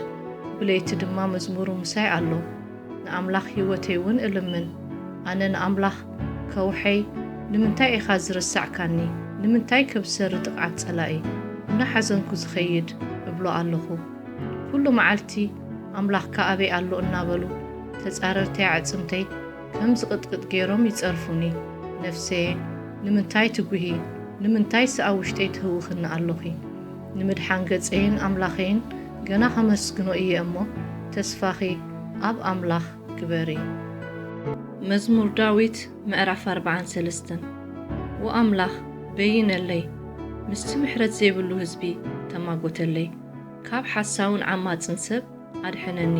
ብለይቲ ድማ መዝሙሩ ምሳይ ኣሎ። ንኣምላኽ ህይወተይ እውን እልምን። ኣነ ንኣምላኽ ከውሐይ፣ ንምንታይ ኢኻ ዝረሳዕካኒ? ንምንታይ ከብሰሪ ጥቕዓት ጸላኢ እናሓዘንኩ ዝኸይድ? እብሎ ኣለኹ። ኩሉ መዓልቲ፣ ኣምላኽካ ኣበይ ኣሎ? እናበሉ፣ ተጻረርተይ ኣዕጽምተይ ከም ዝቕጥቅጥ ገይሮም ይጸርፉኒ። ነፍሰየ፣ ንምንታይ ትጉሂ? ንምንታይሲ ኣብ ውሽጠይ ትህውኽኒ ኣሎኺ? ንምድሓን ገጸይን ኣምላኸይን ገና ኸመስግኖ እየ እሞ፣ ተስፋኺ ኣብ ኣምላኽ ግበሪ። መዝሙር ዳዊት ምዕራፍ ኣርብዓን ሰለስተን። ወኣምላኽ በይነለይ፣ ምስቲ ምሕረት ዘይብሉ ህዝቢ ተማጎተለይ፣ ካብ ሓሳውን ዓማጽን ሰብ ኣድሕነኒ።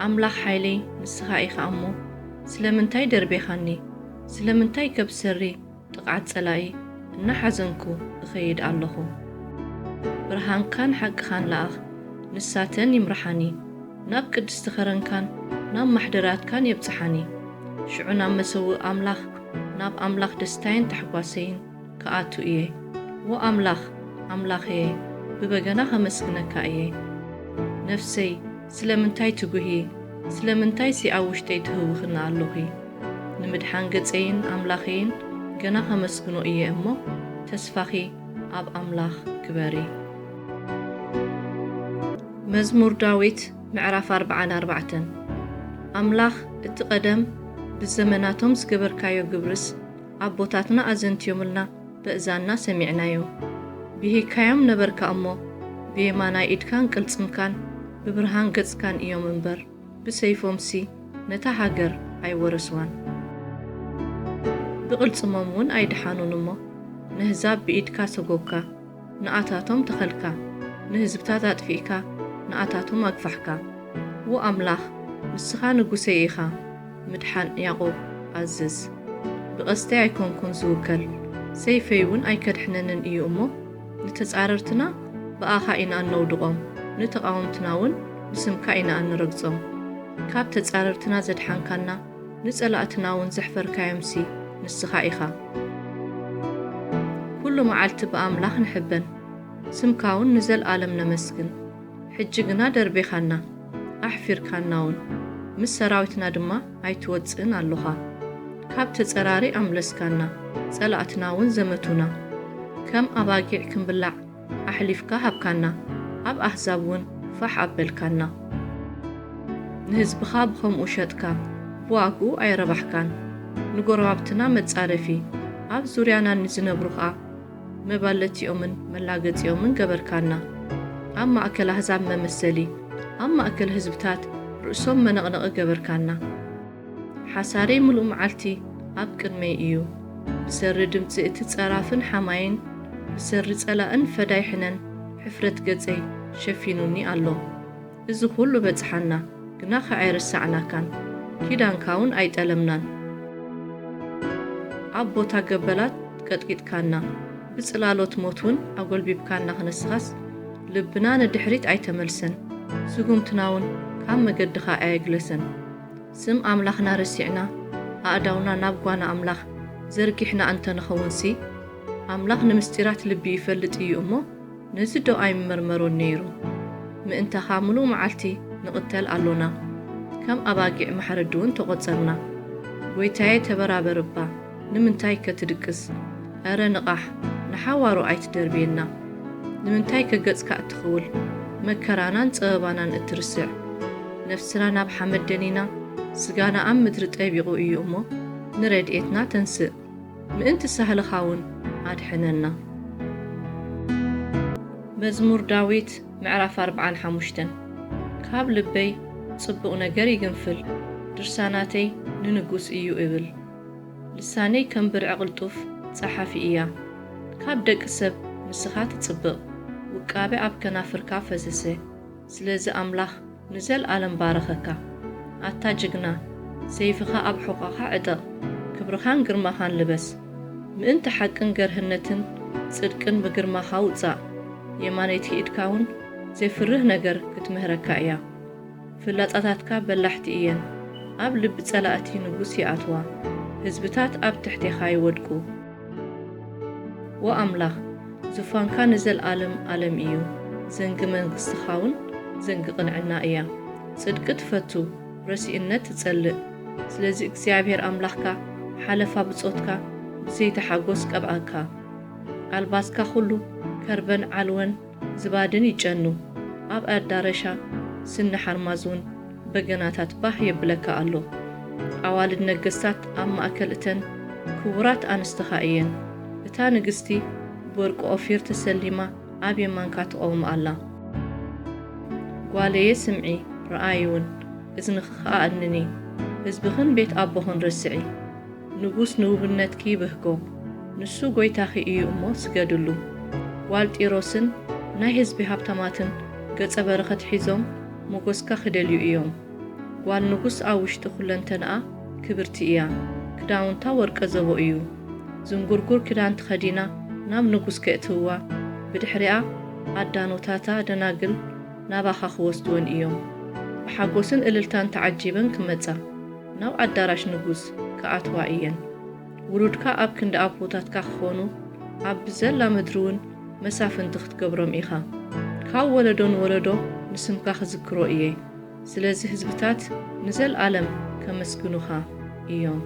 ኣምላኽ ሓይለይ ንስኻ ኢኻ እሞ፣ ስለምንታይ ደርቤኻኒ? ስለምንታይ ከብሰሪ ጥቕዓት ጸላኢ እናሓዘንኩ እኸይድ ኣለኹ? ብርሃንካን ሓቅኻን ለኣኽ፣ ንሳተን ይምርሓኒ። ናብ ቅድስቲ ኸረንካን ናብ ማሕደራትካን የብጽሓኒ። ሽዑ ናብ መሰውእ ኣምላኽ፣ ናብ ኣምላኽ ደስታይን ታሕጓሰይን ክኣቱ እየ። ዎ ኣምላኽ፣ ኣምላኸየ፣ ብበገና ኸመስግነካ እየ። ነፍሰይ፣ ስለምንታይ ትጉሂ? ስለምንታይሲ ኣብ ውሽጠይ ትህውኽኒ ኣሎኺ? ንምድሓን ገጸይን ኣምላኸይን ገና ኸመስግኖ እየ እሞ፣ ተስፋኺ ኣብ ኣምላኽ ግበሪ። መዝሙር ዳዊት ምዕራፍ ኣርብዓን ኣርባዕተን። ኣምላኽ፣ እቲ ቐደም ብዘመናቶም ዝገበርካዮ ግብርስ፣ ኣቦታትና ኣዘንትዮምልና፣ በእዛንና ሰሚዕናዮ። ብሂግካዮም ነበርካ እሞ፣ ብየማናይ ኢድካን ቅልጽምካን ብብርሃን ገጽካን እዮም እምበር፣ ብሰይፎምሲ ነታ ሃገር ኣይወረስዋን። ብቕልጽሞም እውን ኣይደሓኑን እሞ፣ ነህዛብ ብኢድካ ሰጎግካ፣ ንኣታቶም ተኸልካ፣ ንህዝብታት ኣጥፊእካ፣ ንኣታቶም ኣግፋሕካ። ዎ ኣምላኽ፣ ንስኻ ንጉሰይ ኢኻ፣ ምድሓን ያዕቆብ ኣዝዝ። ብቐስተይ ኣይኮንኩን ዝውከል፣ ሰይፈይ እውን ኣይከድሕነንን እዩ እሞ፣ ንተጻረርትና ብኣኻ ኢና እነውድቖም፣ ንተቓወምትና እውን ብስምካ ኢና እንረግጾም። ካብ ተጻረርትና ዘድሓንካና፣ ንጸላእትና እውን ዘሕፈርካዮምሲ ንስኻ ኢኻ። ኩሉ መዓልቲ ብኣምላኽ ንሕበን፣ ስምካ እውን ንዘልኣለም ነመስግን። ሕጂ ግና ደርቤኻና፣ ኣሕፊርካና እውን፣ ምስ ሰራዊትና ድማ ኣይትወጽእን ኣሎኻ። ካብ ተጸራሪ ኣምለስካና፣ ጸላእትና እውን ዘመቱና። ከም ኣባጊዕ ክንብላዕ ኣሕሊፍካ ሃብካና፣ ኣብ ኣህዛብ እውን ፋሕ ኣበልካና። ንህዝብኻ ብኸምኡ ሸጥካ፣ ብዋግኡ ኣይረባሕካን። ንጎረባብትና መጻረፊ፣ ኣብ ዙርያና ንዝነብሩ ኸኣ መባለቲኦምን መላገጺኦምን ገበርካና። ኣብ ማእከል ኣህዛብ መመሰሊ፣ ኣብ ማእከል ህዝብታት ርእሶም መነቕነቒ ገበርካና። ሓሳረይ ምሉእ መዓልቲ ኣብ ቅድመይ እዩ። ብሰሪ ድምጺ እቲ ጸራፍን ሓማይን፣ ብሰሪ ጸላእን ፈዳይ ሕነን፣ ሕፍረት ገጸይ ሸፊኑኒ ኣሎ። እዚ ኹሉ በጽሓና፣ ግና ኸኣ ኣይረሳዕናካን፣ ኪዳንካ እውን ኣይጠለምናን። ኣብ ቦታ ገበላት ቀጥቂጥካና፣ ብጽላሎት ሞት እውን ኣጎልቢብካና ክነስኻስ፣ ልብና ንድሕሪት ኣይተመልሰን፣ ስጉምትና እውን ካብ መገድኻ ኣየግለሰን። ስም ኣምላኽና ረሲዕና፣ ኣእዳውና ናብ ጓና ኣምላኽ ዘርጊሕና እንተ ንኸውንሲ፣ ኣምላኽ ንምስጢራት ልቢ ይፈልጥ እዩ እሞ፣ ነዚ ዶ ኣይምመርመሮን ነይሩ? ምእንታኻ ምሉእ መዓልቲ ንቕተል ኣሎና፣ ከም ኣባጊዕ ማሕረዲ እውን ተቖጸርና። ጐይታየ፣ ተበራበር እባ፣ ንምንታይከ ትድቅስ? ኣረ ንቓሕ፣ ንሓዋሩ ኣይትደርብየና። ንምንታይከ ገጽካ እትኽውል፣ መከራናን ጸበባናን እትርስዕ? ነፍስና ናብ ሓመድ ደኒና፣ ስጋና ኣብ ምድሪ ጠቢቑ እዩ እሞ፣ ንረድኤትና ተንስእ። ምእንቲ ሳህልኻ እውን ኣድሕነና። መዝሙር ዳዊት ምዕራፍ ኣርብዓን ሓሙሽተን። ካብ ልበይ ጽቡቕ ነገር ይግንፍል፣ ድርሳናተይ ንንጉስ እዩ እብል። ልሳነይ ከም ብርዒ ቅልጡፍ ጸሓፊ እያ። ካብ ደቂ ሰብ ንስኻ ትጽብቕ፣ ውቃበ ኣብ ከናፍርካ ፈሰሰ። ስለዚ ኣምላኽ ንዘልኣለም ባረኸካ። ኣታ ጅግና፣ ሰይፍኻ ኣብ ሑቐኻ ዕጠቕ፣ ክብርኻን ግርማኻን ልበስ። ምእንቲ ሓቅን ገርህነትን ጽድቅን ብግርማኻ ውጻእ። የማነይቲ ኢድካ እውን ዘይፍርህ ነገር ክትምህረካ እያ። ፍላጻታትካ በላሕቲ እየን፣ ኣብ ልቢ ጸላእቲ ንጉስ ይኣትዋ፣ ህዝብታት ኣብ ትሕቴኻ ይወድቁ። ዎ ኣምላኽ፣ ዙፋንካ ንዘልኣለም ኣለም እዩ፣ ዘንጊ መንግስትኻ እውን ዘንጊ ቅንዕና እያ። ጽድቂ ትፈቱ፣ ረሲእነት ትጸልእ። ስለዚ እግዚኣብሄር ኣምላኽካ ሓለፋ ብጾትካ ብዘይቲ ሓጎስ ቀብኣካ። ኣልባስካ ኹሉ ከርበን ዓልወን ዝባድን ይጨኑ። ኣብ ኣዳረሻ ስኒ ሓርማዝ እውን በገናታት ባህ የብለካ ኣሎ። ኣዋልድ ነገስታት ኣብ ማእከል እተን ክቡራት ኣንስትኻ እየን። እታ ንግስቲ ብወርቂ ኦፊር ተሰሊማ ኣብ የማንካ ትቐውም ኣላ። ጓለየ ስምዒ፣ ረኣይ እውን፣ እዝንኺ ኸኣ ኣድንኒ። ህዝብኽን ቤት ኣቦኽን ረስዒ። ንጉስ ንውብነትኪ ይብህጎ፣ ንሱ ጐይታኺ እዩ እሞ ስገድሉ። ጓል ጢሮስን ናይ ህዝቢ ሃብታማትን ገጸ በረኸት ሒዞም ሞገስካ ክደልዩ እዮም። ጓል ንጉስ ኣብ ውሽጢ ኵለንተንኣ ክብርቲ እያ፣ ክዳውንታ ወርቀ ዘቦ እዩ። ዝንጉርጉር ክዳን ተኸዲና ናብ ንጉስ ከእትውዋ፣ ብድሕሪኣ ኣዳኖታታ ደናግል ናባኻ ክወስድወን እዮም። ብሓጎስን እልልታን ተዓጂበን ክመጻ፣ ናብ ኣዳራሽ ንጉስ ክኣትዋ እየን። ውሉድካ ኣብ ክንዲ ኣቦታትካ ክኾኑ፣ ኣብ ብዘላ ምድሪ እውን መሳፍንቲ ክትገብሮም ኢኻ። ካብ ወለዶ ንወለዶ ንስምካ ክዝክሮ እየ። ስለዚ ህዝብታት ንዘልኣለም ከመስግኑኻ እዮም።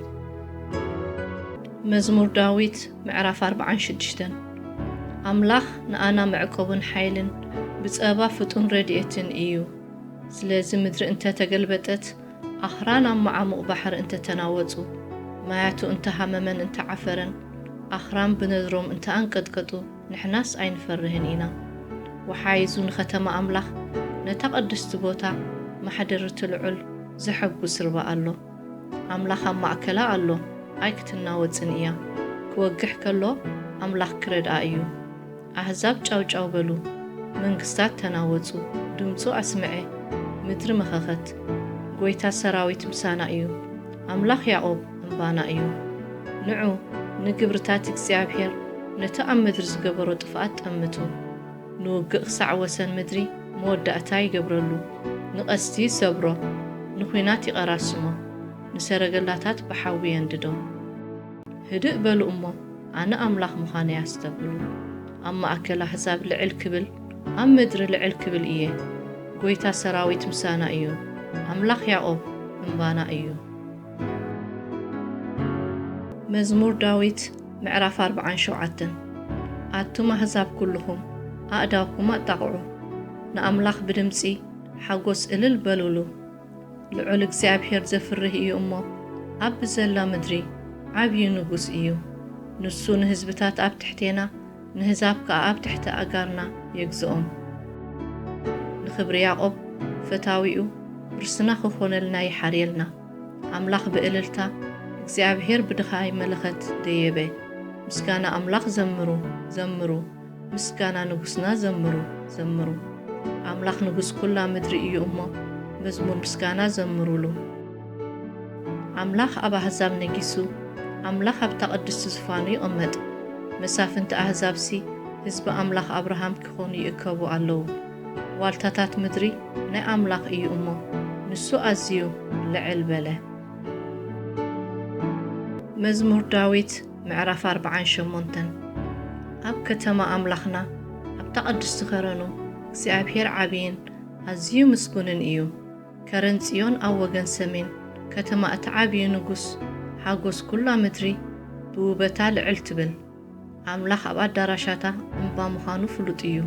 መዝሙር ዳዊት ምዕራፍ ኣርብዓን ሽዱሽተን። ኣምላኽ ንኣና መዕቆብን ሓይልን፣ ብጸባ ፍጡን ረድኤትን እዩ። ስለዚ ምድሪ እንተ ተገልበጠት፣ ኣኽራን ኣብ መዓሙቕ ባሕሪ እንተ ተናወጹ፣ ማያቱ እንተ ሃመመን እንተ ዓፈረን፣ ኣኽራን ብነድሮም እንተ ኣንቀጥቀጡ፣ ንሕናስ ኣይንፈርህን ኢና። ወሓይዙ ንኸተማ ኣምላኽ፣ ነታ ቅድስቲ ቦታ፣ ማሕደር እቲ ልዑል፣ ዘሐጉስ ርባ ኣሎ። ኣምላኽ ኣብ ማእከላ ኣሎ፣ ኣይክትናወጽን እያ። ክወግሕ ከሎ፣ ኣምላኽ ክረድኣ እዩ። ኣህዛብ ጫውጫው በሉ፣ መንግስታት ተናወጹ፣ ድምጹ ኣስምዐ፣ ምድሪ መኸኸት። ጐይታ ሰራዊት ምሳና እዩ፣ ኣምላኽ ያዕቆብ እምባና እዩ። ንዑ፣ ንግብርታት እግዚኣብሄር፣ ነቲ ኣብ ምድሪ ዝገበሮ ጥፍኣት ጠምቱ። ንውግእ ክሳዕ ወሰን ምድሪ መወዳእታ ይገብረሉ። ንቐስቲ ይሰብሮ፣ ንኲናት ይቐራስሞ፣ ንሰረገላታት ብሓዊ የንድዶ። ህድእ በሉ እሞ፣ ኣነ ኣምላኽ ምዃነይ ኣስተብህሉ። ኣብ ማእከል ኣህዛብ ልዕል ክብል፣ ኣብ ምድሪ ልዕል ክብል እየ። ጐይታ ሰራዊት ምሳና እዩ፣ ኣምላኽ ያዕቆብ እምባና እዩ። መዝሙር ዳዊት ምዕራፍ ኣርብዓን ሸውዓተን። ኣቱም ኣህዛብ ኩልኹም፣ ኣእዳውኩም ኣጣቕዑ፣ ንኣምላኽ ብድምጺ ሓጎስ እልል በሉሉ። ልዑል እግዚኣብሄር ዘፍርህ እዩ እሞ፣ ኣብ ብዘላ ምድሪ ዓብዪ ንጉስ እዩ። ንሱ ንህዝብታት ኣብ ትሕቴና፣ ንህዛብ ከኣ ኣብ ትሕቲ ኣእጋርና የግዝኦም። ንኽብሪ ያዕቆብ ፈታዊኡ፣ ርስና ክኾነልና ይሓርየልና። ኣምላኽ ብእልልታ፣ እግዚኣብሄር ብድኻይ መለኸት ደየበ። ምስጋና ኣምላኽ ዘምሩ፣ ዘምሩ። ምስጋና ንጉስና ዘምሩ፣ ዘምሩ። ኣምላኽ ንጉስ ኩላ ምድሪ እዩ እሞ፣ መዝሙር ምስጋና ዘምሩሉ። ኣምላኽ ኣብ ኣህዛብ ነጊሱ፣ ኣምላኽ ኣብታ ቅድስቲ ዝፋኑ ይቕመጥ። መሳፍንቲ ኣህዛብሲ ህዝቢ ኣምላኽ ኣብርሃም ክኾኑ ይእከቡ ኣለዉ። ዋልታታት ምድሪ ናይ ኣምላኽ እዩ እሞ፣ ንሱ ኣዝዩ ልዕል በለ። መዝሙር ዳዊት ምዕራፍ ኣርብዓን ሸሞንተን። ኣብ ከተማ ኣምላኽና፣ ኣብታ ቅድስቲ ከረኑ፣ እግዚኣብሄር ዓብይን ኣዝዩ ምስጉንን እዩ። ከረን ጽዮን ኣብ ወገን ሰሜን፣ ከተማ እቲ ዓብዪ ንጉስ፣ ሓጎስ ኩላ ምድሪ ብውበታ ልዕል ትብል። ኣምላኽ ኣብ ኣዳራሻታ እምባ ምዃኑ ፍሉጥ እዩ።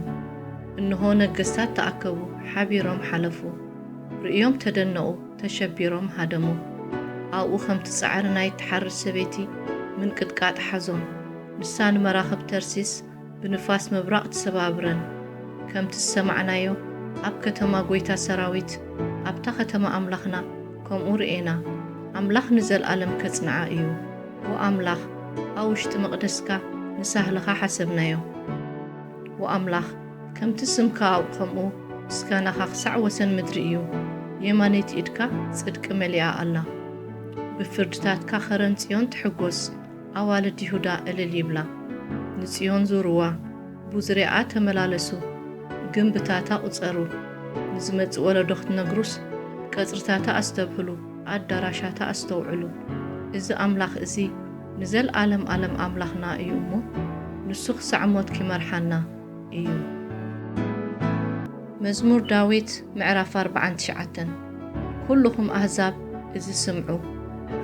እንሆ ነገስታት ተኣከቡ፣ ሓቢሮም ሓለፉ። ርእዮም ተደነቑ፣ ተሸቢሮም ሃደሙ። ኣብኡ ከምቲ ጻዕሪ ናይ ትሓርስ ሰበይቲ ምንቅጥቃጥ ሓዞም። ንሳ ንመራኽብ ተርሲስ ብንፋስ ምብራቕ ትሰባብረን። ከምቲ ዝሰማዕናዮ፣ ኣብ ከተማ ጐይታ ሰራዊት፣ ኣብታ ከተማ ኣምላኽና፣ ከምኡ ርኤና። ኣምላኽ ንዘልኣለም ከጽንዓ እዩ። ወኣምላኽ፣ ኣብ ውሽጢ መቕደስካ ንሳህልኻ ሓሰብናዮ። ወኣምላኽ፣ ከምቲ ስምካ ኣብኡ ኸምኡ፣ ምስጋናኻ ክሳዕ ወሰን ምድሪ እዩ። የማነይቲ ኢድካ ጽድቂ መሊኣ ኣላ። ብፍርድታትካ ኸረን ጽዮን ትሕጐስ፣ ኣዋልድ ይሁዳ እልል ይብላ። ንጽዮን ዙርዋ፣ ብዙርያኣ ተመላለሱ፣ ግምብታታ ቁጸሩ። ንዝመጽእ ወለዶ ክትነግሩስ፣ ቀጽርታታ ኣስተብህሉ፣ ኣዳራሻታ ኣስተውዕሉ። እዚ ኣምላኽ እዚ ንዘልኣለም ኣለም ኣምላኽና እዩ እሞ፣ ንሱ ክሳዕ ሞት ኪመርሓና እዩ። መዝሙር ዳዊት ምዕራፍ ኣርብዓን ትሽዓተን። ኩልኹም ኣህዛብ እዚ ስምዑ፣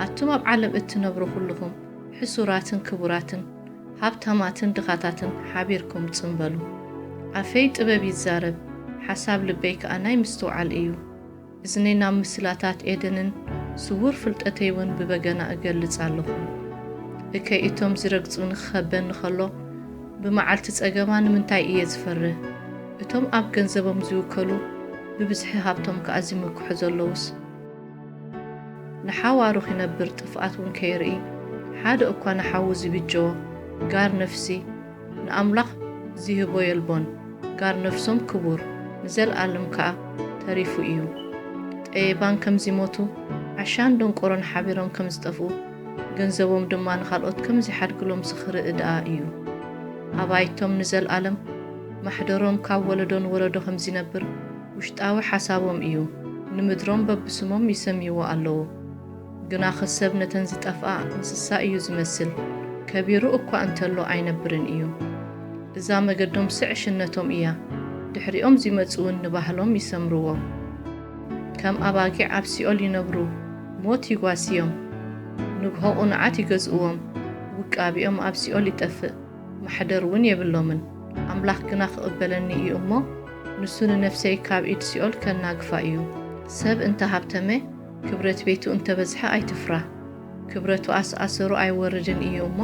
ኣቱም ኣብ ዓለም እትነብሩ ኩልኹም፣ ሕሱራትን ክቡራትን፣ ሃብታማትን ድኻታትን ሓቢርኩም ጽምበሉ። ኣፈይ ጥበብ ይዛረብ፣ ሓሳብ ልበይ ከኣ ናይ ምስትውዓል እዩ። እዝነይ ናብ ምስላታት ኤደንን ስዉር ፍልጠተይ እውን ብበገና እገልጽ ኣለኹ። እከይ እቶም ዚረግጹኒ ክኸበኒ ኸሎ፣ ብመዓልቲ ጸገማ ንምንታይ እየ ዝፈርህ? እቶም ኣብ ገንዘቦም ዝውከሉ፣ ብብዝሒ ሃብቶም ከኣ ዚምክሑ ዘለዉስ? ንሓዋሩ ኺነብር ጥፍኣት እውን ከይርኢ፣ ሓደ እኳ ንሓዉ ዚብጀዎ፣ ጋር ነፍሲ ንኣምላኽ ዚህቦ የልቦን። ጋር ነፍሶም ክቡር፣ ንዘለኣለም ከኣ ተሪፉ እዩ። ጠቢባን ከም ዚሞቱ፣ ዓሻን ደንቆሮን ሓቢሮም ከም ዚጠፍኡ፣ ገንዘቦም ድማ ንኻልኦት ከም ዚሓድግሎም ዝኽርኢ ደኣ እዩ። ኣባይቶም ንዘለኣለም ማሕደሮም ካብ ወለዶ ንወለዶ ከም ዚነብር ውሽጣዊ ሓሳቦም እዩ። ንምድሮም በብስሞም ይሰምይዎ ኣለዉ። ግናኸ ሰብ ነተን ዝጠፍኣ እንስሳ እዩ ዝመስል። ከቢሩ እኳ እንተሎ ኣይነብርን እዩ። እዛ መገዶም ስዕ ሽነቶም እያ። ድሕሪኦም ዚመጹ እውን ንባህሎም ይሰምርዎ። ከም ኣባጊዕ ኣብ ሲኦል ይነብሩ፣ ሞት ይጓስዮም። ንግሆ ቕኑዓት ይገዝእዎም፣ ውቃቢኦም ኣብ ሲኦል ይጠፍእ፣ ማሕደር እውን የብሎምን። ኣምላኽ ግና ክቕበለኒ እዩ እሞ፣ ንሱ ንነፍሰይ ካብ ኢድ ሲኦል ከናግፋ እዩ። ሰብ እንተ ሃብተመ፣ ክብረት ቤቱ እንተ በዝሐ ኣይትፍራህ። ክብረቱ ኣስኣሰሩ ኣይወርድን እዩ እሞ፣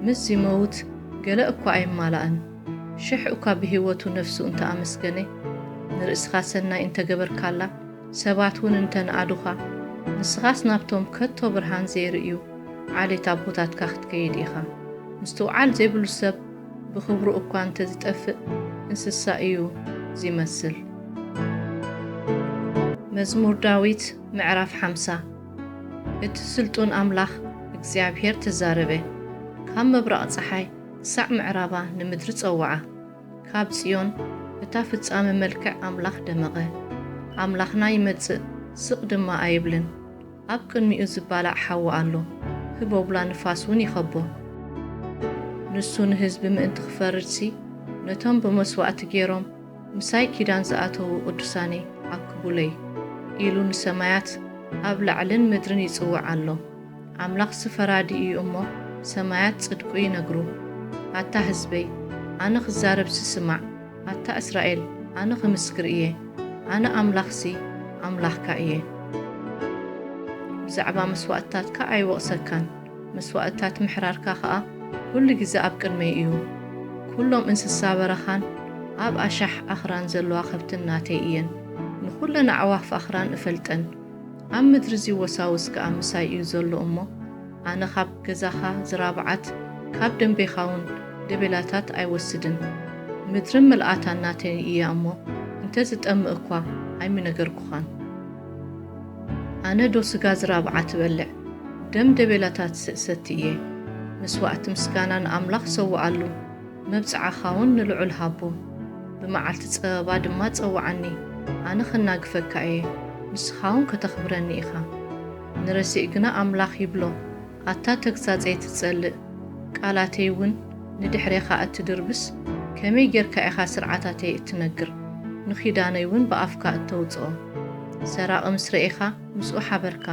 ምስ ዚመውት ገለ እኳ ኣይማላእን። ሽሕ እኳ ብህይወቱ ነፍሱ እንተ ኣመስገነ፣ ንርእስኻ ሰናይ እንተ ገበርካላ፣ ሰባት እውን እንተ ነኣዱኻ፣ ንስኻስ ናብቶም ከቶ ብርሃን ዘይርእዩ ዓሌት ኣቦታትካ ክትከይድ ኢኻ። ምስትውዓል ዘይብሉ ሰብ ብኽብሩ እኳ እንተ ዝጠፍእ፣ እንስሳ እዩ ዚመስል። መዝሙር ዳዊት ምዕራፍ ሓምሳ። እቲ ስልጡን ኣምላኽ እግዚኣብሄር ተዛረበ፣ ካብ ምብራቕ ጸሓይ ክሳዕ ምዕራባ ንምድሪ ጸውዓ። ካብ ጽዮን እታ ፍጻመ መልክዕ ኣምላኽ ደመቐ። ኣምላኽና ይመጽእ፣ ስቕ ድማ ኣይብልን። ኣብ ቅድሚኡ ዝባላዕ ሓዊ ኣሎ፣ ህቦብላ ንፋስ እውን ይኸቦ። ንሱ ንህዝቢ ምእንቲ ክፈርድሲ፣ ነቶም ብመስዋእቲ ገይሮም ምሳይ ኪዳን ዝኣተዉ ቅዱሳነይ ኣክቡለይ ኢሉ ንሰማያት ኣብ ላዕልን ምድርን ይጽውዕ ኣሎ። ኣምላኽሲ ፈራዲ እዩ እሞ፣ ሰማያት ጽድቁ ይነግሩ። ኣታ ህዝበይ፣ ኣነ ክዛረብሲ ስማዕ። ኣታ እስራኤል፣ ኣነ ክምስክር እየ። ኣነ ኣምላኽሲ ኣምላኽካ እየ። ብዛዕባ መስዋእትታትካ ኣይወቕሰካን፣ መስዋእትታት ምሕራርካ ኸኣ ኩሉ ግዜ ኣብ ቅድመይ እዩ። ኩሎም እንስሳ በረኻን ኣብ ኣሻሕ ኣኽራን ዘለዋ ኸብትን ናተይ እየን። ንኹለን ኣዕዋፍ ኣኽራን እፈልጠን። ኣብ ምድሪ እዚ ወሳውስ ከኣ ምሳይ እዩ ዘሎ እሞ፣ ኣነ ካብ ገዛኻ ዝራብዓት፣ ካብ ደምቤኻ እውን ደቤላታት ኣይወስድን። ምድርን ምልኣታን ናተይ እያ እሞ፣ እንተ ዝጠምእ እኳ ኣይምነገርኩኻን። ኣነ ዶ ስጋ ዝራብዓት እበልዕ፣ ደም ደቤላታትስ እሰቲ እየ? መስዋእቲ ምስጋና ንኣምላኽ ሰውኣሉ፣ መብጽዓኻ እውን ንልዑል ሃቦ። ብመዓልቲ ጸበባ ድማ ጸውዓኒ፣ ኣነ ኸናግፈካ እየ፣ ንስኻ እውን ከተኽብረኒ ኢኻ። ንረሲእ ግና ኣምላኽ ይብሎ፣ ኣታ ተግሳጸይ ትጸልእ፣ ቃላተይ እውን ንድሕሬኻ እትድርብስ፣ ከመይ ጌርካ ኢኻ ስርዓታተይ እትነግር፣ ንኺዳነይ እውን ብኣፍካ እተውጽኦ? ሰራቒ ምስ ረኤኻ ምስኡ ሓበርካ፣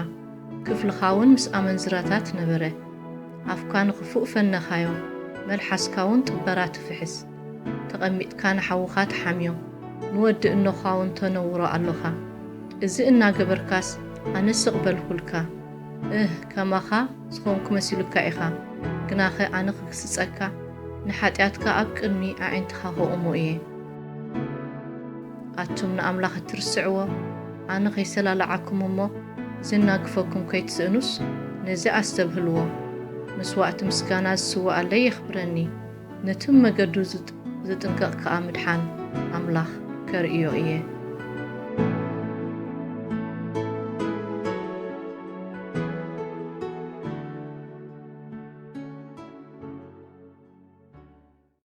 ክፍልኻ እውን ምስ ኣመንዝራታት ነበረ። ኣፍካ ንኽፉእ ፈነኻዮ፣ መልሓስካ እውን ጥበራ ትፍሕስ። ተቐሚጥካ ንሓውኻ ትሓምዮ፣ ንወዲ እኖኻ እውን ተነውሮ ኣሎኻ። እዚ እናገበርካስ ኣነ ስቕ በልኩልካ። እህ፣ ከማኻ ዝኾንኩ መሲሉካ ኢኻ፣ ግናኸ ኣነ ክግስጸካ፣ ንሓጢኣትካ ኣብ ቅድሚ ኣዒንትኻ ከቑሞ እየ። ኣቱም ንኣምላኽ እትርስዕዎ፣ ኣነ ኸይሰላልዓኩም እሞ ዝናግፈኩም ከይትስእኑስ፣ ነዚ ኣስተብህልዎ። መስዋእቲ ምስጋና ዝስውኣለይ የኽብረኒ፣ ነቲ መገዱ ዝጥ-፣ ዝጥንቀቕ ከኣ ምድሓን ኣምላኽ ከርእዮ እየ።